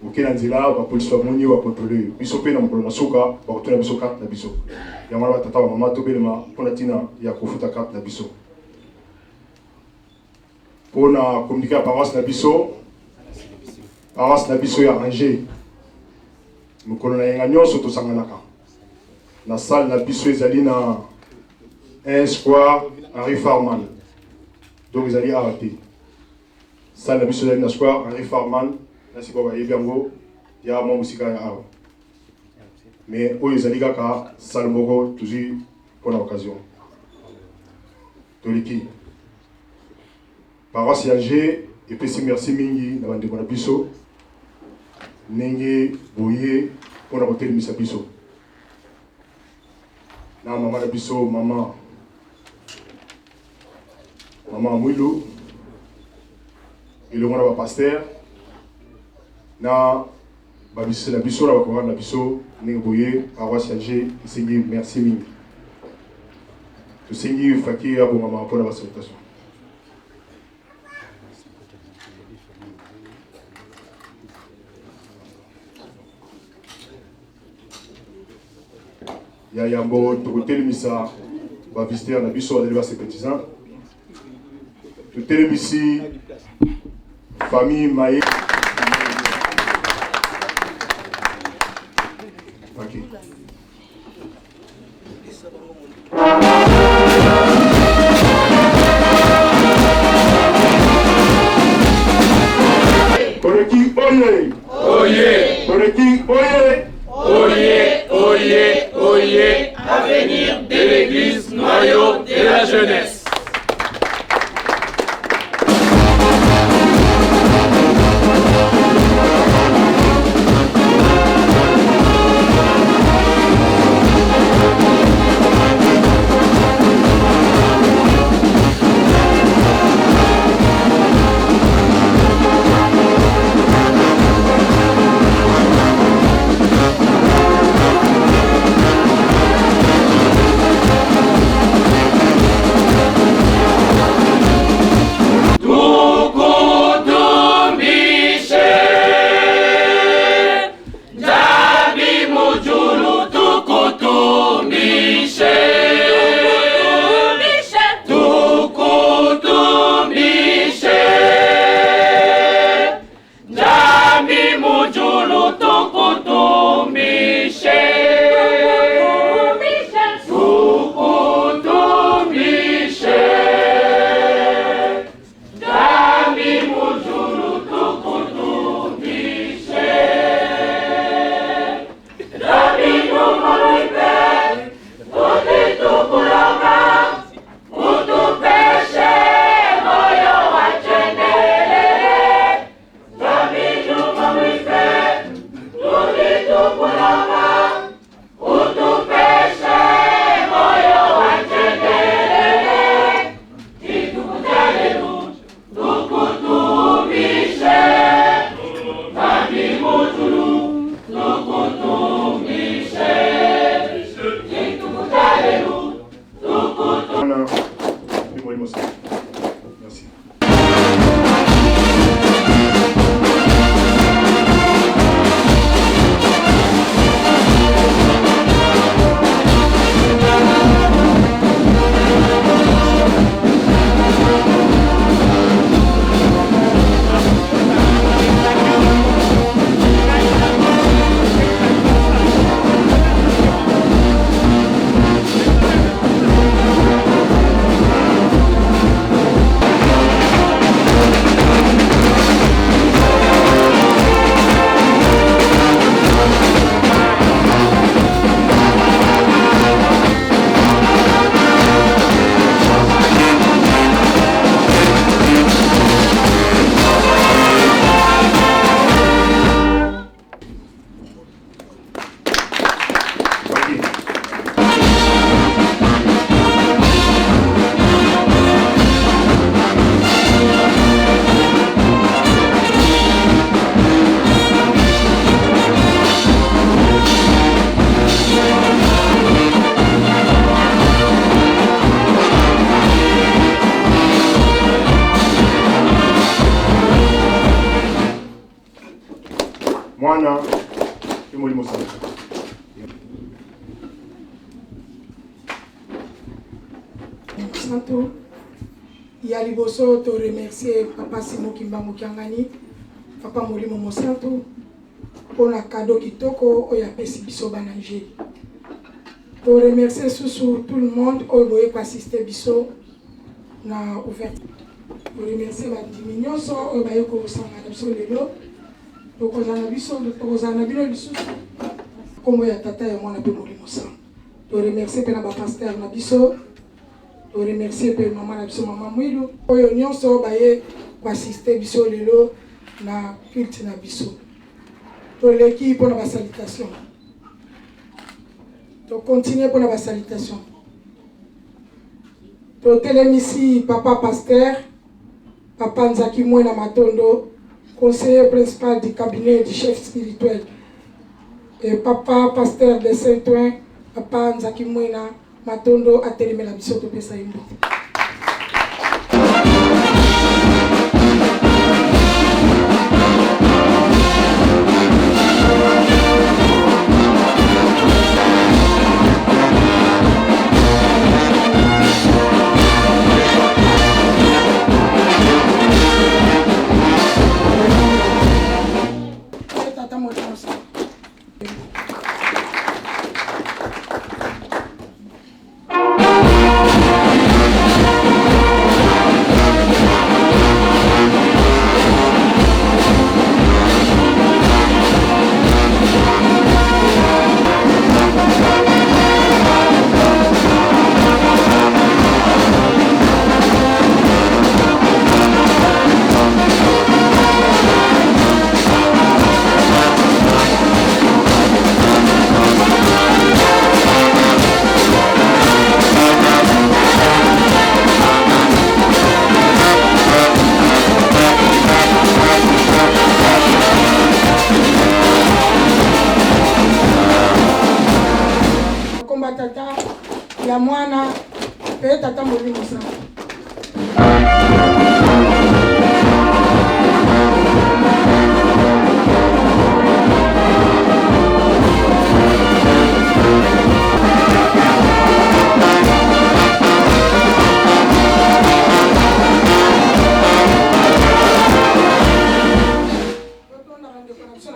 Oke na nzela, bapolisi bamoni yo, bakontrole yo. Biso mpe na mokolo na suka bakotuna biso carte na biso. Yango wana batata, bamama, tobelema mpo na ntina ya kofuta carte na biso. Mpo na communiqué ya paroisse na biso, paroisse na biso ya Angers, mokolo na yenga nyonso tosanganaka na salle na biso, ezali na 1 square Henri Farman, donc ezali awa te. Salle na biso ezali na square Henri Farman, na sikoyo bayebi yango ya mwa mosika ya awa, mais oyo ezali kaka salle moko tozwi mpona occasion. Toleki paroisse ya G epesi merci mingi na bandeko na biso ndenge boye mpona kotelemisa biso na mama na biso, mama Mwilu, elongo na bapasteur na babisi na biso na bakorale na biso. Ndenge boye, paroisse ya G esengi merci mingi. Tosengi faki abongama mpona basalutation. Ya yambo, tokotelemisa bavisiteur na biso, bazali basympathisant. Totelemisi famille Maye. Okay. Koleki oye! Oye! Koleki oye! Oye, oye, oye! Avenir de l'Église, noyau de la jeunesse. Tukutumbishe Nzambi mujulu, tukutumbishe, tukutumbishe Nzambi mujulu, tukutumbishe, tukutumbishe Nzambi mujulu, tukutumbishe. Nzambi numuluipe utitukulonga, utupeshe moyo wa chendelele. Nzambi numuluipe utitukulonga, utupeshe moyo wa chendelele. Titukutalelu tukutumbishe Nzambi mujulu, tukutumbishe. Titukutalelu. Wana mpe Molimo Santo. Merci. Molimo Mosantu. Ya liboso to remercier papa Simon Kimbangu Kiangani, papa Molimo Mosantu mpona cadeau kitoko oyo apesi biso bana Angers. To remercier susu tout le monde oyo boye ko assister biso na ouverture. To remercier bandimi nyonso oyo baye kosangana biso lelo. Tokozala na biso, tokozala na bino lisusu. Kombo ya Tata ya Mwana mpe Molimo Santu. To remercier mpe na ba pasteurs na biso. To remercier mpe mama na biso mama Mwilu oyo nyonso baye ko assister biso lelo na culte na biso. Toleki mpo na ba salutations. To continuer mpo na ba salutations. Totelemisi papa pasteur Papa Nzaki Mwena Matondo, conseiller principal du cabinet du chef spirituel. Et papa pasteur de Saint-Ouen, papa Nzaki Mwena Matondo atelemela biso topesa ye mbote. Komba tata ya mwana mpe tata molimo santu.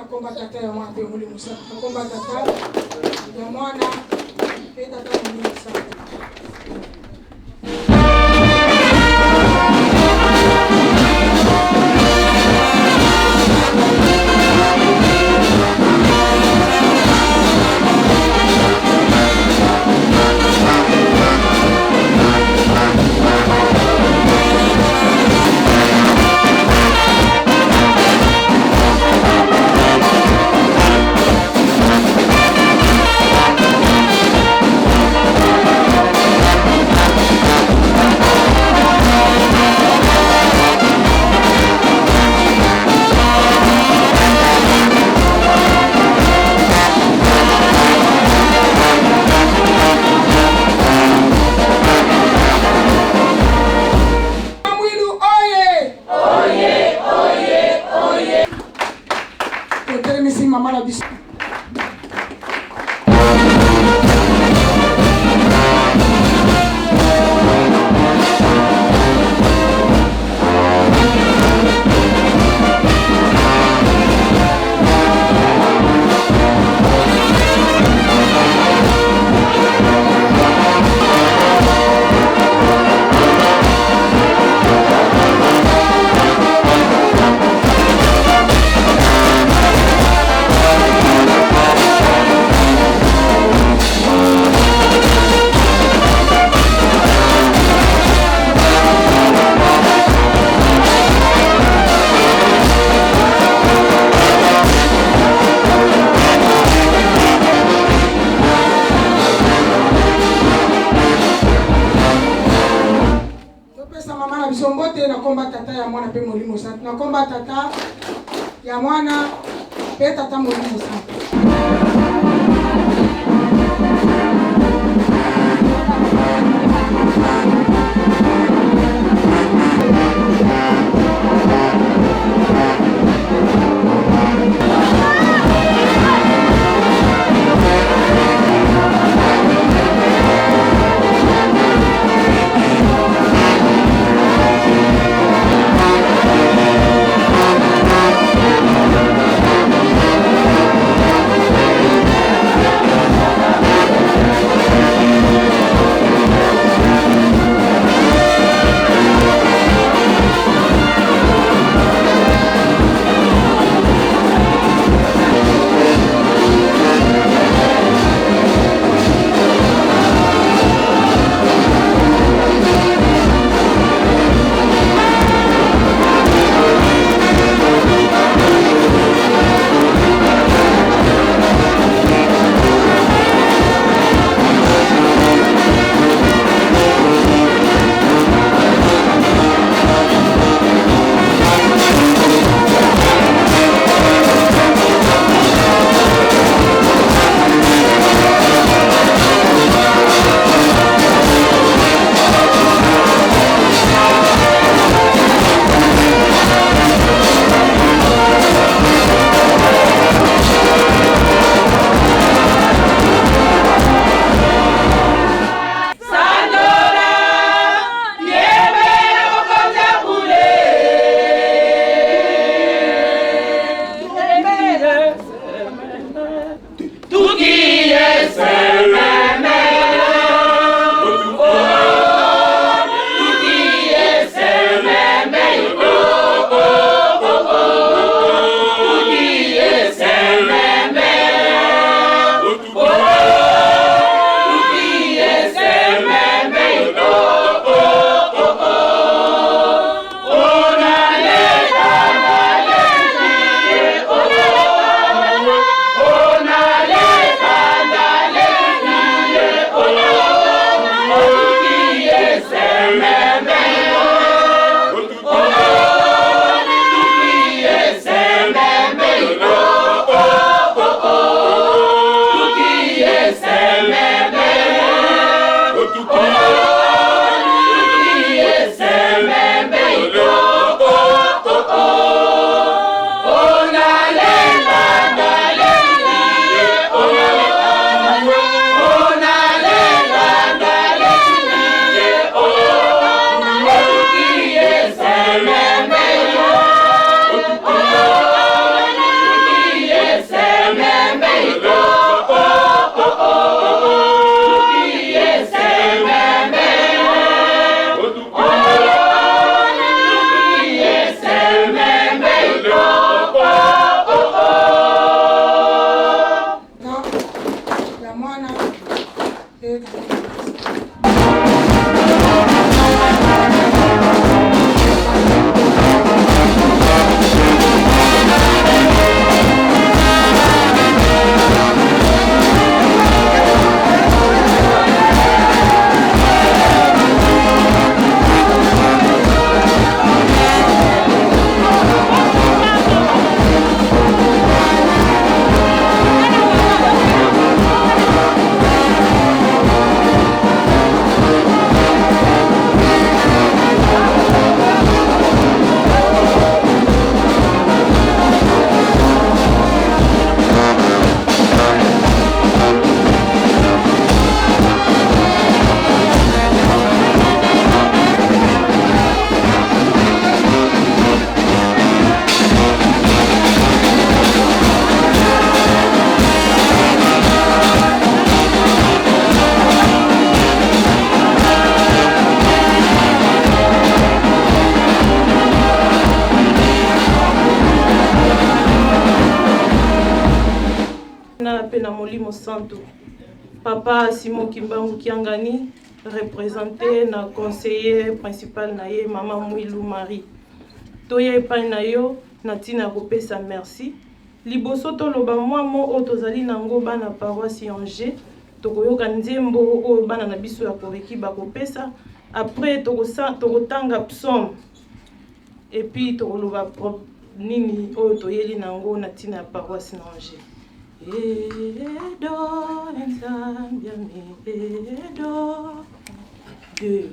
Komba tata ya mwana mpe molimo santu. Komba tata ya mwana mpe tata molimo santu. Mwilu oye! Oye, oye, oye! Totelemisi mama na biso. Topesa mama na biso mbote na komba tata ya mwana mpe molimo santu, na komba tata ya mwana mpe tata molimo santu. Molimo Santu. Papa Simon Kimbangu Kiangani, represente na conseiller principal na ye Mama Mwilu Marie. Toya epai na yo na ntina ya kopesa merci. Liboso toloba mwa mo oyo tozali na yango bana paroisse ya Angers, tokoyoka nzembo oyo bana na biso ya Koreki bakopesa. Après tokotanga psaume et puis tokoloba nini oyo toyeli na yango na ntina ya paroisse na Angers. Edo Nzambi edo deux.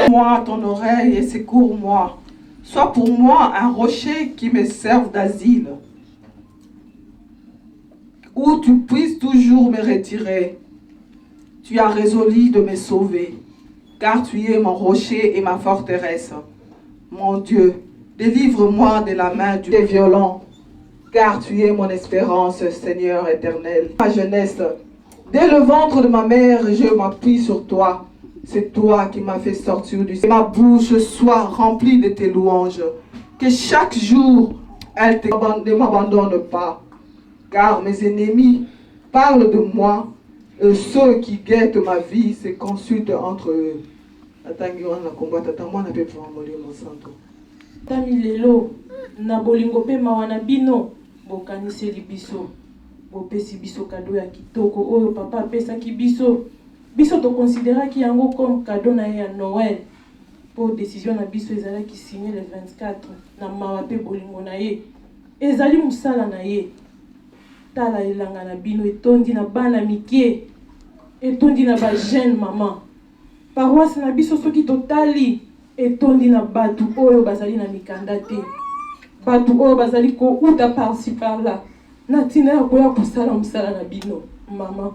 Moi ton oreille et secours-moi. Sois pour moi un rocher qui me serve d'asile, où tu puisses toujours me retirer. Tu as résolu de me sauver, car tu es mon rocher et ma forteresse. Mon Dieu, délivre-moi de la main du violent, car tu es mon espérance, Seigneur éternel. Ma jeunesse, dès le ventre de ma mère, je m'appuie sur toi. C'est toi qui m'as fait sortir du... Ma bouche soit remplie de tes louanges. Que chaque jour, elle ne m'abandonne pas. Car mes ennemis parlent de moi, et ceux qui guettent ma vie se consultent entre eux. Natangi wana na kombo ya Tata, Mwana mpe Molimo Santo. Tami lelo na bolingo mpe mawa na bino bokaniseli biso, bopesi biso kado ya kitoko oyo papa apesaki biso. Biso toconsideraki yango comme cadeau na ye ya Noël mpo decision na biso ezalaki signe le 24 na mawa mpe bolingo na ye ezali mosala na ye. Tala elanga na bino etondi na bana mike, etondi na ba jeune mama. Paroisse na biso soki totali etondi na bato oyo bazali na mikanda te, bato oyo bazali kouta par-ci par-là na ntina ya koya kosala mosala na bino. Mama,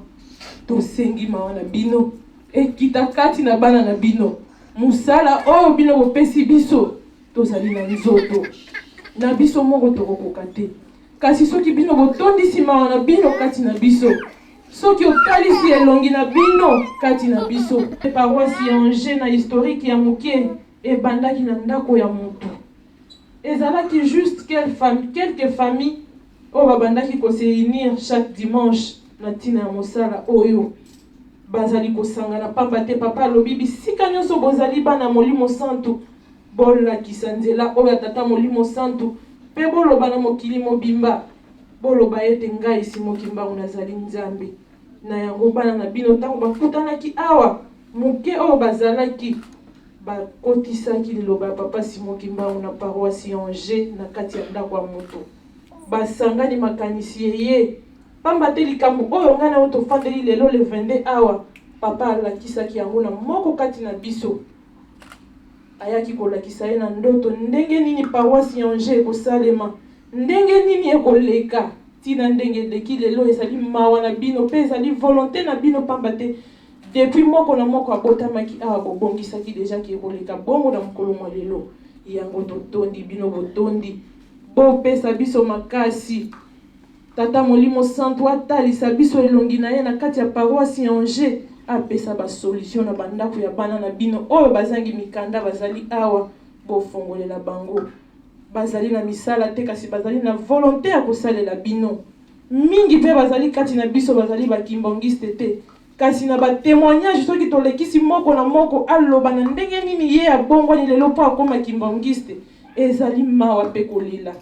tosengi mawa na bino ekita kati na bana na bino. Mosala oyo bino bopesi biso, tozali na nzoto na biso moko tokokoka te, kasi soki bino botondisi mawa na bino kati na biso, soki otalisi elongi na bino kati na biso. Paroisse ya Angers na historique ya moke ebandaki na ndako ya motu. Ezalaki juste quelques familles oyo babandaki ko se unir chaque dimanche na ntina ya mosala oyo bazali kosangana, pamba te papa alobi bisika nyonso bozali bana Molimo Santu, bolakisa nzela oyo ya Tata Molimo Santu mpe boloba na mokili mobimba, boloba ete ngai Simon Kimbangu nazali Nzambe. Na yango bana na bino ntango bakutanaki awa moke oyo bazalaki, bakotisaki liloba ya papa Simon Kimbangu na paroisse ya Angers na kati ya ndako ya moto. Basangani makanisi eye, pamba te likambo oyo ngai na yo tofandeli lelo le 22 awa, papa alakisaki yango na moko kati na biso. Ayaki kolakisa ye na ndoto ndenge nini paroisse ya Angers ekosalema, ndenge nini ekoleka, tina ndenge eleki lelo. Ezali mawa na bino mpe ezali volonté na bino, pamba te depuis moko na moko abotamaki awa, bobongisaki deja ke ekoleka bongo na mokolo mwa lelo. Yango totondi bino botondi. Bopesa biso makasi. Tata Molimo Santu atalisa biso elongi na ye na kati ya paroisse ya Angers, apesa ba solution na ba ndako ya bana na bino oyo bazangi mikanda bazali awa, bofongolela bango. Bazali na misala te kasi bazali na volonte ya kosalela bino. Mingi pe bazali kati na biso bazali ba kimbanguiste te kasi na ba temoignage soki tolekisi moko na moko aloba na ndenge nini ye abongwani lelo po akoma kimbanguiste ezali mawa pe kolela.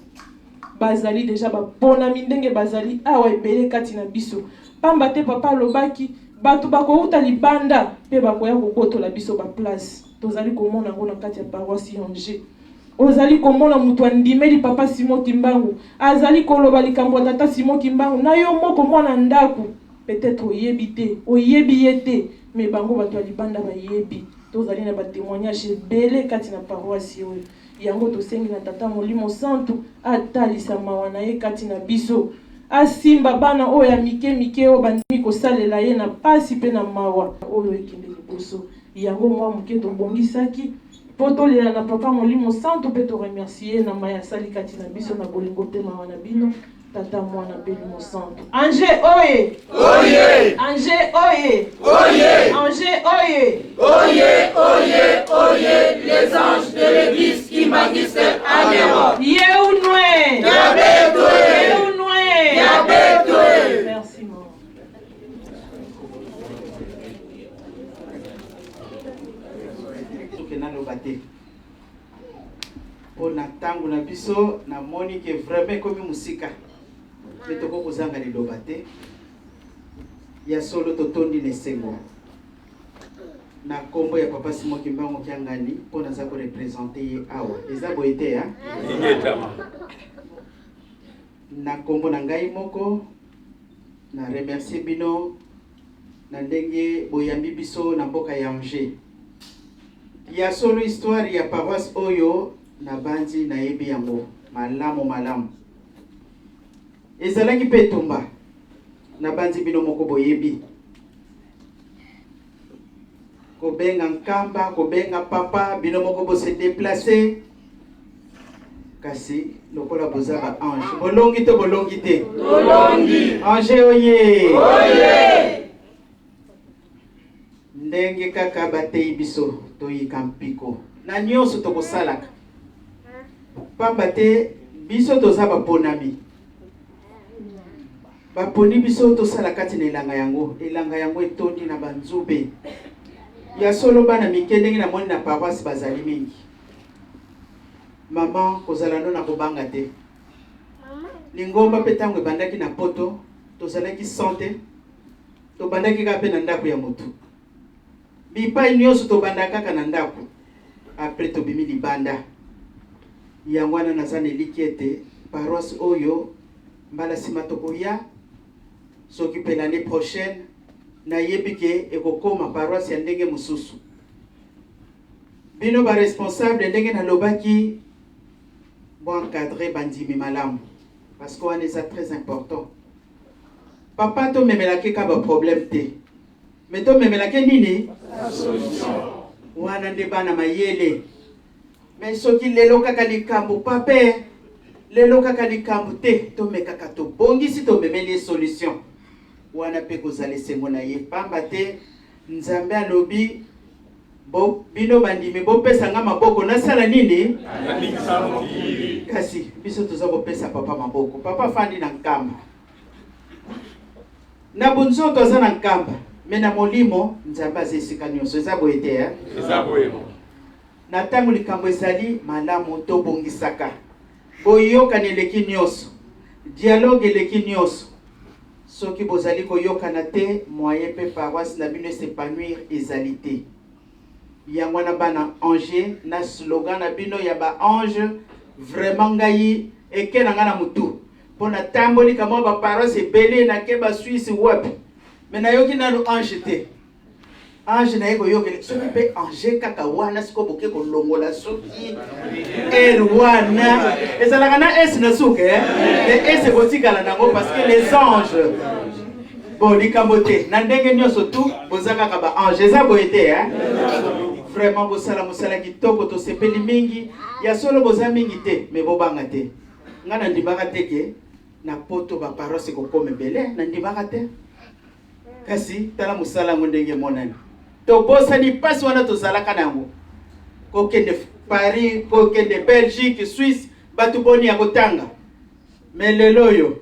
Bazali deja baponami ndenge bazali awa ebele kati na biso. Pamba te papa alobaki bato bakowuta libanda pe bakoya kobotola biso ba place. Tozali komona yango na kati ya paroisse ya Angers. Ozali komona mutu andimeli papa Simon Kimbangu azali koloba likambo ya tata Simon Kimbangu na yo moko mwana ndaku peut etre oyebi te, oyebi ye te mais bango batu ya libanda bayebi. Tozali na ba temoignages ebele kati na paroisse oyo. Yango tosengi na Tata Molimo Santu atalisa mawa na ye kati na biso, asimba bana oyo ya mike mike oyo bandimi kosalela ye na pasi pe na mawa oyo ekende liboso. Yango mwa moke tobongisaki po tolela na Papa Molimo Santu pe to remercier ye na maye asali kati na biso na bolingo pe mawa na bino. Tata Mwana mpe Elimo Santu. Ange oye! Oye! Ange oye! Oye! Ange oye! Oye, oye, oye, les anges de l'église kimbanguiste en Europe. Yeunwe! Nyabetwe! Yeunwe! Nyabetwe! Merci maman. Soki naloba te. Mpo na ntango na biso namoni ke vraiment ekomi mosika mpe tokoki kozanga liloba te. Ya solo totondi na esengo na nkombo ya Papa Simon Kimbangu Kiangani mpo naza ko representer ye awa. Eza boye te ya? Na nkombo na ngai moko na remercier bino na ndenge boyambi biso na mboka ya Angers. Ya solo histoire ya paroisse oyo nabanzi nayebi yango malamu malamu. Ezalaki mpe etumba, nabanzi bino moko boyebi. Kobenga Nkamba, kobenga papa, bino moko bo se deplacer. Kasi lokola boza ba ange, bolongi to bolongi te? Tolongi. Ange oye! Oye! Ndenge kaka bateyi biso toyika mpiko na nyonso tokosalaka, pamba te biso toza baponami. Baponi biso tosala kati na elanga yango. Elanga yango etondi na banzube. Ya solo, bana mike ndenge namoni na paroisse bazali mingi. Mama, kozala no na kobanga te. Lingomba mpe ntango ebandaki na poto, tozalaki sans te. Tobandaki kaka mpe na ndako ya motu. Bipai nyonso tobanda kaka na ndako, après tobimi libanda. Yango wana naza na elikya ete paroisse oyo mbala sima tokoya, soki mpe l'annee prochaine, nayebi ke ekokoma paroisse ya ndenge mosusu. Bino ba responsable ndenge nalobaki, bo encadrer bandimi malamu parce que wana eza très important. Papa tomemelake ka ba problème te mais tomemelake nini? Wana nde bana mayele. Mais soki lelo kaka likambo pape, lelo kaka likambo te, tomekaka tobongisi tomemeli ye solution. Wana pe kozala esengo na ye pamba te Nzambe alobi bo bino bandimi bopesa nga maboko nasala nini? Kasi biso toza kopesa papa maboko. Papa afandi na Nkamba. Na bonzoto aza na Nkamba, mais na molimo Nzambe aza esika nyonso. Eza boye te eh? Eza boye. Na tango likambo ezali malamu tobongisaka. Boyokani eleki nionso. Dialogue eleki nionso. Soki bozali koyokana te, moyen pe paroisse na bino e s'epanouir ezali te. Yango wana bana Angers na slogan na bino ya ba anges, vraiment ngai eke na ngai na mutu. Po na tamboli ka mwa ba paroisse ebele, nake ba Suisse wapi. Mais nayoki nanu ange te. Ange naye koyokela soki mpe ange kaka wana sikoyo boke kolongola soki r wana ezalaka na s na suka eh? Mais s ekotikala nango parce que les anges bon likambo te na ndenge nyonso tu boza kaka ba ange eza boye te eh? Vraiment bosala mosala kitoko, tosepeli mingi. Ya solo boza mingi te, mais bobanga te. Nga nandimaka te ke na poto ba paroisse ekokoma ebele, nandimaka te. Kasi tala mosala yango ndenge emonani. Tobosani mpasi wana tozalaka na yango, kokende Paris, kokende Belgique, Suisse, bato boni ya kotanga. Mais lelo oyo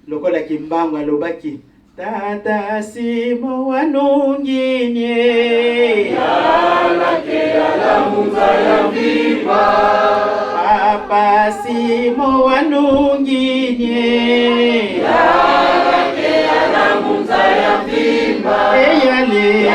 lokola Kimbangu alobaki Tata Simo wanunginie Papa Simo wanunginie Eyale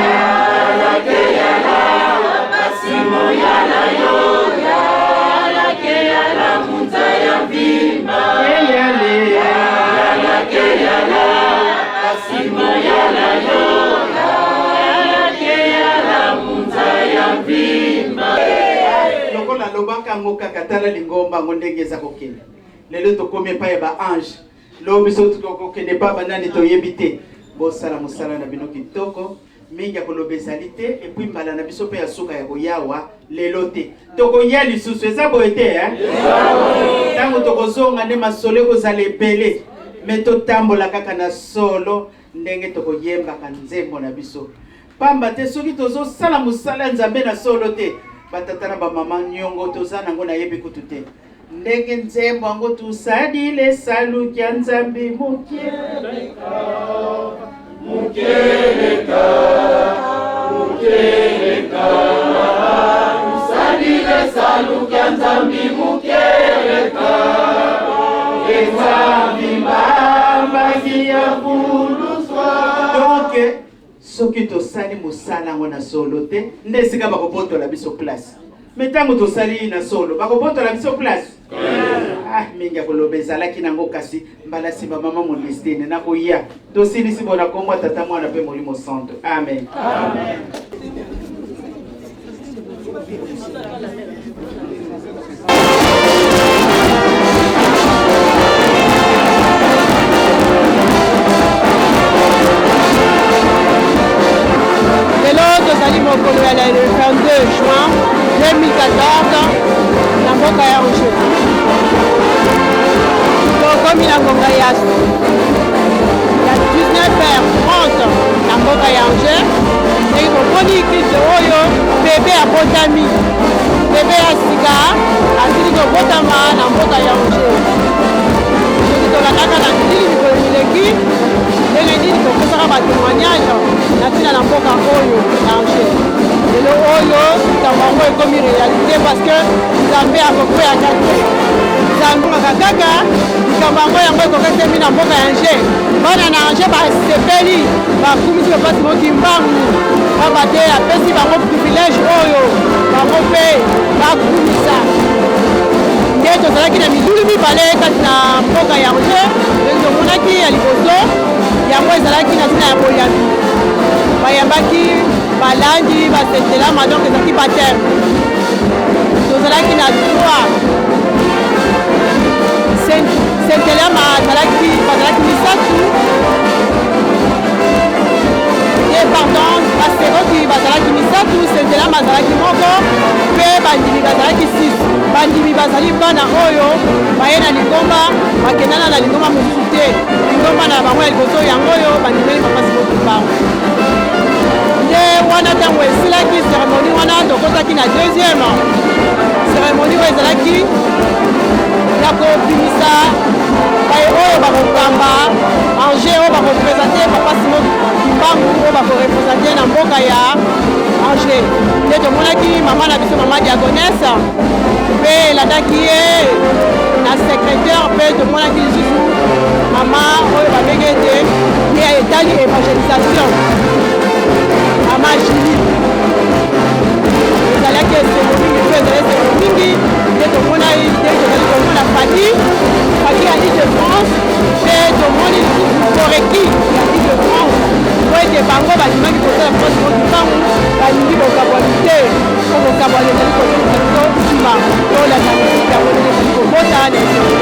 Lokola alobaka yango kaka, tala lingomba yango ndenge eza kokende lelo. Tokomi epai ya ba ange, lobi biso tokokende epai banani toyebi te. Bosala mosala na bino kitoko mingi, ya koloba ezali te. Et puis mbala na biso mpe ya suka ya koyawa lelo te, tokoya lisusu. Eza boye te? Ntango tokozonga nde masolo ekozala ebele. Me totambola kaka na solo ndenge tokoyembaka nzembo na biso, pamba te soki tozosala mosala ya Nzambe na solo te, batata na bamama, niongo toza nango nayebi kutu te. Ndenge nzembo yango tusadile saluki ya Nzambe Mukeleka, mukeleka, tusalile saluki ya Nzambi mukeleka, Nzambi mbambaki ya kuluswa. Donc soki tosali mosala yango na solo te, nde esika bakobotola biso place. Me ntango tosali na solo, bakobotola biso place? Ah, mingi ya koloba ezalaki nango, kasi mbala nsima. Mama Modestine, nakoya. Tosilisi bona kombo ya Tata, Mwana mpe Molimo Santo. Amen, amen. Lelo tozali mokolo ya le 22 juin 2014 na mboka ya Angers. Tokomi na ngonga ya 19h30 na mboka ya Angers. Ndenge bomoni krise oyo, bebe abotami, bebe ya sika asili kobotama na mboka ya Angers. Soki tolandaka na milili mikolo mileki ndenge nini kopesaka batémoignage na ntina na mboka oyo ya Angers, lelo oyo likambo yango ekomi réalité, parce que Nzambe akokweyaka te, Nzambe kaka kaka. Likambo yango ekokesemi na mboka ya Angers. Bana na Angers basepeli, bakumisi Papa Simon Kimbangu, pamba te apesi bango privilège oyo bango mpe bakumisa. Nde tozalaki na milulu mibale kati na mboka ya Angers. Ndenge tomonaki, ya liboso yango ezalaki na ntina ya boyambi, bayambaki balandi basentelama, donc ezalaki baptême. Tozalaki na trois sentelama, azalaki, bazalaki misato te, pardon, baseroki bazalaki misato, sentelama azalaki moko, mpe bandimi bazalaki 6. Bandimi bazali bana oyo baye na lingomba, bakendana na lingomba mosusu te. Lingomba na bango ya liboso yango oyo bandimeli Papa Simon Kimbangu. Nde wana ntango esilaki cérémonie wana, tokotaki na deuxième cérémonie oyo ezalaki ya kobimisa baye oyo bakokamba Angers, oyo bakoprésente Papa Simon Kimbangu, oyo bakoreprésente na mboka ya Angers. Nde tomonaki mama na biso, mama diaconesse, mpe elandaki ye na secrétaire, mpe tomonaki lisusu mama oyo babengi ete ye etali évangélisation, mama Julie. Ezalaki esengo mingi mpe ezali esengo mingi nde tomona, nde tozali komona Faki, Faki ya Ile de France, mpe tomoni lisusu Koreki ya Ile de France, po ete bango bandimaki kosala France Kimbangu. Balingi bokabwani te, po bokabwani ezali kozongisa biso nsima. Tolanda mosika yango ndenge ezali kobota na esengo.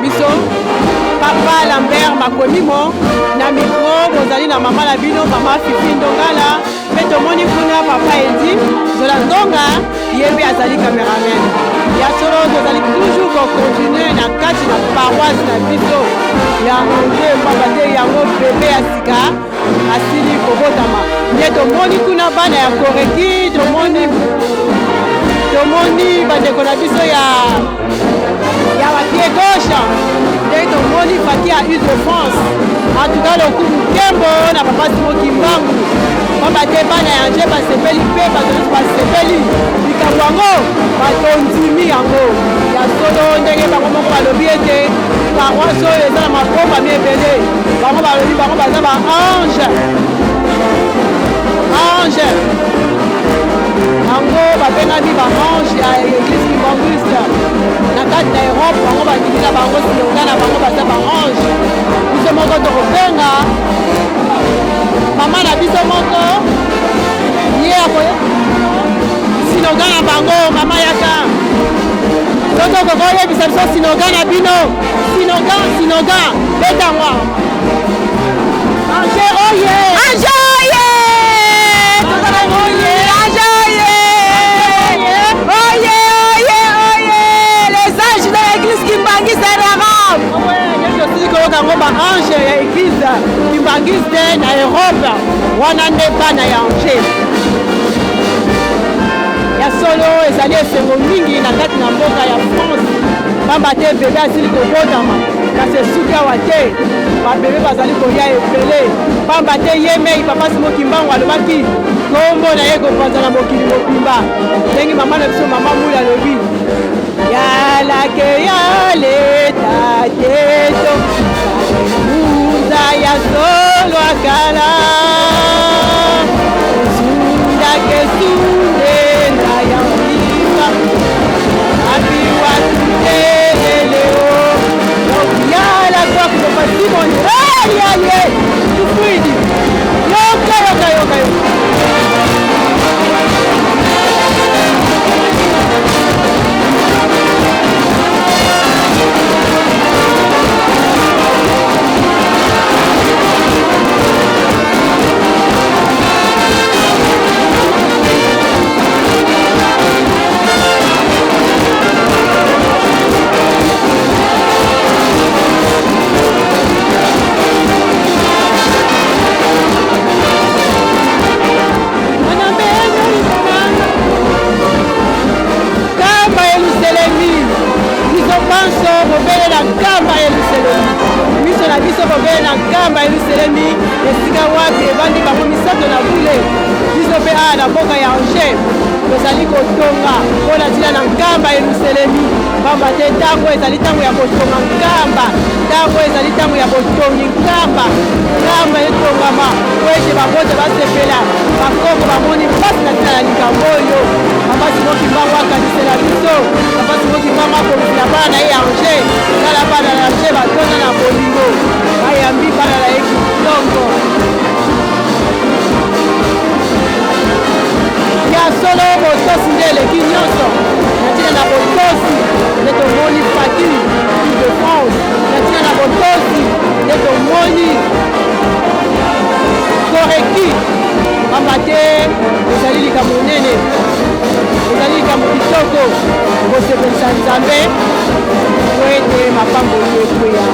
biso papa Lambert Makonimo na micro, bozali na mama na bino mama Fifi Ndongala, mpe tomoni kuna papa Edi Zola Ndonga, ye mpe azali cameraman. Ya solo tozali toujours kocontinue na kati na paroisse na biso ya Angers, mpamba te yango bebe ya sika asili kobotama. Nde tomoni kuna bana ya Koreki, tomoni tomoni bandeko na biso ya ya bapied gauche, nde tomoni fati ya Ile de France. En tout cas lokumu nkembo na papa Simo Kimbangu, pamba te bana ya Angers basepeli mpe bato nyonso basepeli likambo yango, batondimi yango ya solo. Ndenge bango moko balobi ete paroisse oyo eza na mabombami ebele, bango balobi bango baza ba ange ange yango babengami ba ange ya église kimbanguiste na kati na Europe. Bango bandimi na bango slogan na bango baza ba ange. Biso moko tokobenga mama na biso moko, ye akoya slogan na bango. Mama, yaka, soki okoki oyebisa biso slogan na bino, slogan, slogan betangwa. Ange oye! Ange oye! Oye! Ange oye! Oye, oye, oye! Les anges de l'église kimbanguiste en Europe! Tosili koyoka yango, ba ange ya église kimbanguiste na Europe, wana nde bana ya Angers. Ya solo ezali esengo mingi na kati na mboka ya France, pamba te bebe asili kobotama. Kasi esuki awa te, babebe bazali koya ebele, pamba te ye mei papa Simo Kimbangu alobaki nkombo na ye kopanza na mokili mobimba. Ndenge mama na biso mama Muli alobi yalake yaleta teto muza ya solo akala sundake sunde na ya mbiba api watuteleleo yala kwa kutoka Simon yaye tufwidi yoka yoka yoka yoka. Nkamba Yelusalemi, biso banso bobele na nkamba Yelusalemi, miso na biso bobele na nkamba Yelusalemi, esika wapi ebandi bango misato na bule. Biso mpe awa na mboka ya Angers tozali kotonga mpo na ntina na nkamba Yelusalemi, pamba te ntango ezali ntango ya kotonga nkamba, ntango ezali ntango ya botongi nkamba. Nkamba etongama po ete babota basepela, bakoko bamoni mpasi na ntina na likambo oyo. Papa Simo Kimbangu akanisela biso, papa Simo Kimbangu akomisela bana na ye ya Angers. Tala bana na Angers batonda na bolingo, bayambi bana na ye kitoko. Ya solo botosi nde eleki nyonso. Na ntina na botosi nde tomoni Fati de France, na ntina na botosi nde tomoni Koreki, pamba te ezali likambo monene, ezali likambo kitoko kosepelisa Nzambe po ete mapamboli ekweya.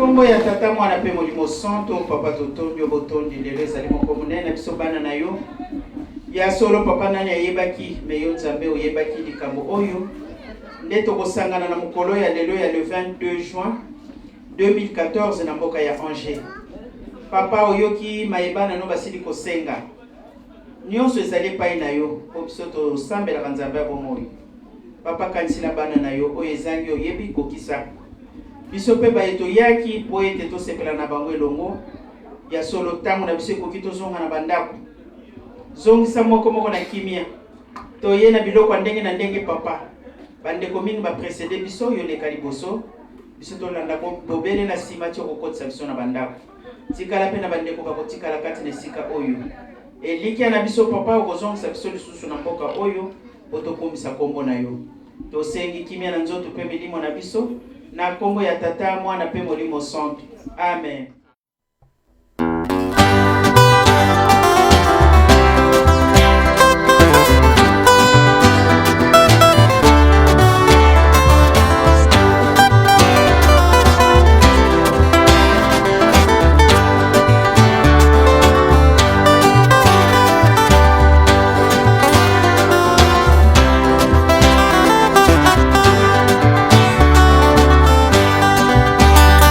Nkombo ya Tata, Mwana mpe Molimo Santo, Papa, totondi yo botondi lelo ezali moko monene na biso bana na yo. Ya solo Papa, nani ayebaki me yo Nzambe oyebaki likambo oyo nde tokosangana na mokolo ya lelo ya le 22 juin 2014 na mboka ya Angers. Papa, oyoki maye bana no basili kosenga. Nionso ezali epai na yo, mpo biso tosambelaka Nzambe ya bomoi. Papa, kanisela bana na yo oyo ezangi oyebi, kokisa. Biso mpe baye toyaki mpo ete tosepela na bango elongo. Ya solo, ntango na biso ekoki tozonga na bandako. Zongisa moko moko na kimia. Toye na biloko ya ndenge na ndenge, Papa. Bandeko mingi ba preceder biso, yo leka liboso. Biso tolanda bobele na sima ti okokotisa biso na bandako. Tikala mpe na bandeko bakotikala kati na esika oyo. Elikya na biso, Papa, okozongisa biso lisusu na mboka oyo mpo tokumisa nkombo na yo. Tosengi kimia na nzoto mpe milimo na biso, na nkombo ya Tata, Mwana mpe Molimo Santu. Amen.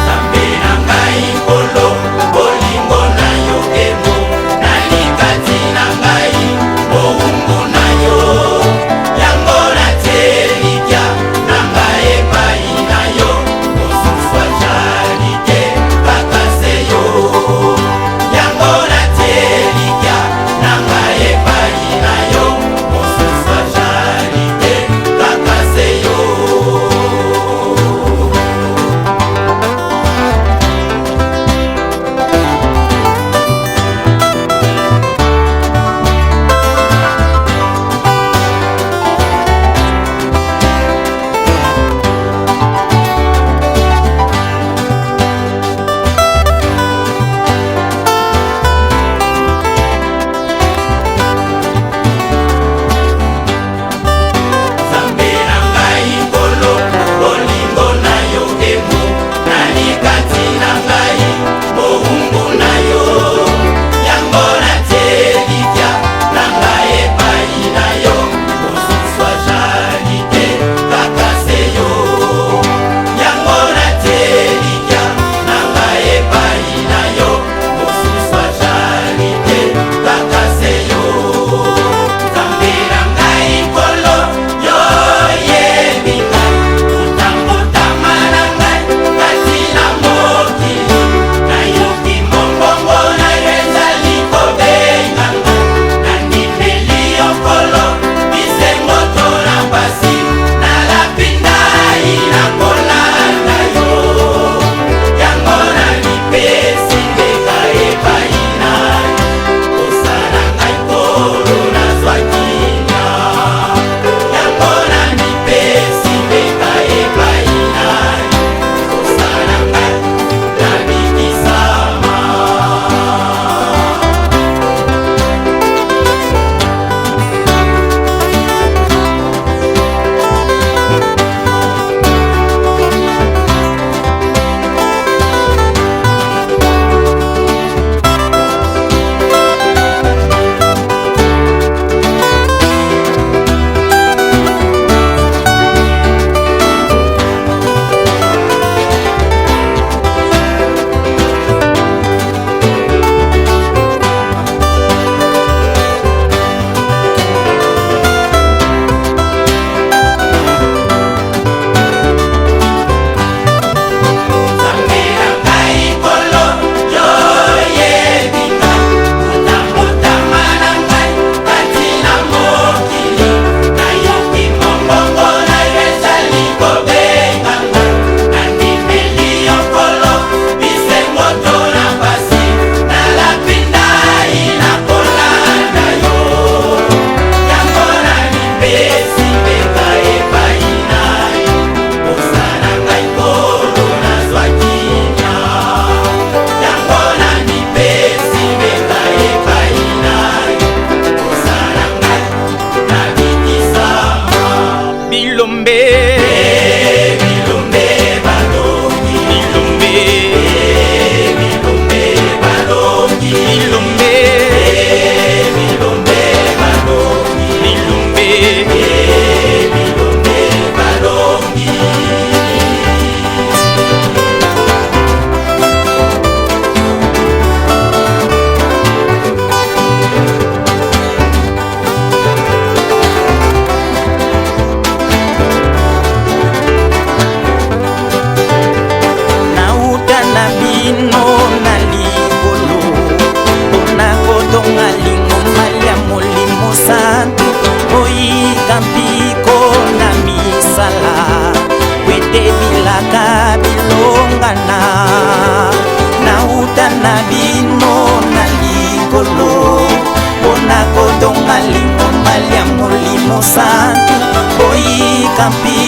Nzambe na ngai. Boyaka bilongana nauta na bino na likolo mpona kotonga lingomba lya Molimo Santu. Boyika mpiko.